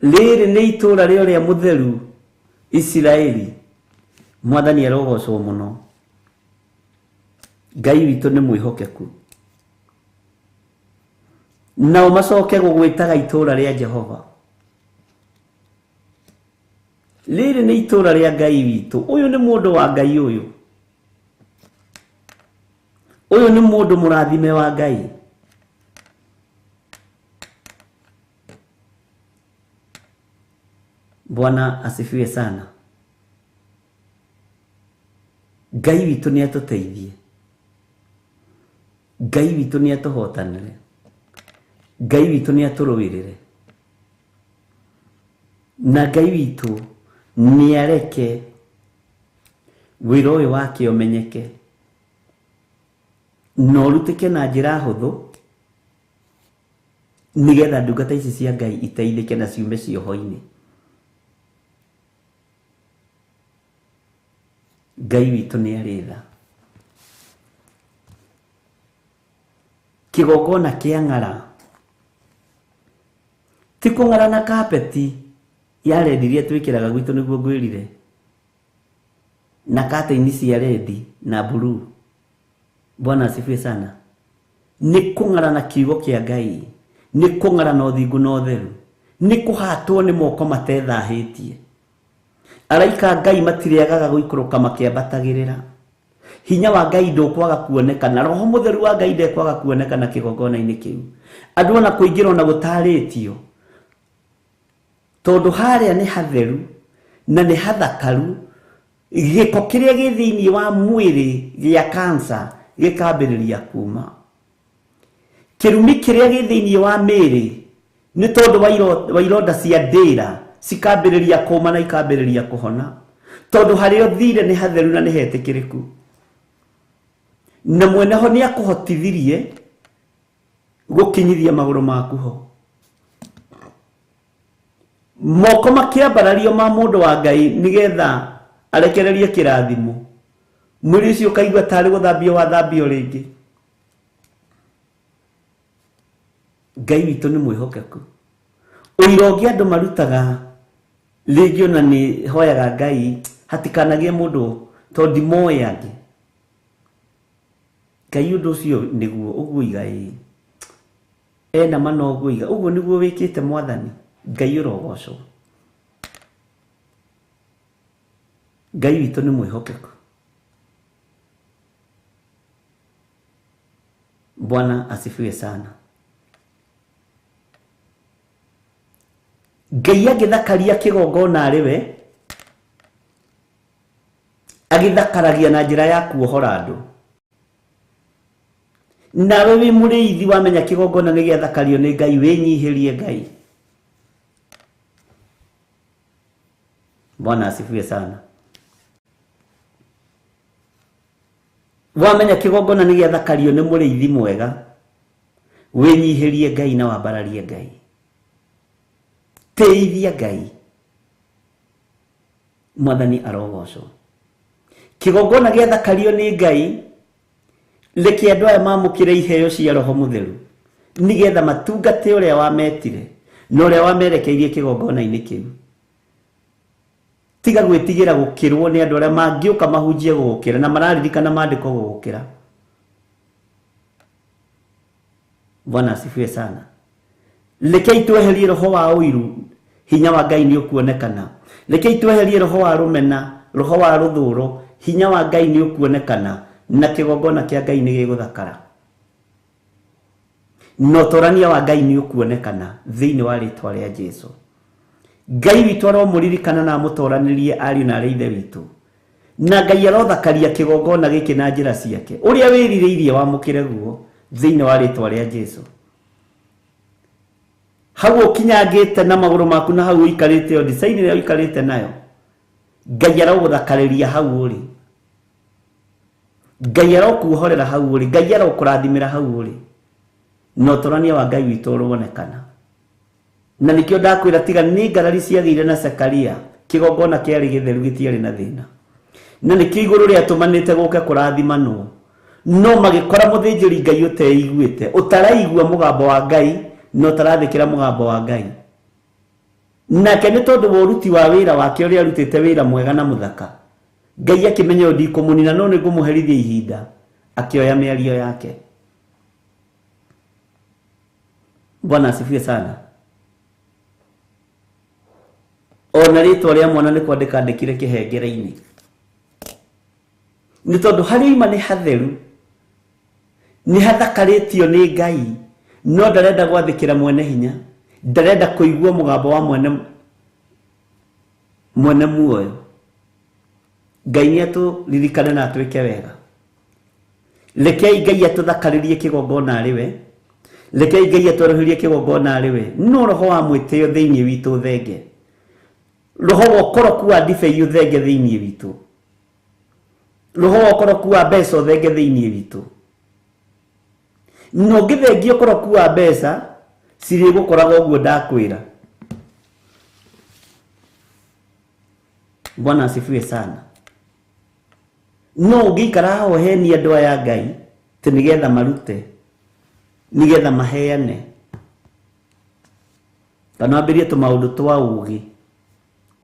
Rĩrĩ nĩ itũũra rĩa ũrĩa mũtheru Isiraeli. Mwathani arogocwo mũno. Ngai witũ nĩ mwĩhokeku. Nao macoke gũgwĩtaga itũũra rĩa Jehova. Rĩrĩ nĩ itũũra rĩa Ngai witũ. Ũyũ nĩ mũndũ wa Ngai ũyũ. Ũyũ nĩ mũndũ mũrathime wa Ngai. Bwana asifiwe sana. Ngai witũ nĩ atũteithie. Ngai witũ nĩ atũhotanĩre. Ngai witũ nĩ atũrũĩrĩre. Na Ngai witũ nĩ areke wĩra ũyũ wake ũmenyeke na ũrutĩke na njĩra hũthũ, nĩgetha ndungata ici cia Ngai iteithĩke na ciume cioho-inĩ. Ngai witũ nĩ arĩ tha. Kĩgongona kĩa ng'ara ti kũng'ara na kapeti ya rendi iria twĩkĩraga gwitũ nĩguo ngwĩrire, na curtain cia rendi na blue. Bwana asifiwe sana. Nĩ kũng'ara na kiugo kĩa Ngai, nĩ kũng'ara na ũthingu na ũtheru, nĩ kũhatwo nĩ moko matethahĩtie. Araika Ngai matirĩagaga gũikũrũka makĩambatagĩrĩra. Hinya wa Ngai ndũkwaga kuonekana, roho mũtheru wa Ngai ndekwaga kuonekana kĩgongona-inĩ kĩu. Andũ ona kũingĩra ona gũtarĩtio, tondũ harĩa nĩ hatheru na nĩ hathakaru. Gĩko kĩrĩa gĩ thĩinĩ wa mwĩrĩ gĩa cancer gĩkambĩrĩria kuma. Kĩrumi kĩrĩa gĩ thĩinĩ wa mĩĩrĩ nĩ tondũ wa ironda cia ndĩra cikambĩrĩria kũma na ikambĩrĩria kũhona, tondũ harĩa ũthire nĩ hatheru na nĩ hetĩkĩrĩku. Na mwene ho nĩ akũhotithirie gũkinyithia magũrũ maku ho. Moko makĩambarario ma mũndũ wa Ngai nĩgetha arekererie kĩrathimo, mwĩrĩ ũcio ũkaigua tarĩ gũthambio wathambio rĩngĩ. Ngai witũ nĩ mwĩhokeku. Ũira ũngĩ andũ marutaga rĩngĩ ona nĩ hoyaga Ngai hatikanagie mũndũ tondũ ndimoĩ angĩ. Ngai ũndũ ũcio nĩguo ũguo iga ĩĩ. Ena ma no ũguo iga ũguo nĩguo wĩkĩte mwathani. Ngai ũrogocwo. Ngai witũ nĩ mwĩhokeku. Bwana asifiwe sana. Ngai agĩthakaria kĩgongona arĩ we, agĩthakaragia na njĩra ya kuohora andũ. Nawe wĩ mũrĩithi wamenya kĩgongona nĩ gĩathakario nĩ Ngai, wĩnyihĩrie Ngai. Bwana asifiwe sana. Wamenya kĩgongona nĩ gĩathakario nĩ mũrĩithi mwega, wĩnyihĩrie Ngai na wambararie Ngai. Tĩithia Ngai. Mwathani arogocwo. Kĩgongona gĩathakario nĩ Ngai, reke andũ aya mamũkĩre iheo cia Roho Mũtheru nĩgetha matungate ũrĩa wametire na ũrĩa wamerekeirie kĩgongona-inĩ kĩu. Tiga gwĩtigĩra gũkĩrwo nĩ andũ arĩa mangĩũka mahunjie gũgũkĩra na mararirikana maandĩko gũgũkĩra. Bwana asifiwe sana. Rekei tweherie roho wa ũiru, hinya wa Ngai nĩ ũkuonekana. Rekei tweherie roho wa rũmena, roho wa rũthũro, hinya wa Ngai nĩ ũkuonekana na kĩgongona kĩa Ngai nĩ gĩgũthakara. Na ũtorania wa Ngai nĩ ũkuonekana thĩinĩ wa rĩtwa rĩa Jesu. Ngai witũ aromũririkana na amũtoranĩrie ariũ na arĩ ithe witũ. Na Ngai arothakaria kĩgongona gĩkĩ na njĩra ciake. Ũrĩa wĩrirĩirie wamũkĩre guo thĩinĩ wa rĩtwa rĩa Jesu. Hau ũkinyangĩte na magũrũ maku na hau ũikarĩte o design ĩrĩa ũikarĩte nayo, Ngai arogũthakarĩria hau ũrĩ. Ngai arokuohorera hau ũrĩ. Ngai arokũrathimĩra hau ũrĩ. Na ũtorania wa Ngai witũ ũronekana. Na nĩkĩo ndakwĩra tiga nĩ ngarari ciagĩire na Zekaria, kĩgongona kĩarĩ gĩtheru gĩtiarĩ na thĩna. Na nĩkĩo igũrũ rĩatũmanĩte gũke kũrathimanwo. No magĩkora mũthĩnjĩri Ngai ũteiguĩte, ũtaraigua mũgambo wa Ngai na ũtarathĩkĩra mũgambo wa Ngai. Nake nĩ tondũ wa ũruti wa wĩra wake ũrĩa arutĩte wĩra mwega na mũthaka, Ngai akĩmenya ũyũ ndikũmũnina no nĩngũmũherithia ihinda, akĩoya mĩario yake. Bwana asifiwe sana. Ona rĩtwa rĩa mwana nĩ kwandĩka andĩkire kĩhengere-inĩ. Nĩ tondũ harĩa oima nĩ hatheru, nĩ hathakarĩtio nĩ Ngai, no ndarenda gwathĩkĩra mwene hinya, ndarenda kũigua mũgambo wa mwene muoyo. Ngai nĩ atũririkane na atwĩke wega. Rekei Ngai atũthakarĩrie kĩgongona arĩ we. Rekei Ngai atwerũhĩrie kĩgongona arĩ we. No roho wa mwĩtĩo thĩinĩ witũ ũthenge. Roho wa ũkoroku wa ndibei ũthenge thĩinĩ witũ. Roho wa ũkoroku wa mbeca ũthenge thĩinĩ witũ. Na ũngĩthengia ũkoroku wa mbeca, cirĩgũkoraga ũguo ndakwĩra. Bwana asifiwe sana. No ũngĩikara haha ũhenie andũ aya Ngai atĩ nĩgetha marute, nĩgetha maheane, kana wambĩrĩrie tũmaũndũ twa ũũgĩ,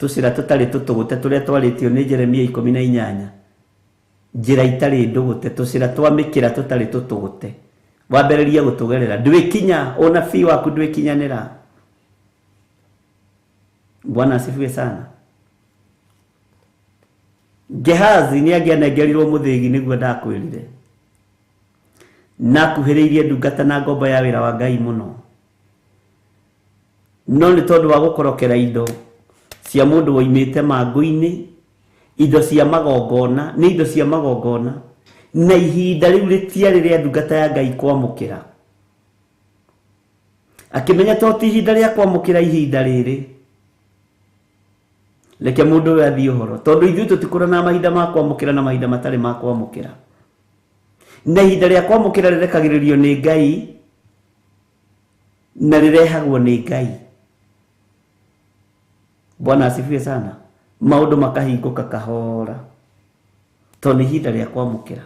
tũcĩra tũtarĩ tũtũgũte tũrĩa twarĩtio nĩ Jeremia 18, njĩra itarĩ ndũgũte, tũcĩra twa mĩkĩra tũtarĩ tũtũgũte, wambĩrĩrie gũtũgerera, ndwĩkinya, ũnabii waku ndwĩkinyanĩra. Bwana asifiwe sana. Gehazi nĩ angĩanengerirwo mũthĩgi nĩguo ndakwĩrire. Na akuhĩrĩirie ndungata na ngombo ya wĩra wa Ngai mũno. No nĩ tondũ wa gũkorokera indo cia mũndũ woimĩte mangũ-inĩ, indo cia magongona, nĩ indo cia magongona, na ihinda rĩu rĩtiarĩ rĩa ndungata ya Ngai kwamũkĩra. Akĩmenya to ti ihinda rĩa kwamũkĩra ihinda rĩrĩ, reke mũndũ ũyũ athiĩ ũhoro, tondũ ithuĩ tũtikũranaga mahinda ma kwamũkĩra na mahinda matarĩ ma kwamũkĩra. Na ihinda rĩa kwamũkĩra rĩrekagĩrĩrio nĩ Ngai na rĩrehagwo nĩ Ngai. Bwana asifiwe sana. Maũndũ makahingũka kahora, tondũ nĩ ihinda rĩa kwamũkĩra.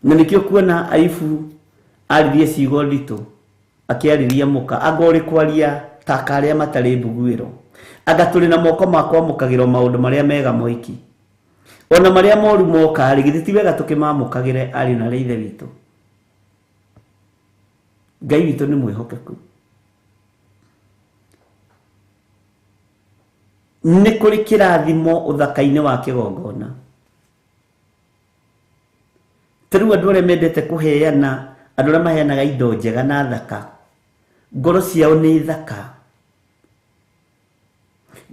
Na nĩkĩo kuona Ayubu Aririe ciugo nditũ akĩarĩria mũka anga ũrĩ kwaria ta karĩa matarĩ mbuguĩro anga tũrĩ na moko ma kwamũkagĩrwo maũndũ marĩa mega moiki ona marĩa moru moka rĩ githĩ ti wega tũkĩmamũkagĩre ariũ na arĩa ithe witũ. Ngai witũ nĩ mwĩhokeku. Nĩ kũrĩ kĩrathimo ũthaka-inĩ wa kĩgongona. Ta rĩu andũ arĩa mendete kũheana, andũ arĩa maheanaga indo njega na thaka, ngoro ciao nĩ thaka,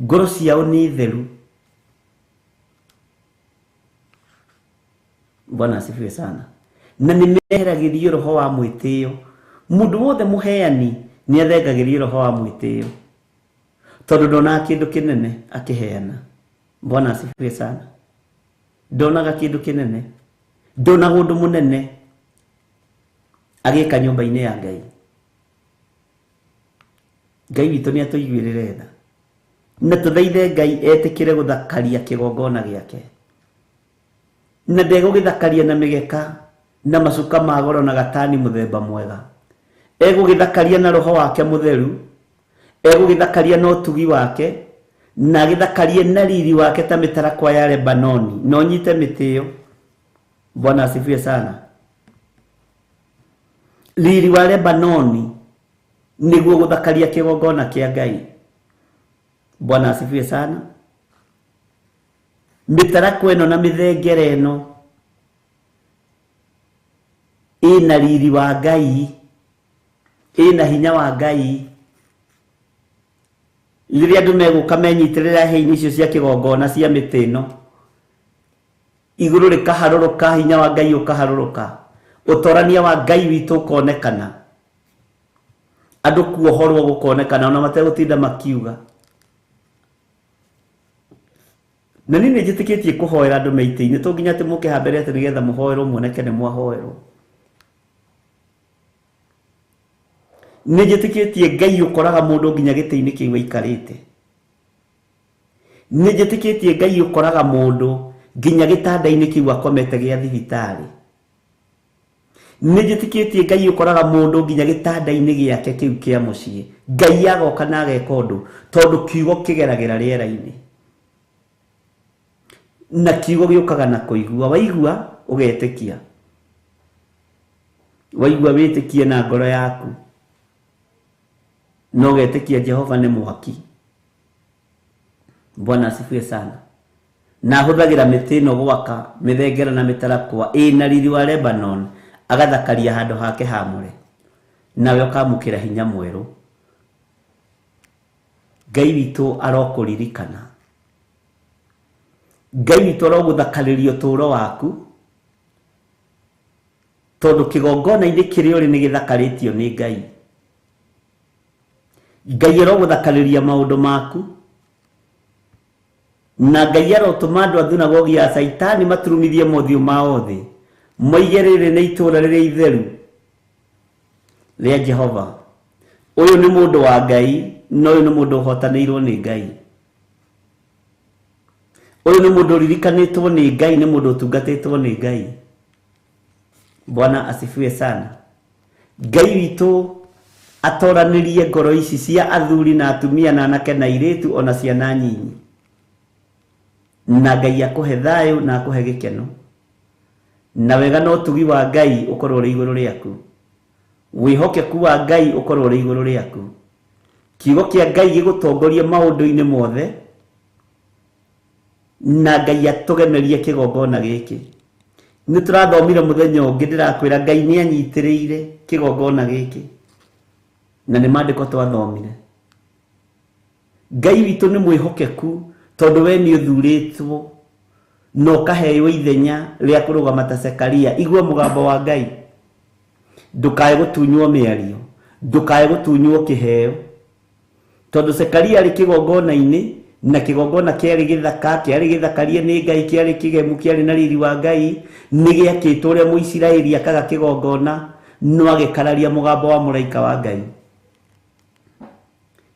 ngoro ciao nĩ theru. Bwana asifiwe sana. Na nĩ meheragĩrio roho wa mwĩtĩo. Mũndũ wothe mũheani nĩ athengagĩrio roho wa mwĩtĩo tondũ ndonaga kĩndũ kĩnene akĩheana. Bwana asifiwe sana. Ndonaga kĩndũ kĩnene, ndonaga ũndũ mũnene agĩka nyũmba-inĩ ya Ngai. Ngai witũ nĩ atũiguĩrĩre tha na tũthaithe Ngai etĩkĩre gũthakaria kĩgongona gĩake, na ndegũgĩthakaria na mĩgeka na macuka ma goro na gatani mũthemba mwega. Egũgĩthakaria na roho wake mũtheru, egũgĩthakaria na ũtugi wake, na agĩthakarie na riri wake ta mĩtarakwa ya Lebanoni. Na ũnyite mĩtĩ ĩyo. Bwana asifiwe sana. Riri wa Lebanoni nĩguo gũthakaria kĩgongona kĩa Ngai. Bwana asifiwe sana. Mĩtarakwa ĩno na mĩthengere ĩno ĩna riri wa Ngai, ĩna hinya wa Ngai. Rĩrĩa andũ megũka menyitĩrĩra hĩa-inĩ icio cia kĩgongona cia mĩtĩ ĩno, igũrũ rĩkaharũrũka, hinya wa Ngai ũkaharũrũka, ũtorania wa Ngai witũ ũkonekana, andũ kuohorwo gũkonekana ona mategũtinda makiuga. Na niĩ nĩ njĩtĩkĩtie kũhoera andũ me itĩ-inĩ, to nginya atĩ mũke haha mbere atĩ nĩgetha mũhoerwo muoneke nĩ mwahoerwo. Nĩ njĩtĩkĩtie Ngai ũkoraga mũndũ nginya gĩtĩ-inĩ kĩu aikarĩte. Nĩ njĩtĩkĩtie Ngai ũkoraga mũndũ nginya gĩtanda-inĩ kĩu akomete gĩa thibitarĩ. Nĩ njĩtĩkĩtie Ngai ũkoraga mũndũ nginya gĩtanda-inĩ gĩake kĩu kĩa mũciĩ. Ngai agoka na ageka ũndũ tondũ kiugo kĩgeragĩra rĩera-inĩ, na kiugo gĩũkaga na kũigua. Waigua ũgetĩkia, waigua wĩtĩkie na ngoro yaku, na ũgetĩkia Jehova nĩ mwaki. Bwana asifiwe sana. Na ahũthagĩra mĩtĩ ĩno gwaka mĩthengera na mĩtarakwa ĩna riri wa Lebanon, agathakaria handũ hake hamũre, nawe ũkamũkĩra hinya mwerũ. Ngai witũ arokũririkana, Ngai witũ arogũthakarĩria ũtũũro waku, tondũ kĩgongona-inĩ kĩrĩa ũrĩ nĩ gĩthakarĩtio nĩ Ngai. Ngai arogũthakarĩria maũndũ maku, na Ngai arotũma andũ a thunagogi ya Caitani maturumithie mothiũ mao thĩ, moige rĩrĩ nĩ itũũra rĩrĩa itheru rĩa Jehova. Ũyũ nĩ mũndũ wa Ngai, na ũyũ nĩ mũndũ ũhotanĩirwo nĩ Ngai. Ũyũ nĩ mũndũ ũririkanĩtwo nĩ Ngai, nĩ mũndũ ũtungatĩtwo nĩ Ngai. Bwana asifiwe sana. Ngai witũ atoranĩrie ngoro ici cia athuri na atumia na anake na airĩtu ona ciana nyinyi, na Ngai akũhe thayũ na akũhe gĩkeno, na wega na ũtugi wa Ngai ũkorwo ũrĩ igũrũ rĩaku, wĩhokeku wa Ngai ũkorwo ũrĩ igũrũ rĩaku, kiugo kĩa Ngai gĩgũtongorie maũndũ-inĩ mothe, na Ngai atũgemerie kĩgongona gĩkĩ. Nĩ tũrathomire mũthenya ũngĩ, ndĩrakwĩra Ngai nĩ anyitĩrĩire kĩgongona gĩkĩ, na nĩ maandĩko twathomire. Ngai witũ nĩ mwĩhokeku tondũ we nĩ ũthurĩtwo na ũkaheo ithenya rĩa kũrũgama ta Zekaria. Igua mũgambo wa Ngai, ndũkae gũtunywo mĩario, ndũkae gũtunywo kĩheo, tondũ Zekaria arĩ kĩgongona-inĩ, na kĩgongona kĩarĩ gĩthaka, kĩarĩ gĩthakarie nĩ Ngai, kĩarĩ kĩgemu, kĩarĩ na riri wa Ngai, nĩ gĩakĩtwo ũrĩa Mũisiraeli akaga kĩgongona, no agĩkararia mũgambo wa mũraika wa Ngai.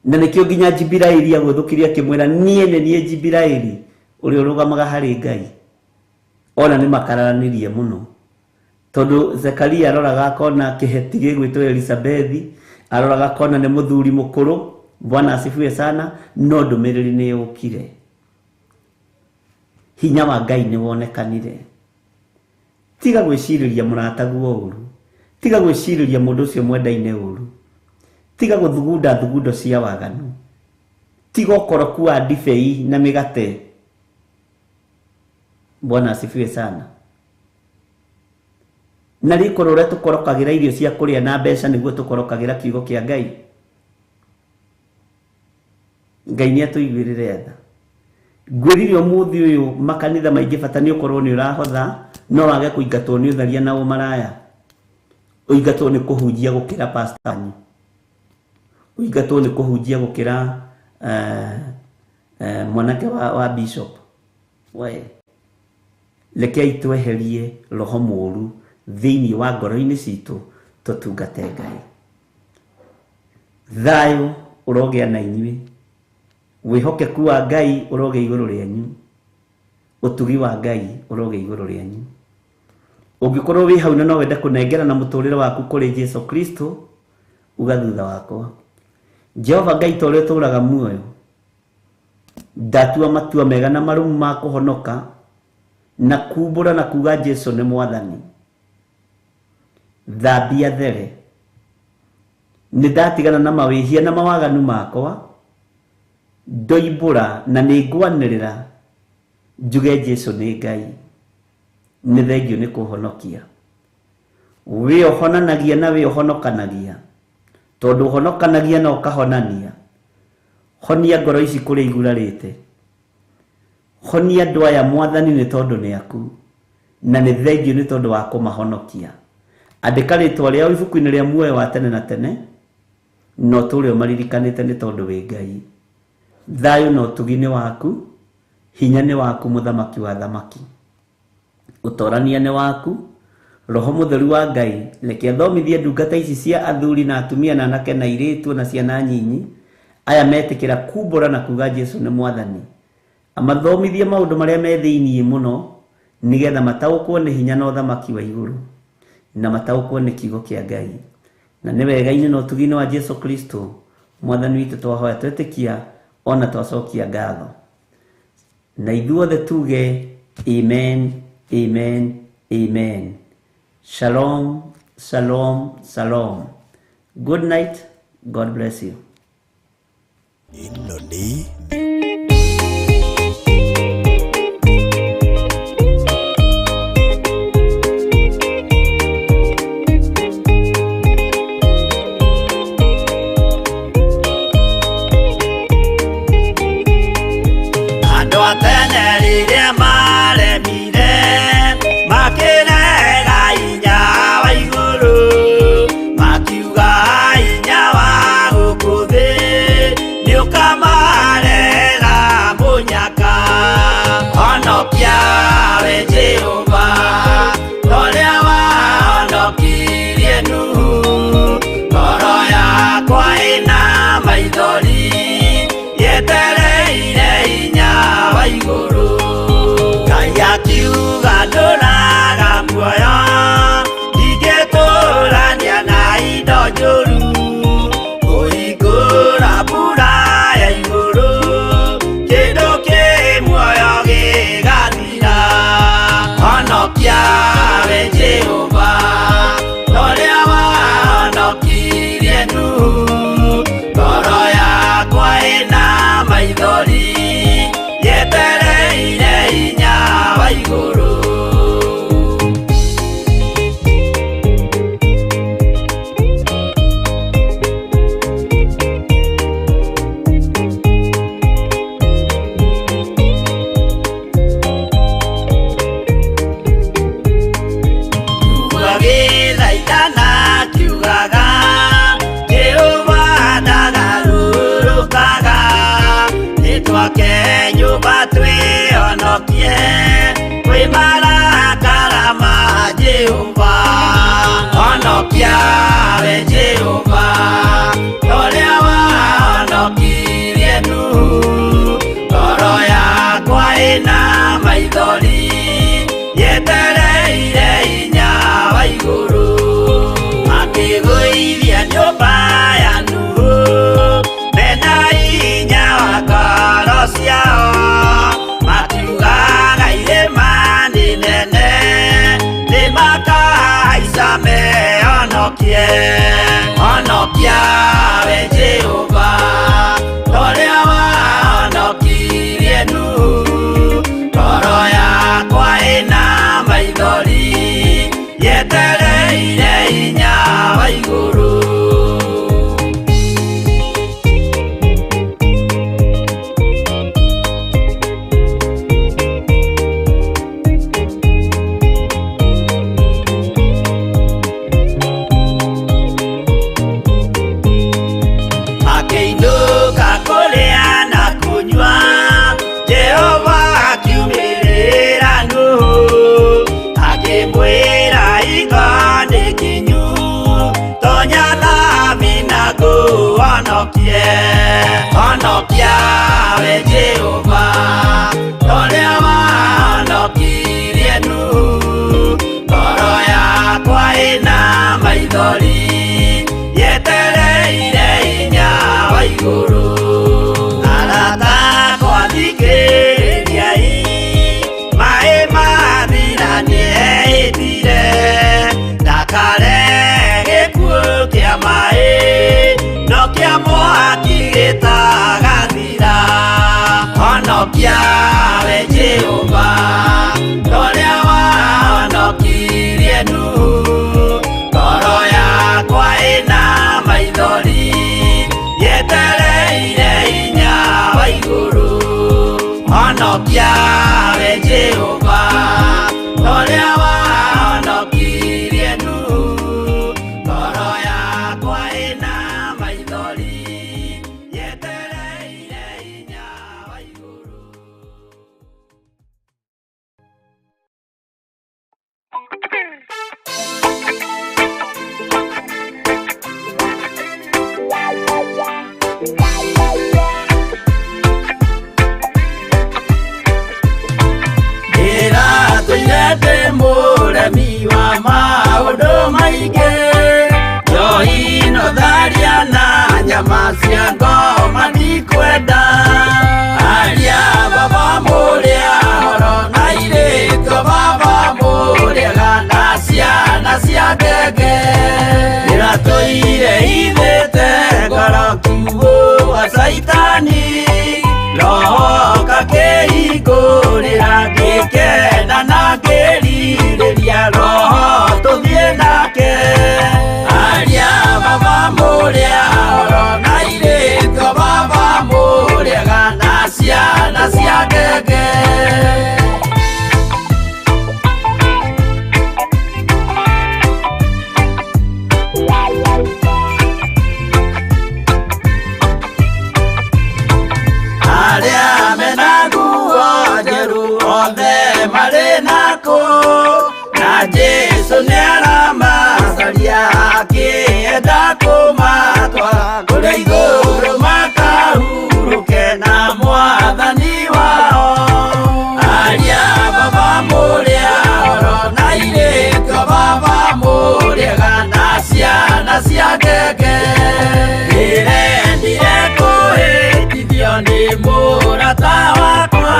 Na nĩkĩo nginya Jibiraeli agũthũkirie akĩmwĩra, niĩ nĩ niĩ Jibiraeli ũrĩa ũrũgamaga harĩ Ngai. Ona nĩ makararanirie mũno. Tondũ Zekaria aroraga akona kĩheti gĩgwĩtwo Elizabethi, aroraga akona nĩ mũthuri mũkũrũ. Bwana asifiwe sana. No ndũmĩrĩri nĩ yũkire, hinya wa Ngai nĩ wonekanire. Tiga gwĩcirĩria mũrataguo ũru, tiga gwĩcirĩria mũndũ ũcio mwendaine ũru, tiga gũthugunda thugundo cia waganu, tiga ũkoroku wa ndibei na mĩgate. Bwana asifiwe sana. Na rĩkorwo ũrĩa tũkorokagĩra irio cia kũrĩa na mbeca nĩguo tũkorokagĩra kiugo kĩa Ngai. Ngai nĩ atũiguĩrĩre tha. Ngwĩrire ũmũthĩ ũyũ makanitha maingĩ bata nĩ ũkorwo nĩ ũrahotha, no wage kũingatwo nĩ ũtharia na ũmaraya. Ũingatwo nĩ kũhunjia gũkĩra pastor wanyu, ũingatwo nĩ kũhunjia gũkĩra mwanake wa bishop. We rekei tweherie roho mũũru thĩinĩ wa ngoro-inĩ citũ, tũtungate Ngai. Thayũ ũrogĩa na inyuĩ, wĩhokeku wa Ngai ũrogĩa igũrũ rĩanyu, ũtugi wa Ngai ũrogĩa igũrũ rĩanyu. Ũngĩkorwo wĩ hau na no wende kũnengera na mũtũrĩre waku kũrĩ Jesu Kristo, uga thutha wakwa: Jehova Ngai, ta ũrĩa ũtũũraga muoyo, ndatua matua mega na marũmu ma kũhonoka na kumbũra na kuga Jesu nĩ Mwathani. Thambia there, nĩ ndatigana na mawĩhia na mawaganu makwa, ndoimbũra na nĩ ngwanĩrĩra njuge Jesu nĩ Ngai. Nĩ thengio nĩ kũhonokia. Wĩ ũhonanagia na wĩ ũhonokanagia, tondũ ũhonokanagia na ũkahonania. Honia ngoro ici kũrĩa igurarĩte, honia andũ aya Mwathani, nĩ tondũ nĩ aku, na nĩ thengio nĩ tondũ wa kũmahonokia. Andĩka rĩtwa rĩao ibuku-inĩ rĩa muoyo wa tene na tene, na ũtũũre ũmaririkanĩte nĩ tondũ wĩ Ngai. Thayũ na ũtugi nĩ waku, hinya nĩ waku, mũthamaki wa thamaki, ũtorania nĩ waku. Roho mũtheru wa Ngai, reke athomithie ndungata ici cia athuri na atumia na anake na airĩtu na ciana nyinyi, aya metĩkĩra kumbũra na kuga Jesu nĩ Mwathani. Amathomithie maũndũ marĩa me thĩiniĩ mũno, nĩgetha mataũkwo nĩ hinya na ũthamaki wa igũrũ, na mataũkwo nĩ kiugo kĩa Ngai. Na nĩ wega-inĩ na ũtugi-inĩ wa Jesu Kristo Mwathani witũ twahoya, twetĩkia ona twacokia ngatho, na ithuothe tuge amen, amen, amen. Shalom, shalom, shalom. Good night. God bless you. Ĩno nĩ Andũ a tene rĩrĩa maremire makĩrega hinya wa igũrũ, makiuga hinya wa gũkũ thĩ nĩũkamarehera mũnyaka. Honokia we Jehova, torĩa wahonokirie Nuhu. Ngoro yakwa ĩna maithori yetereire hinya wa igũrũ. Ngai akiuga ndũraga muoyo, ndingĩtũrania na indo njũru. Kũhingũra mbura ya igũrũ, kĩndũ kĩ muoyo gĩgathira. Honokia we Jehova, torĩa wahonokirie Nuhu. Ngoro yakwa ĩna maithori yetereire hinya wa igũrũ. Gĩthaitana kiugaga Jehova ndagarũrũkaga, nĩtwake nyũmba twĩhonokie kwĩ marakara ma Jehova. Honokia we Jehova, torĩa wahonokirie Nuhu. Ngoro yakwa ĩna maithori yetereire hinya wa mehonokie. Honokia we Jehova, torĩa wahonokirie Nuhu. Ngoro yakwa ĩna maithori, yetereire hinya wa igũrũ. Akĩinũka kũrĩa na kũnyua, Jehova akiumĩrĩra Nuhu, akĩmwĩra iga nĩ kinyu, tonya thabina ngũhonokie. Honokia we Jehova, torĩa wahonokirie Nuhu. Ngoro yakwa ĩna maithori, yetereire hinya wa igũrũ. Arata akwa thikĩrĩriai, maĩ mathira nĩehĩtire, ndakare gĩkuũ kĩa maĩ, no kĩa mwaki gĩtagathira. Honokia we Jehova, torĩa wahonokirie Nuhu. Ngoro yakwa ĩna maithori, yetereire hinya wa igũrũ. Honokia we Jehova, torĩa wahonokirie Nuhu. Ngoro yakwa ĩna maithori, yetereire hinya wa igũrũ. Ndĩratũire ndĩ mũremi wa maũndũ maingĩ, njohi no tharia na nyama cia ngoma ndikwenda. Aria baba mũrĩa horo na airĩtu baba mũrĩega na ciana cia ngenge. Ndĩratũire hithĩte ngoro kiugũ wa caitani, roho kakĩhingũrĩra ngĩkena na ngĩrirĩria roho tũthiĩ nake. Aria baba mũrĩa horo na airĩtu baba mũrĩega na ciana cia ngenge. Arĩa mena nguo njerũ othe marĩ nakũ, na Jesũ nĩaramacaria akĩenda kũmatwara kũrĩa igũrũ makahurũke na mwathani wao. Aria baba mũrĩa horo na airĩtu baba mũrĩega na ciana cia ngenge. Ndĩrendire kũhĩtithio nĩ mũrata wakwa,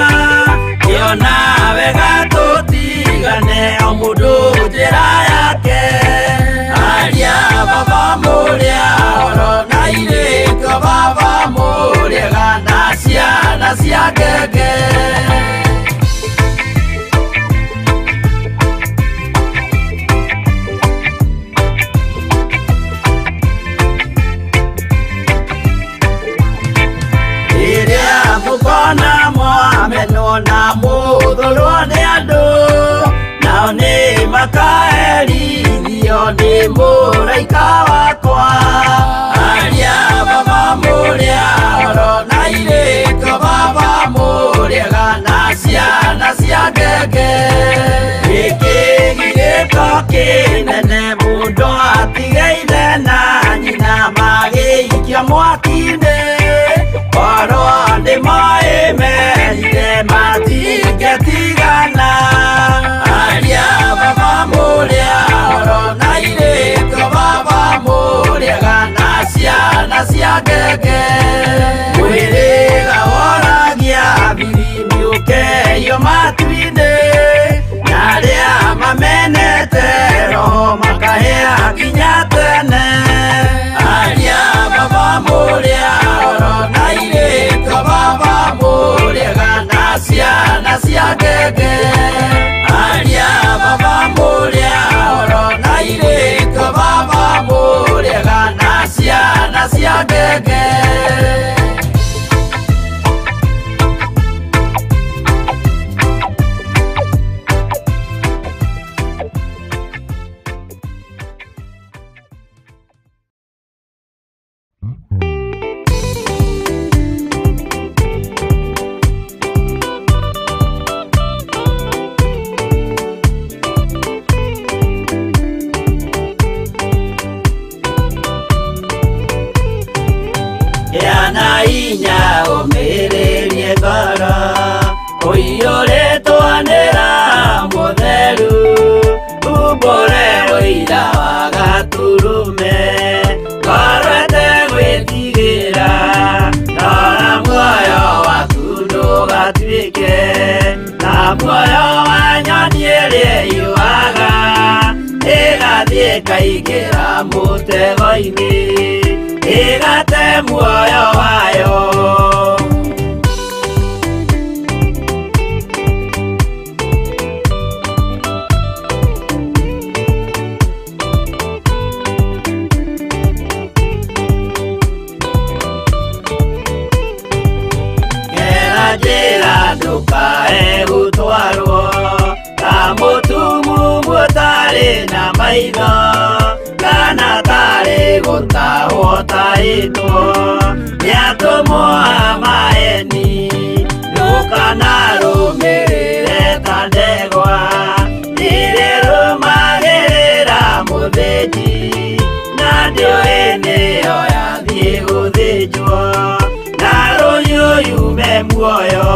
ngĩona wega tũtigane o mũndũ njĩra yake. Aria baba mũrĩa horo na airĩtu baba mũrĩega na ciana cia ngenge. Rĩrĩa mũkona mwamenwo na mũthũrwo nĩ andũ, nao nĩ makaherithio nĩ mũraika wakwa. Aria baba mũrĩa horo na airĩtu baba mũrĩega na ciana cia ngenge. Gĩkĩ gĩgĩko kĩnene mũndũ atige ithe na nyina magĩikio mwaki-inĩ, korwo nĩ moĩ merire matingĩtigana. Aria baba mũrĩa horo na airĩtu baba mũrĩega na ciana cia ngenge. Mwĩrĩga woragia biri mĩũkeyo matu-inĩ, na arĩa mamenete roho makahe ũtũrĩke na muoyo wa nyoni ĩrĩa ĩyũaga ĩgathiĩ ĩkaingĩra mũtego-inĩ ĩgate muoyo wayo. Gera njĩra ndũkae gũtwarwo ta mũtumumu ũtarĩ na maitho kana tarĩ gũtahwo tahĩtwo nĩ atũmwo a maeni ndũkanarũmĩrĩre ta ndegwa ĩrĩrũmagĩrĩra mũthĩnji na ndĩũĩ nĩyo yathiĩ gũthĩnjwo na rũhiũ yume muoyo.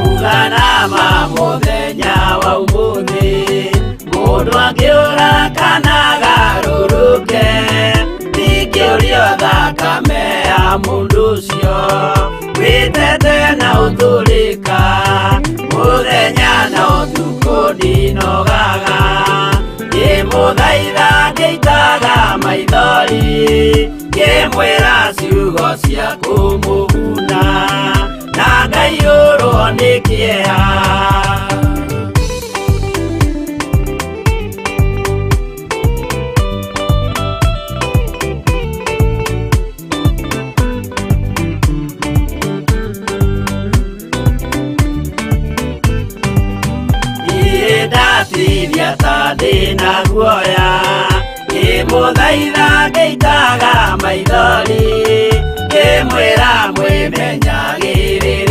Uganama mũthenya wa ũmũthĩ mũndũ angĩũra kana agarũrũke ndingĩũrio thakame ya mũndũ ũcio wĩtete na ũtũrĩka mũthenya na ũtukũ ndinogaga ngĩmũthaitha ngĩitaga maithori ngĩmwĩra ciugo cia kũmũguna na ngaiyũrwo nĩ kĩeha. Niĩ ndatiria ta ndĩna guoya ngĩmũthaitha ngĩitaga maithori ngĩmwĩra mwĩmenyagĩrĩrei.